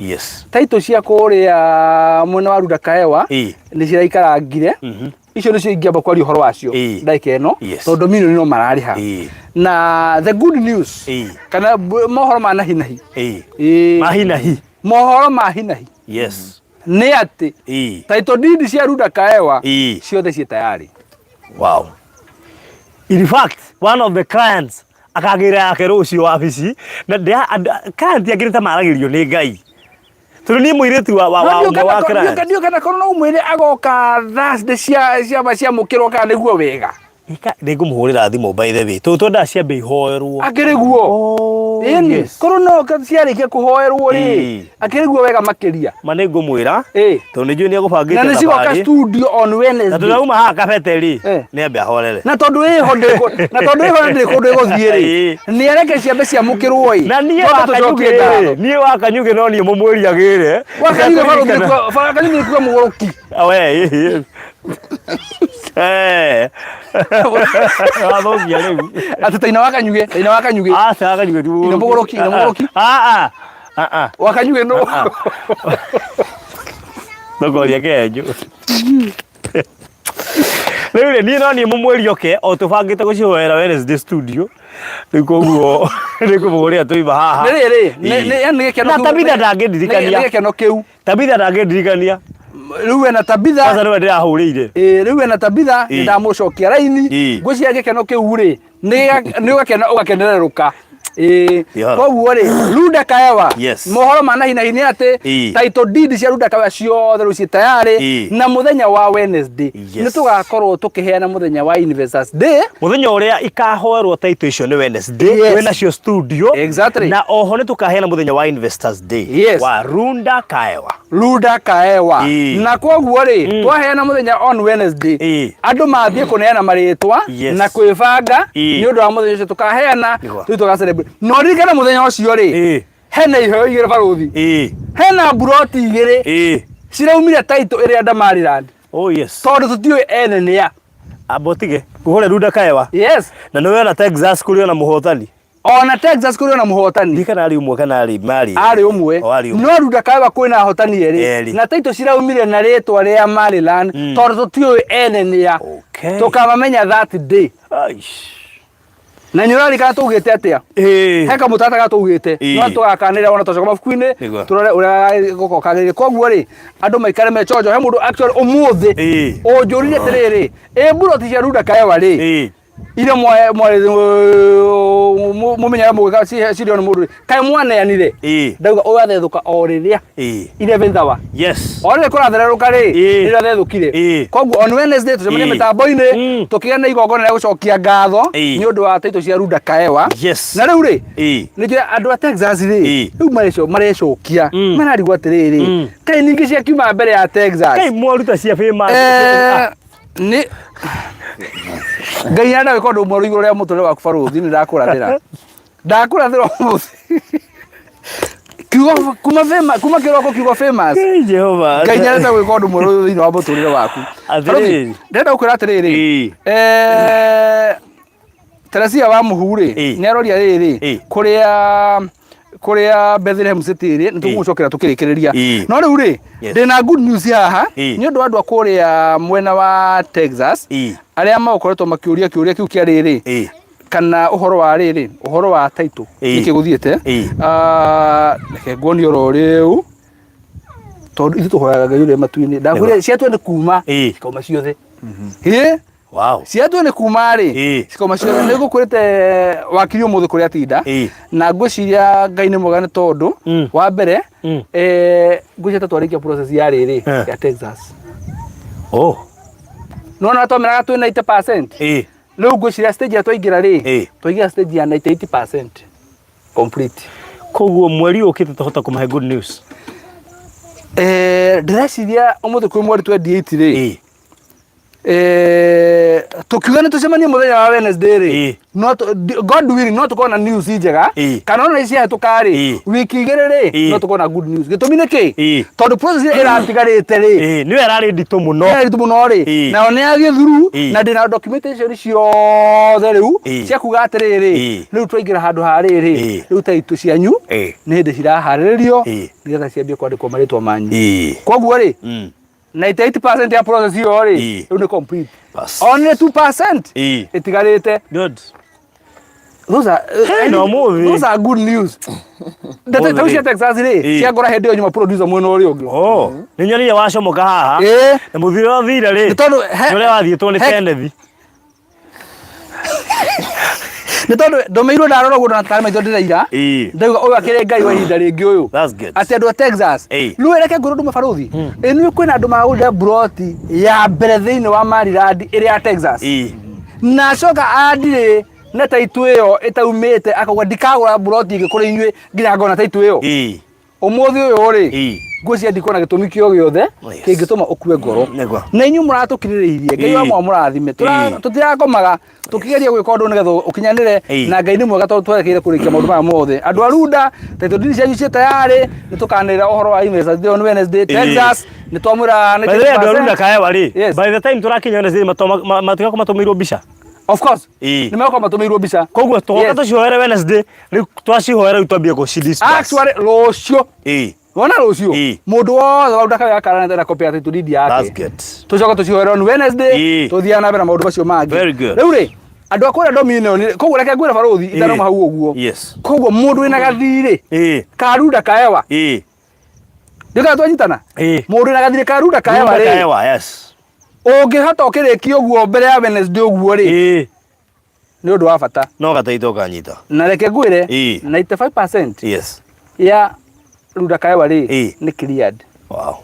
Taitũ cia kũrĩa mwena wa Runda Kaewa nĩ ciraikarangire. Icio nĩcio ingĩamba kwaria ũhoro wacio ndagĩka ĩno tondũ milioni no mararĩha. Na the good news kana mohoro ma nahi nahi. Ĩĩ. Ma hi na hi. Mohoro ma hi na hi. Nĩ atĩ title deed cia Runda Kaewa ciothe ciĩ tayari. Wow. In fact, one of the clients akagĩra yake rũciũ wabici na client angĩ nĩ ta maragĩrio nĩ Ngai. Tondũ niĩ mũirĩtu wa wa wa ũmwe wa client. Ndiũĩ kana korwo no ũmwĩre agoka Thursday cia ciamba ciamũkĩrwo kana nĩguo wega. Nĩ ngũmũhũrĩra thimũ by the way. Tondũ twendaga ciambe ihoerwo. Akĩrĩ guo. Oh, Ĩni, yes. korwo no ciarĩkia kũhoerwo rĩ, akĩrĩ guo wega makĩria. Ma nĩ ngũmwĩra. Tondũ nĩ njũĩ nĩ egũbangĩte Na nĩ cigoka studio on Na Wednesday. tũrauma haha kabete rĩ, nĩ ambe ahorere. Na tondũ ĩho ndĩkũ, na tondũ ĩho ndĩrĩ kũndũ ĩgũthiĩ rĩ, nĩ areke ciambe ciamũkĩrwo ĩ. Na niĩ Twambe wa tũcokie Kanyugĩ ngatho. rĩ, niĩ wa Kanyugĩ no niĩ mũmwĩri agĩre. Wa Kanyugĩ barũthi nĩ kuga mũgũrũki. We, ĩ, ĩ. Eh. Wathũkia rĩu. Atĩ taina wa Kanyugĩ, taina wa Kanyugĩ. Aca wa Kanyugĩ ti Ina mũgũrũki, ina mũgũrũki. Ah, ah. Ah, ah. Wa Kanyugĩ nũ? Ndũkoria kenju. Rĩu rĩ, niĩ no niĩ mũmwĩri oke o tũbangĩte gũcihoera Wednesday studio. Rĩu koguo nĩ kũmũhũrĩra tũima haha. Nĩ rĩrĩ, nĩ yani nĩ gĩkeno Na kĩu- Tabitha ndangĩndirikania. Nĩ gĩkeno kĩu. Tabitha ndangĩndirikania. Rĩu wena Tabitha. Kwanza nĩwe ndĩrahũrĩire. Ĩĩ, rĩu wena Tabitha nĩ ndamũcokia raini. Ngwĩciria gĩkeno kĩu rĩ, nĩ ũgakena ũgakenererũka. Ĩĩ, koguo rĩ, Runda Kaewa. Mohoro ma nahi nahi nĩ atĩ title deed cia Runda Kaewa ciothe rĩu ciĩ tayarĩ na mũthenya wa Wednesday nĩ tũgakorwo tũkĩheana mũthenya wa Investors Day. Mũthenya ũrĩa ikahoerwo title icio nĩ Wednesday. Twĩ nacio studio. Na oho nĩ tũkaheana mũthenya wa Investors Day. Wa Runda Kaewa. Runda Kaewa. Na koguo rĩ, twaheana mũthenya on Wednesday, andũ mathiĩ kũneana marĩtwa na kwĩbanga nĩ ũndũ wa mũthenya ũcio tũkaheana, tũthiĩ tũga celebrate. Na ũririkane mũthenya ũcio rĩ, hena iheo igĩrĩ barũthi. Hena mburoti igĩrĩ ciraumire title ĩrĩa Ndamariland. Oh yes. Tondũ tũtiũĩ ene nĩa. Amba ũtige kũhũre Runda Kaewa. Na nĩ wona Texas kũrĩ ona mũhotani. Ona Texas kũrĩ ona mũhotani. Ndiũĩ kana arĩ ũmwe kana arĩ marĩ. Arĩ ũmwe. O arĩ ũmwe. No Runda Kaewa kwĩna ahotani erĩ. Erĩ. Na title ciraumire na rĩtwa rĩa Maryland tondũ tũtiũĩ ene nĩa. Tũkamamenya that day. Aish. Na nĩ ũraririkana twaugĩte atĩa? He kamũtaratara twaugĩte. No tũgakanĩrĩra ona twacoka mabuku-inĩ tũrore ũrĩa gũkorwo kagĩrĩire. Koguo rĩ, andũ maikare me chonjo. He mũndũ actually ũmũthĩ ũnjũririe atĩrĩrĩ, ĩ mburoti cia Runda Kaewa rĩ, iria mũmenyaga mũgĩka cirio nĩ mũndũ rĩ, kaĩ mwaneanire? Ndauga ũyũ athethũka o rĩrĩa 11th hour. O rĩrĩa kũrathererũka rĩ, rĩrĩa athethũkire. Koguo on Wednesday tũcemanie mĩtambo-inĩ tũkĩgĩa na igongona rĩa gũcokia ngatho nĩ ũndũ wa title cia Runda Kaewa. Na rĩu rĩ, nĩ njũĩ andũ a Texas rĩ, rĩu marecokia, mararigwo atĩrĩrĩ, kaĩ ningĩ ciakiuma mbere ya Texas. Kaĩ mwaruta cia famous. Nĩ Ngai arenda gwĩka ũndũ mwerũ igũrũ rĩa mũtũrĩre waku barũthi, nĩ ndakũrathĩra. Ndakũrathĩra ũmũthĩ. Kiugo kuma famous, kuma kĩroko kiugo famous. Hey, Jehova. Ngai nĩ arenda gwĩka ũndũ mwerũ thĩinĩ wa mũtũrĩre waku. Atĩrĩrĩ. Barũthi, ndĩrenda gũkwĩra atĩrĩrĩ. Teresia wa Mũhu rĩ, nĩ aroria rĩrĩ, kũrĩa kũrĩa Bethlehem City rĩ, nĩ tũgũcokera tũkĩrĩkĩrĩria. No rĩu rĩ, ndĩna good news haha, nĩ ũndũ wa andũ a kũrĩa mwena wa Texas, arĩa magũkoretwo makĩũria kĩũria kĩu kĩa rĩrĩ, kana ũhoro wa rĩrĩ, ũhoro wa title, nĩkĩ gũthiĩte. Reke nguonie oro rĩu, tondũ ithuĩ tũhoyaga Ngai ũrĩa matu-inĩ. Ndakwĩrire ciatua nĩ kuma, cikauma ciothe. Ĩ? Wow. Ciatua nĩ kuma rĩ, cikauma ciothe. Nĩ ngũkwĩrĩte wakiri ũmũthĩ kũrĩa atinda, na ngwĩciria Ngai nĩ mwega nĩ tondũ, wa mbere, ngwĩciria ta twarĩkia process ya rĩrĩ, ya Texas. Nĩwona twameraga twĩ 90%? Rĩu ngwĩciria stage ĩrĩa twaingĩra rĩ, twaingĩra stage ya 98% complete. Koguo mweri ũkĩte tũhota kũmahe good news. Ndĩreciria ũmũthĩ kwĩ mweri 28 rĩ, Eh, tukiuga nĩ tũcemanie mũthenya wa Wednesday rĩ Ĩĩ. no tũ- di- God willing no tũkorwo na news njega Ĩĩ. kana ona ici ciahĩtũka rĩ Ĩĩ. wiki igĩrĩ rĩ Ĩĩ. no tũkorwo na good news gĩtũmi nĩ kĩ Ĩĩ. tondũ process ĩrĩa ĩratigarĩte rĩ Ĩĩ, nĩyo ĩrarĩ nditũ mũno nĩ nditũ mũno rĩ Ĩĩ. nayo nĩ yathiĩ through Ĩĩ. na ndĩna documentation ciothe rĩu Ĩĩ. cia kuga atĩrĩrĩ Ĩĩ. rĩu twaingĩra handũ ha rĩrĩ Ĩĩ. rĩu taitũ cianyu Ĩĩ. nĩ hĩndĩ ciraharĩrĩrio Ĩĩ. nĩgetha ciambie kwandĩkwo marĩtwa manyu Ĩĩ. koguo rĩ Mm. 98% ya process ĩyo rĩ Ĩĩ. rĩu nĩ complete Bas. only 2% Ĩĩ. ĩtigarĩte Good. those are Hey, na ũmũthĩ. those are good news ndeto Ũmũthĩ tau cia rĩ. Texas rĩ Ĩĩ. ciangora hĩndĩ ĩyo nyuma producer mwena ũrĩa ũngĩ Oh, nĩ nyonire wacomoka haha. Ĩĩ. Na mũthuri ũrĩa ũthire rĩ. Nĩ tondũ he- Nĩ ũrĩa wathiĩtwo nĩ he- Kenneth. nĩ tondũ ndũmĩirwo ndarora ũguo ndona tarĩ maitho ndĩraira Ĩĩ. ndauga ũyũ akĩrĩ ngai wa ihinda rĩngĩ ũyũ That's good. atĩ andũ a Texas Ĩĩ. rĩu reke ngwĩre ũndũ ũmwe barũthi ĩ nĩ kwĩna andũ magũrire mburoti ya mbere thĩinĩ wa Maryland ĩrĩa ya Texas Ĩĩ. na acoka andirĩ na taitũ ĩyo ĩtaumĩte akauga ndikagũra mburoti ĩngĩ kũrĩ inyuĩ nginya ngona taitũ ĩyo Ĩĩ. Ũmũthĩ ũyũ rĩ, Ĩĩ. ngwĩciria ndikuona gĩtũmi kĩo gĩothe Oh, yes. kĩngĩtũma ũkue ngoro. Nĩguo. Na inyuĩ mũratũkirĩrĩirie, Ngai Ĩĩ. wa mũrathime. Ĩĩ. Tũtirakomaga tũkĩgeria gwĩka ũndũ nĩgetha ũkinyanĩre Ĩĩ. na Ngai nĩ mwega tondũ twerekeire kũrĩkia maũndũ maya mothe. Andũ a Runda, title deed cianyu ciĩ tayarĩ, nĩ tũkanĩrĩra ũhoro wa Investors Day on Wednesday, Texas, nĩ twamwĩra By the way, andũ a Runda 90%. Kaewa rĩ, Yes. by the time tũrakinya Wednesday matigakorwo matũmĩirwo mbica. Of course. Ĩĩ. Nĩ megũkorwo matũmĩirwo mbica. Koguo tũgoka Yes. tũcihoere Wednesday, rĩu twacihoera rĩu twambie gũci disperse. Actually, rũciũ Ĩĩ. wona rũciũ Ĩĩ. mũndũ wothe wa Runda Kaewa akarana na copy ya title deed yake. That's good. tucoke tũcihoere on Wednesday Ĩĩ. tũthiaga na mbere na maũndũ macio mangĩ Very good. rĩu rĩ andũ a kũrĩa Dominion koguo reke ngwĩre barũthi itanoma hau ũguo Yes. koguo mũndũ wĩna gathirĩ Ĩĩ. ka Runda Kaewa Ĩĩ. ndĩkaga twanyitana Ĩĩ. mũndũ wĩna gathirĩ ka Runda Kaewa Runda rĩ Kaewa, yes. ũngĩhota ũkĩrĩkia ũguo mbere ya Wednesday ũguo rĩ Ĩĩ. nĩ ũndũ wa bata No gataitũ ũkanyita. na reke ngwĩre Ĩĩ. 95% Yes. ya Runda Kaewa rĩ Ĩĩ. nĩ cleared Wow.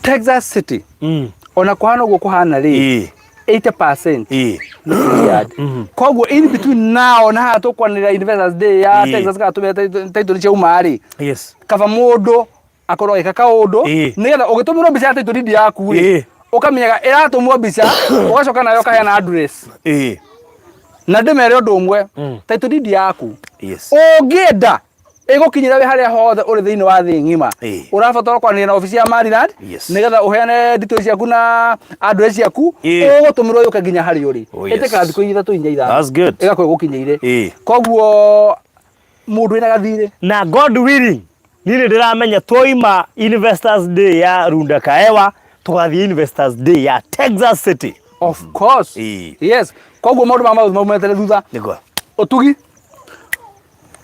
Texas City Mm. ona kũhana ũguo kũhana rĩ Ĩĩ. 80% Ĩĩ. nĩ cleared koguo in between now na haha tũkwanĩrĩra Investors Day ya Ĩĩ. Texas kana tũmĩre title ciauma rĩ Yes. kaba mũndũ akorwo agĩka kaũndũ Ĩĩ. nĩgetha ũgĩtũmĩrwo mbica ya title deed yaku rĩ Ĩĩ. ũkamenyaga ĩratũmwo mbica ũgacoka nayo ũkaheana address Ĩĩ. na ndĩmere ũndũ ũmwe title deed yaku Yes. ũngĩenda ĩgũkinyĩra wĩ harĩa hothe ũrĩ thĩinĩ wa thĩ ng'ima Ĩĩ. ũrabatara kwaranĩria na obici ya Maryland Yes. nĩgetha ũheane details ciaku na address ciaku Ĩĩ. ũgũtũmĩrwo yũke nginya harĩa ũrĩ Oh, yes. ĩtĩkaga thikũ ithatũ inya ithano That's good. ĩgakorwo ĩgũkinyĩire Ĩĩ. koguo mũndũ wĩna gathirĩ Na God willing, niĩ nĩ ndĩramenya twoima Investors Day ya Runda Kaewa tũgathiĩ Investors Day ya Texas City. of course Ĩĩ. yes koguo maũndũ ma maũndũ maumetere thutha Nĩguo. ũtugi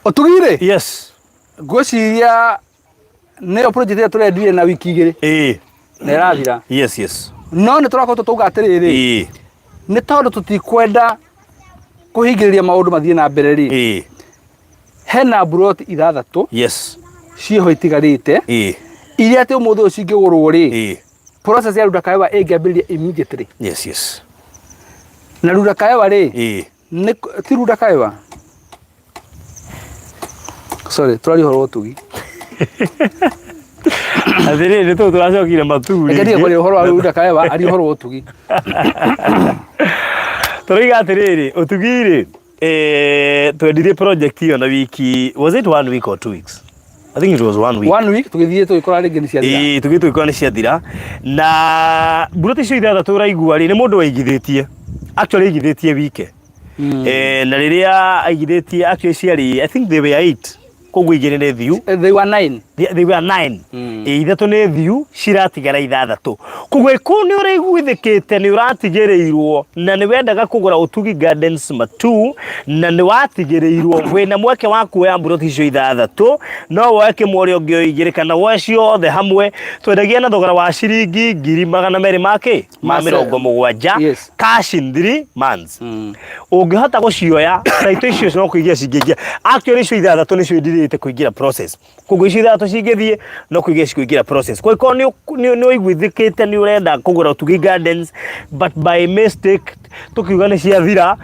ũtugi rĩ Yes. ngwĩciria nĩyo project ĩrĩa tũrendirie na wiki igĩrĩ Ĩĩ. na ĩrathira Yes, yes. no nĩ tũrakorwo tũtauga atĩrĩrĩ Ĩĩ. nĩ tondũ tũtikwenda kũhingĩrĩria maũndũ mathiĩ na mbere rĩ Ĩĩ. hena mburoti ithathatũ Yes. ciĩho itigarĩte Ĩĩ. iria atĩ ũmũthĩ ũyũ cingĩgũrwo rĩ Ĩĩ. process ya Runda Kaewa ĩngĩambĩrĩria immediately Yes, yes. na Runda Kaewa rĩ Ĩĩ. nĩ ti Runda Kaewa sorry tũraria ũhoro wa ũtugi Atĩrĩrĩ nĩ tũũ tũracokire matu reke ndige rĩngĩ. kwaria ũhoro wa Runda Kaewa aria ũhoro wa ũtugi Tũroiga atĩrĩrĩ, ũtugi rĩ, eh, twendirie project ĩyo na wiki, was it one week or 2 weeks? I think it was one week. One week tũgĩthiĩ tũgĩkora rĩngĩ nĩ ciathira. Ĩĩ, tũgĩthiĩ tũgĩkora nĩ ciathira. Na mburoti icio ithathatũ ũraigua rĩ, nĩ mũndũ waigithĩtie. Actually aigithĩtie wike. Eh, na rĩrĩa aigithĩtie actually ciarĩ, I think they were eight. Koguo igĩrĩ nĩ thiu. They were nine. They were nine. Ĩ, ithatũ nĩ thiu ciratigara ithathatũ koguo ĩkũ nĩ ũraiguithĩkĩte nĩ ũratigĩrĩirwo na nĩ wendaga kũgũra Ũtugi Gardens Matuu na nĩ watigĩrĩirwo wĩna mweke wa kuoya mburoti icio ithathatũ no woe kĩmwe ũrĩa ũngĩ oe igĩrĩ kana woe ciothe hamwe twendagia na thogora wa ciringi 200,000 ma kĩ ma 70 Yes. cash in 3 months ũngĩhota gũcioya taitũ icio no kũingĩra cingĩingĩra actually icio ithathatũ nĩcio indirĩte kũingĩra process koguo icio ithathatũ ithathatũ cingĩthiĩ no kũingĩra cikũingĩra process. Kwa hiyo nĩ ũiguithĩkĩte nĩ ũrenda kũgũra Ũtugi Gardens but by mistake tũkiuga nĩ ciathira,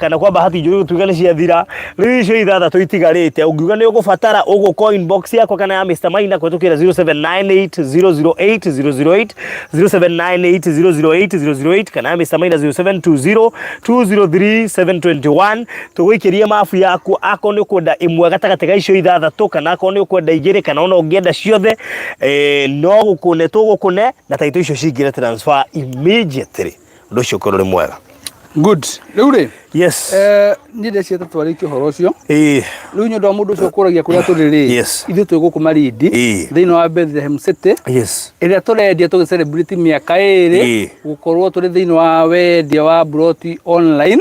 kana kwa bahati njũru tũkiuga nĩ ciathira, rĩu icio ithathatũ itigarĩte, ũngiuga nĩ ũgũbatara ũgũka inbox yakwa kana ya Mr Maina kũhetũkĩra 0798 008 008, 0798 008 008 kana ya Mr Maina 0720 203 721. Tũgũikĩrie mabu yaku akorwo nĩ ũkwenda ĩmwe gatagatĩ ga icio ithathatũ, kana akorwo nĩ ũkwenda igĩrĩ, kana ona ũngĩenda ciothe, no gũkũne tũgũkũne na taito icio cingĩre transfer immediately. Ũndũ ũcio ũkorwo ũrĩ mwega. Good. Rĩu rĩ, Yes. Niĩ ndeciria ta twarĩkia ũhoro ũcio. Rĩu nĩ ũndũ wa mũndũ ũcio ũkũragia kũrĩa tũrĩ rĩ, ithuĩ twĩ gũkũ Malindi, thĩinĩ wa Bethlehem City, ĩrĩa tũrendia tũgĩ celebrate mĩaka 2 gũkorwo tũrĩ thĩinĩ wa wendia wa mburoti online.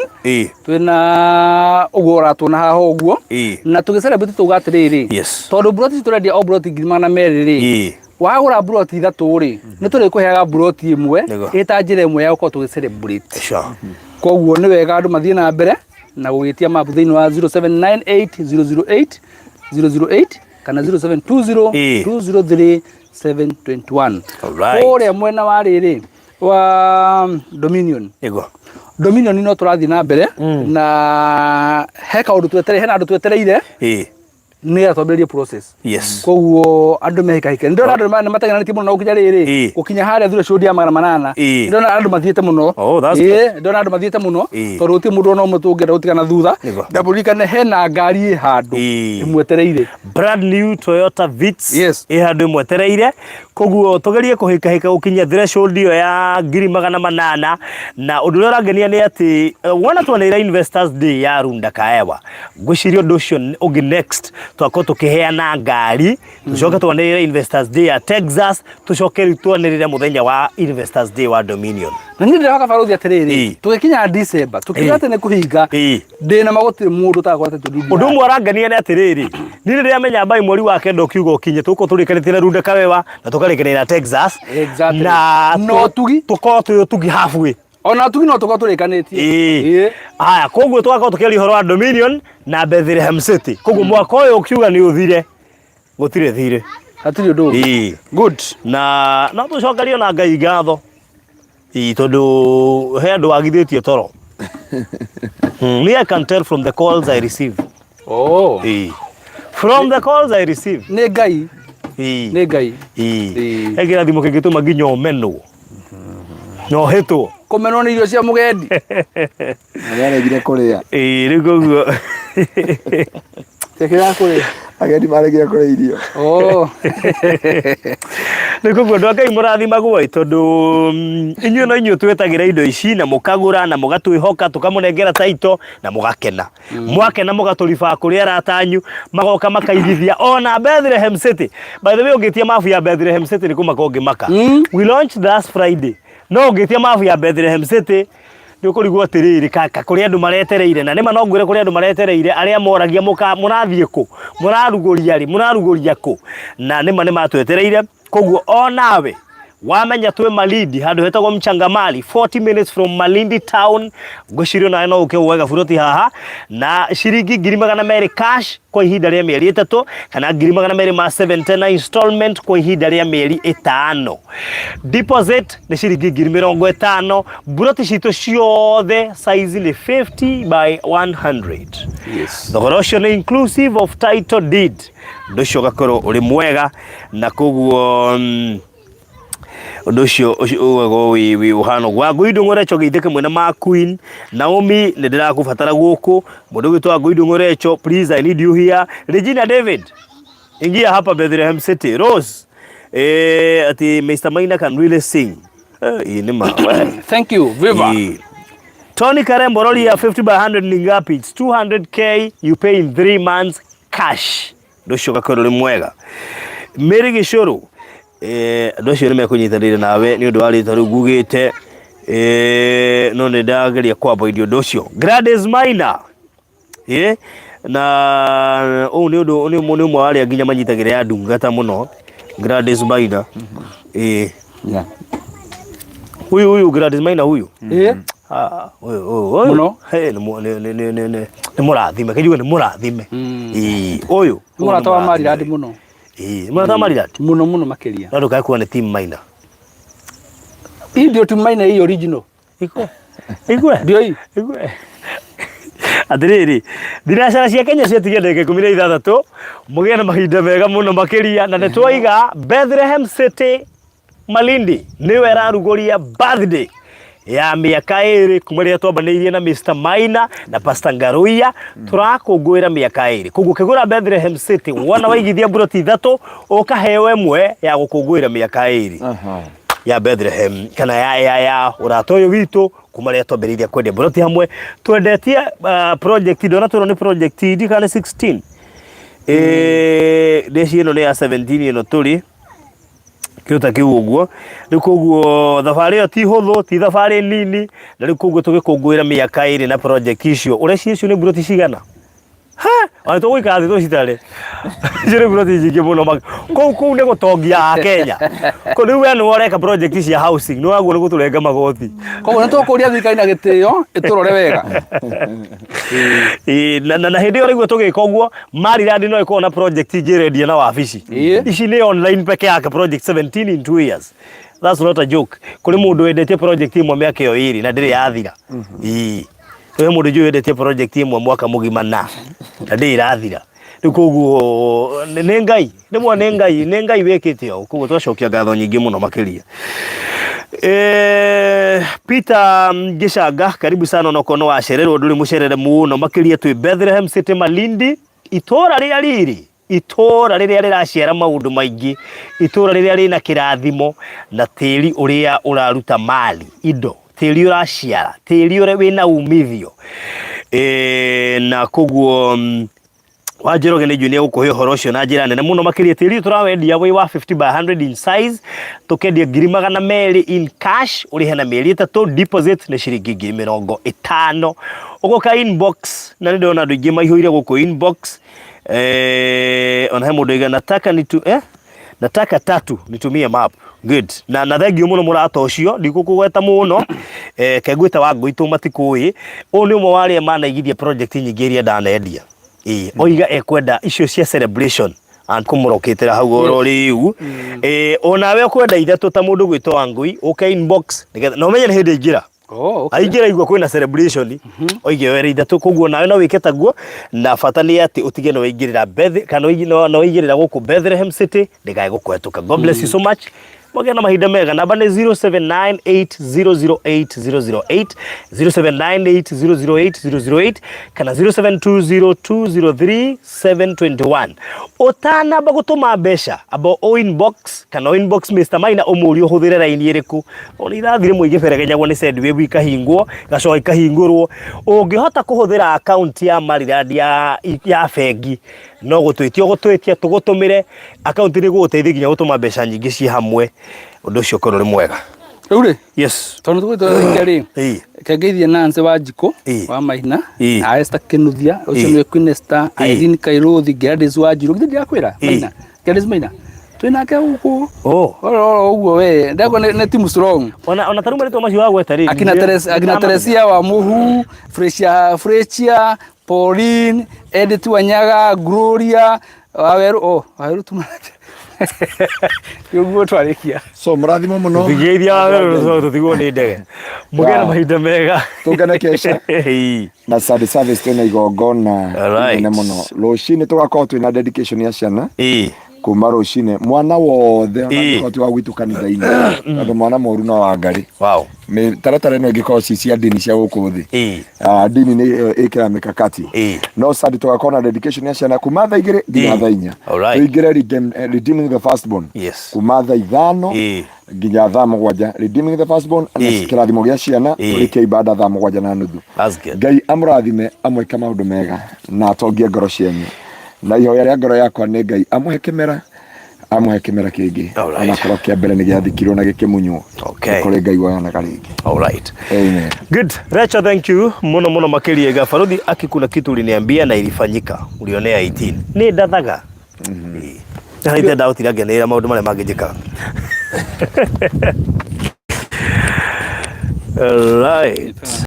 Twĩna ũguo ũratuona haha ũguo. Na tũgĩ celebrate tuga atĩrĩrĩ, tondũ mburoti ici tũrendia o mburoti 200,000 rĩ, wagũra mburoti ithatũ rĩ, nĩ tũrĩkũheaga mburoti ĩmwe ĩta njĩra ĩmwe ya gũkorwo tũgĩ celebrate. Koguo nĩ wega andũ mathiĩ na mbere na gũgĩtia mapu thĩinĩ wa 0798 008 008 kana 0720 203 721. Kũrĩa mwena wa rĩrĩ wa Dominion. Dominion no tũrathiĩ na mbere na he kaũndũ twetereire, hena andũ twetereire nĩgetha twambĩrĩrie process. Koguo andũ mehĩkahĩke. Nĩndĩrona andũ nĩmatengeranĩtie mũno na gũkinya rĩrĩ, gũkinya harĩa threshold ya 800. Nĩndĩrona andũ mathiĩte mũno. Oh, that's good. Nĩndĩrona andũ mathiĩte mũno, tondũ gũtirĩ mũndũ ona ũmwe tũngĩenda gũtigana thutha. Na mũririkane hena ngari ĩ handũ ĩmwetereire. Brand new Toyota Vitz ĩ handũ ĩmwetereire. Koguo tũgerie kũhĩkahĩka gũkinyia threshold ĩyo ya 800,000. Na ũndũ ũrĩa ũrangenia nĩ atĩ wona twanĩrĩra Investors Day ya Runda Kaewa, ngwĩciria ũndũ ũcio ũngĩ next twakorwo tũkĩheana ngari, tũcoke twanĩrĩre Investors Day ya Texas, tũcoke rĩu twanĩrĩre mũthenya wa Investors Day wa Dominion. Na niĩ ndĩrahoka barũthi atĩrĩrĩ, tũgĩkinya December, tũkiuga atĩ nĩ kũhinga, ndĩna ma gũtirĩ mũndũ ũtagakorwo atetwo ndundu Ũndũ ũmwe ũrangenia nĩ atĩrĩrĩ, niĩ rĩrĩa menya mbai mweri wa kenda ũkiuga ũkinye, tũgũkorwo tũrĩkanĩtie na Runda Kawewa na tũkarĩkanĩra na Texas. Na Na ũtugi. Tũkorwo twĩ ũtugi halfway. Ona ũtugi no tũkorwo tũrĩkanĩtie. Haya, koguo tũgakorwo tũkĩaria ũhoro wa Dominion na Bethlehem City. Koguo mwaka ũyũ ũkiuga nĩ ũthire, gũtirĩ thirĩ. Hatirĩ ũndũ ũngĩ. Good. Na no tũcokerie ona Ngai ngatho. Tondũ he andũ wagithĩtie toro. Me I can tell from the calls I receive. From the calls I receive. Nĩ Ngai. Nĩ Ngai. He kĩrathimo kĩngĩtũma nginya ũmenwo. Na ũhĩtwo. Kũmenwo nĩ irio cia mũgendi. Arĩa aregire kũrĩa. Rĩu koguo. Kĩrĩa kũrĩa. Agendi maregire kũrĩa irio. Rĩu koguo andũ a Ngai mũrathimagwo ĩ, tondũ inyuĩ no inyuĩ twetagĩra indo ici na mũkagũra na mũgatwĩhoka tũkamũnengera taito na mũgakena. Mwakena mũgatũribaa kũrĩ arata anyu magoka makaigithia ona Bethlehem City. By the way, ũngĩtia mabu ya Bethlehem City nĩ kũmaka ũngĩmaka. We launched last Friday. No ũngĩtia mabu ya Bethlehem City nĩ ũkũrigwo atĩrĩrĩ, ka kũrĩ andũ maretereire. Na nĩma no ngwĩre kũrĩ andũ maretereire arĩa moragia mũrathiĩ kũ, mũrarugũria rĩ, mũrarugũria kũ, na nĩma nĩ matwetereire. Koguo onawe wamenya twĩ Malindi handũ hetagwo Mchangamali, 40 minutes from Malindi town, ngwĩciria nawe no ũke woe gaburoti haha na ciringi 200,000 cash kwa ihinda rĩa mĩeri 3, kana 200,000 ma 70 na installment kwa ihinda rĩa mĩeri 5. Deposit nĩ ciringi 50,000. Buroti citũ ciothe size nĩ 50 by 100. Thogora ũcio nĩ inclusive of title deed. Ũndũ ũcio ũgakorwo ũrĩ mwega, na koguo ũndũ ũcio ũgagwo wĩ ũhana ũguo. Wangũi Ndũng'ũrecho gĩithe kĩmwe na ma Queen Naomi, nĩ ndĩrakũbatara gũkũ. Mũndũ ũgwĩtwo Wangũi Ndũng'ũrecho, please I need you here. Regina David, ingia hapa Bethlehem City. Rose, ati Mr Maina can really sing. Hii ni ma, we. Thank you, Viva. Tony Karembo, roli ya 50 by 100 ni ngapi? It's 200k, you pay in 3 months cash. Ũndũ ũcio ũgakorwo ũrĩ mwega. Mary Gĩcũrũ, andũ acio nĩ mekũnyitanĩra nawe nĩ ũndũ wa rĩtwa rĩu ngugĩte, no nĩ ndageria kũ avoid ũndũ ũcio. Gladys Maina, na ũyũ nĩ ũndũ, nĩ ũmwe wa arĩa nginya manyitagĩrĩra ya ndungata mũno, Gladys Maina. Huyu, huyu Gladys Maina huyu. Huyu, huyu, huyu. Mũno. Hey, nĩ nĩ mũrathime, kĩnjuge nĩ mũrathime. Ũyũ. Nĩ mũrata wa Marirandi mũno. Ĩĩ, mũrata wa Maryland? Mũno mũno makĩria. No ndũkae kuga nĩ team Maina. Hii ndio team Maina hii original. Ikwe. Ikwe. Ndio hii. Ikwe. Atĩrĩrĩ, thinacara cia Kenya ciatigia ndagĩka 16, mũgĩe na mahinda mega mũno makĩria, na nĩ twaiga Bethlehem City Malindi nĩwe ĩrarugũria birthday ya mĩaka 2 kuma rĩrĩa twambanĩirie na Mr Maina na Pastor Ngaruiya. Tũrakũngũĩra mĩaka 2, koguo ũkĩgũra Bethlehem City wona waigithia mburoti 3 ũkaheo ĩmwe ya gũkũngũĩra mĩaka 2 ya Bethlehem kana ya ũrata ũyũ witũ kuma rĩrĩa twambĩrĩirie kwendia mburoti hamwe. Twendetie project, ndona twĩrwo nĩ project ndi kana nĩ 16, ndĩci ĩno nĩ ya 17 ĩno tũrĩ kĩndũ ta kĩu ũguo. Rĩu koguo thabarĩ ĩyo ti hũthũ, ti thabarĩ nini, na rĩu koguo tũgĩkũngũĩra mĩaka 2 na project icio. Ũreciria icio nĩ mburoti cigana? Ha! Ona tũgũikara thĩ tũcitare. Icio nĩ mburoti nyingĩ mũno. Kũu nĩ gũtongia Akenya. Kũu rĩu we nĩwe ũreka project cia housing, nĩ waguo nĩ gũtũrenga magoti. Koguo nĩ tũkũria thirikari na gĩtĩo ĩtũrore wega. Ĩĩ, na hĩndĩ ĩyo rĩu tũgĩka ũguo, Maryland no ĩkorwo na project ingĩ ĩrendia na wabici. Ici nĩ online peke yake, project 17 in 2 years. That's not a joke. Kũrĩ mũndũ wendetie project ĩmwe mĩaka ĩyo 2 na ndĩrĩ yathira. Ĩĩ. Kũrĩ mũndũ njũĩ wendetie project ĩmwe mwaka mũgima na ndĩrĩ ĩrathira. Rĩu koguo nĩ Ngai, rĩmwe nĩ Ngai, nĩ Ngai wĩkĩte ũũ. Koguo twacokia ngatho nyingĩ mũno makĩria. Peter Gĩcanga, karibu sana, onokorwo nĩ wacererwo, ndũrĩ mũcerere mũno makĩria. Twĩ Bethlehem City Malindi, itũra rĩa riri, itũra rĩrĩa rĩraciara maũndũ maingĩ, itũra rĩrĩa rĩna kĩrathimo na tĩri ũrĩa ũraruta mali, indo, tĩri ũraciara, tĩri ũrĩa wĩna umithio. Na koguo wa Njoroge nĩ njũĩ nĩ egũkũhe ũhoro ũcio na njĩra nene mũno makĩria. Tĩri ũyũ tũrawendia wĩ wa 50 by 100 in size, tũkendia 200,000 in cash, ũrĩhe na mĩeri 3, deposit nĩ ciringi 50,000. Ũgoka inbox, na nĩ ndĩrona andũ aingĩ maihũire gũkũ inbox. Ona he mũndũ oiga nataka nitu, nataka tatu nitumie map. Good. Na thengiũ mũno mũrata ũcio, ndigũkũgweta mũno, kengwĩta wa ngũitũ matikũĩ. Ũyũ nĩ ũmwe wa arĩa manaigithia project nyingĩ iria ndanendia. Ĩĩ, oiga ekwenda icio cia celebration and kũmũrokĩtĩra hau oro rĩu. Onawe ũkwenda 3 ta mũndũ gwĩtwo Wangũi, ũke inbox nĩgetha na ũmenye nĩ hĩndĩ aingĩra. Oh, okay. Aingĩra igua kwĩna celebration, oige were 3, koguo nawe no wĩke taguo, na bata nĩ atĩ ũtige nĩ waingĩrĩra Beth, kana no waingĩrĩra gũkũ Bethlehem City, ndĩkae gũkũhetũka. God bless you so much. Mũgĩe na mahinda mega. Namba nĩ 0798008008, 0798008008 kana 0720203721. Ũtanamba gũtũma mbeca, amba o inbox kana o inbox Mr Maina ũmũrie ũhũthĩre raini ĩrĩkũ. Ona irathi rĩmwe igĩberegenyagwo nĩ Sendwave ikahingwo, igacoka ikahingũrwo. Ũngĩhota kũhũthĩra account ya Maryland ya bengi, no gũtwĩtia ũgũtwĩtia tũgũtũmĩre account nĩ gũgũteithia nginya gũtũma mbeca nyingĩ ciĩ hamwe. Ũndũ ũcio ũkorwo ũrĩ mwega. Rĩu rĩ, Yes. tondũ tũgwĩtwo rĩ, Ĩĩ. kengeithie Nancy wa Njikũ Ĩĩ. wa Maina, Ĩĩ. a Esther Kinuthia, ũcio Ĩĩ. nĩwe Queen Esther, Ĩĩ. Irene Kairuthi, Gladys wa Njirũ, githĩ ndirakwĩra Ĩĩ. Maina, Gladys Maina, twĩ nake gũkũ. Oh. Oro ũguo we, ndagwo nĩ team strong. Ona tarĩu marĩtwa macio wagweta rĩ, Akina Teresia, akina Teresia wa Muhu, Fresia, Fresia, Pauline, Edith Wanyaga, Gloria, Waweru, oh, Waweru tuma. Ũguo twarĩkia. So mũrathimo mũno. Tũtigĩithia Waweru tũtigwo nĩ ndege. Mũgĩe na mahinda mega. Tũngane kesha. Ĩĩ. Na Sunday service twĩna igongona Alright. inene mũno. Rũcinĩ tũgakorwo twĩna dedication ya ciana. Ĩĩ. Kuma rũcinĩ mwana wothe ona Ĩĩ. angĩkorwo ti wa gwitũ kanitha-inĩ, tondũ mwana mũru no wa Ngarĩ. Wow. Mĩtaratara ĩno ĩngĩkorwo ci cia ndini cia gũkũ thĩ. Ĩĩ. Ndini nĩ ĩkĩra mĩkakati. Ĩĩ. No Sunday tũgakorwo na dedication ya ciana kuma thaa 2 nginya Ĩĩ. thaa 4. Alright. Tũingĩre redeeming the firstborn. Yes. Kuma thaa 5 Ĩĩ. nginya thaa 7, redeeming the firstborn na Ĩĩ. kĩrathimo gĩa ciana, Ĩĩ. tũrĩkie ibada thaa 7:30. That's good. Ngai amũrathime, amwĩke maũndũ mega na atongie ngoro cianyu. Na ihoya rĩa ngoro yakwa nĩ Ngai amũhe kĩmera, amũhe kĩmera kĩngĩ. Alright. Onakorwo kĩa mbere nĩ gĩathikirwo na gĩkĩmunywo. Okay. Nĩ kũrĩ Ngai woyanaga rĩngĩ. All right. Amen. Good. Rachel, thank you. Muno muno makĩria ga Faruthi aki kuna kitu uliniambia na ilifanyika. Ulionea 18. Nĩ ndathaga. Ĩĩ. Na ithe ndagũtira ngenĩrĩra maũndũ marĩa mangĩnjĩkaga. All right.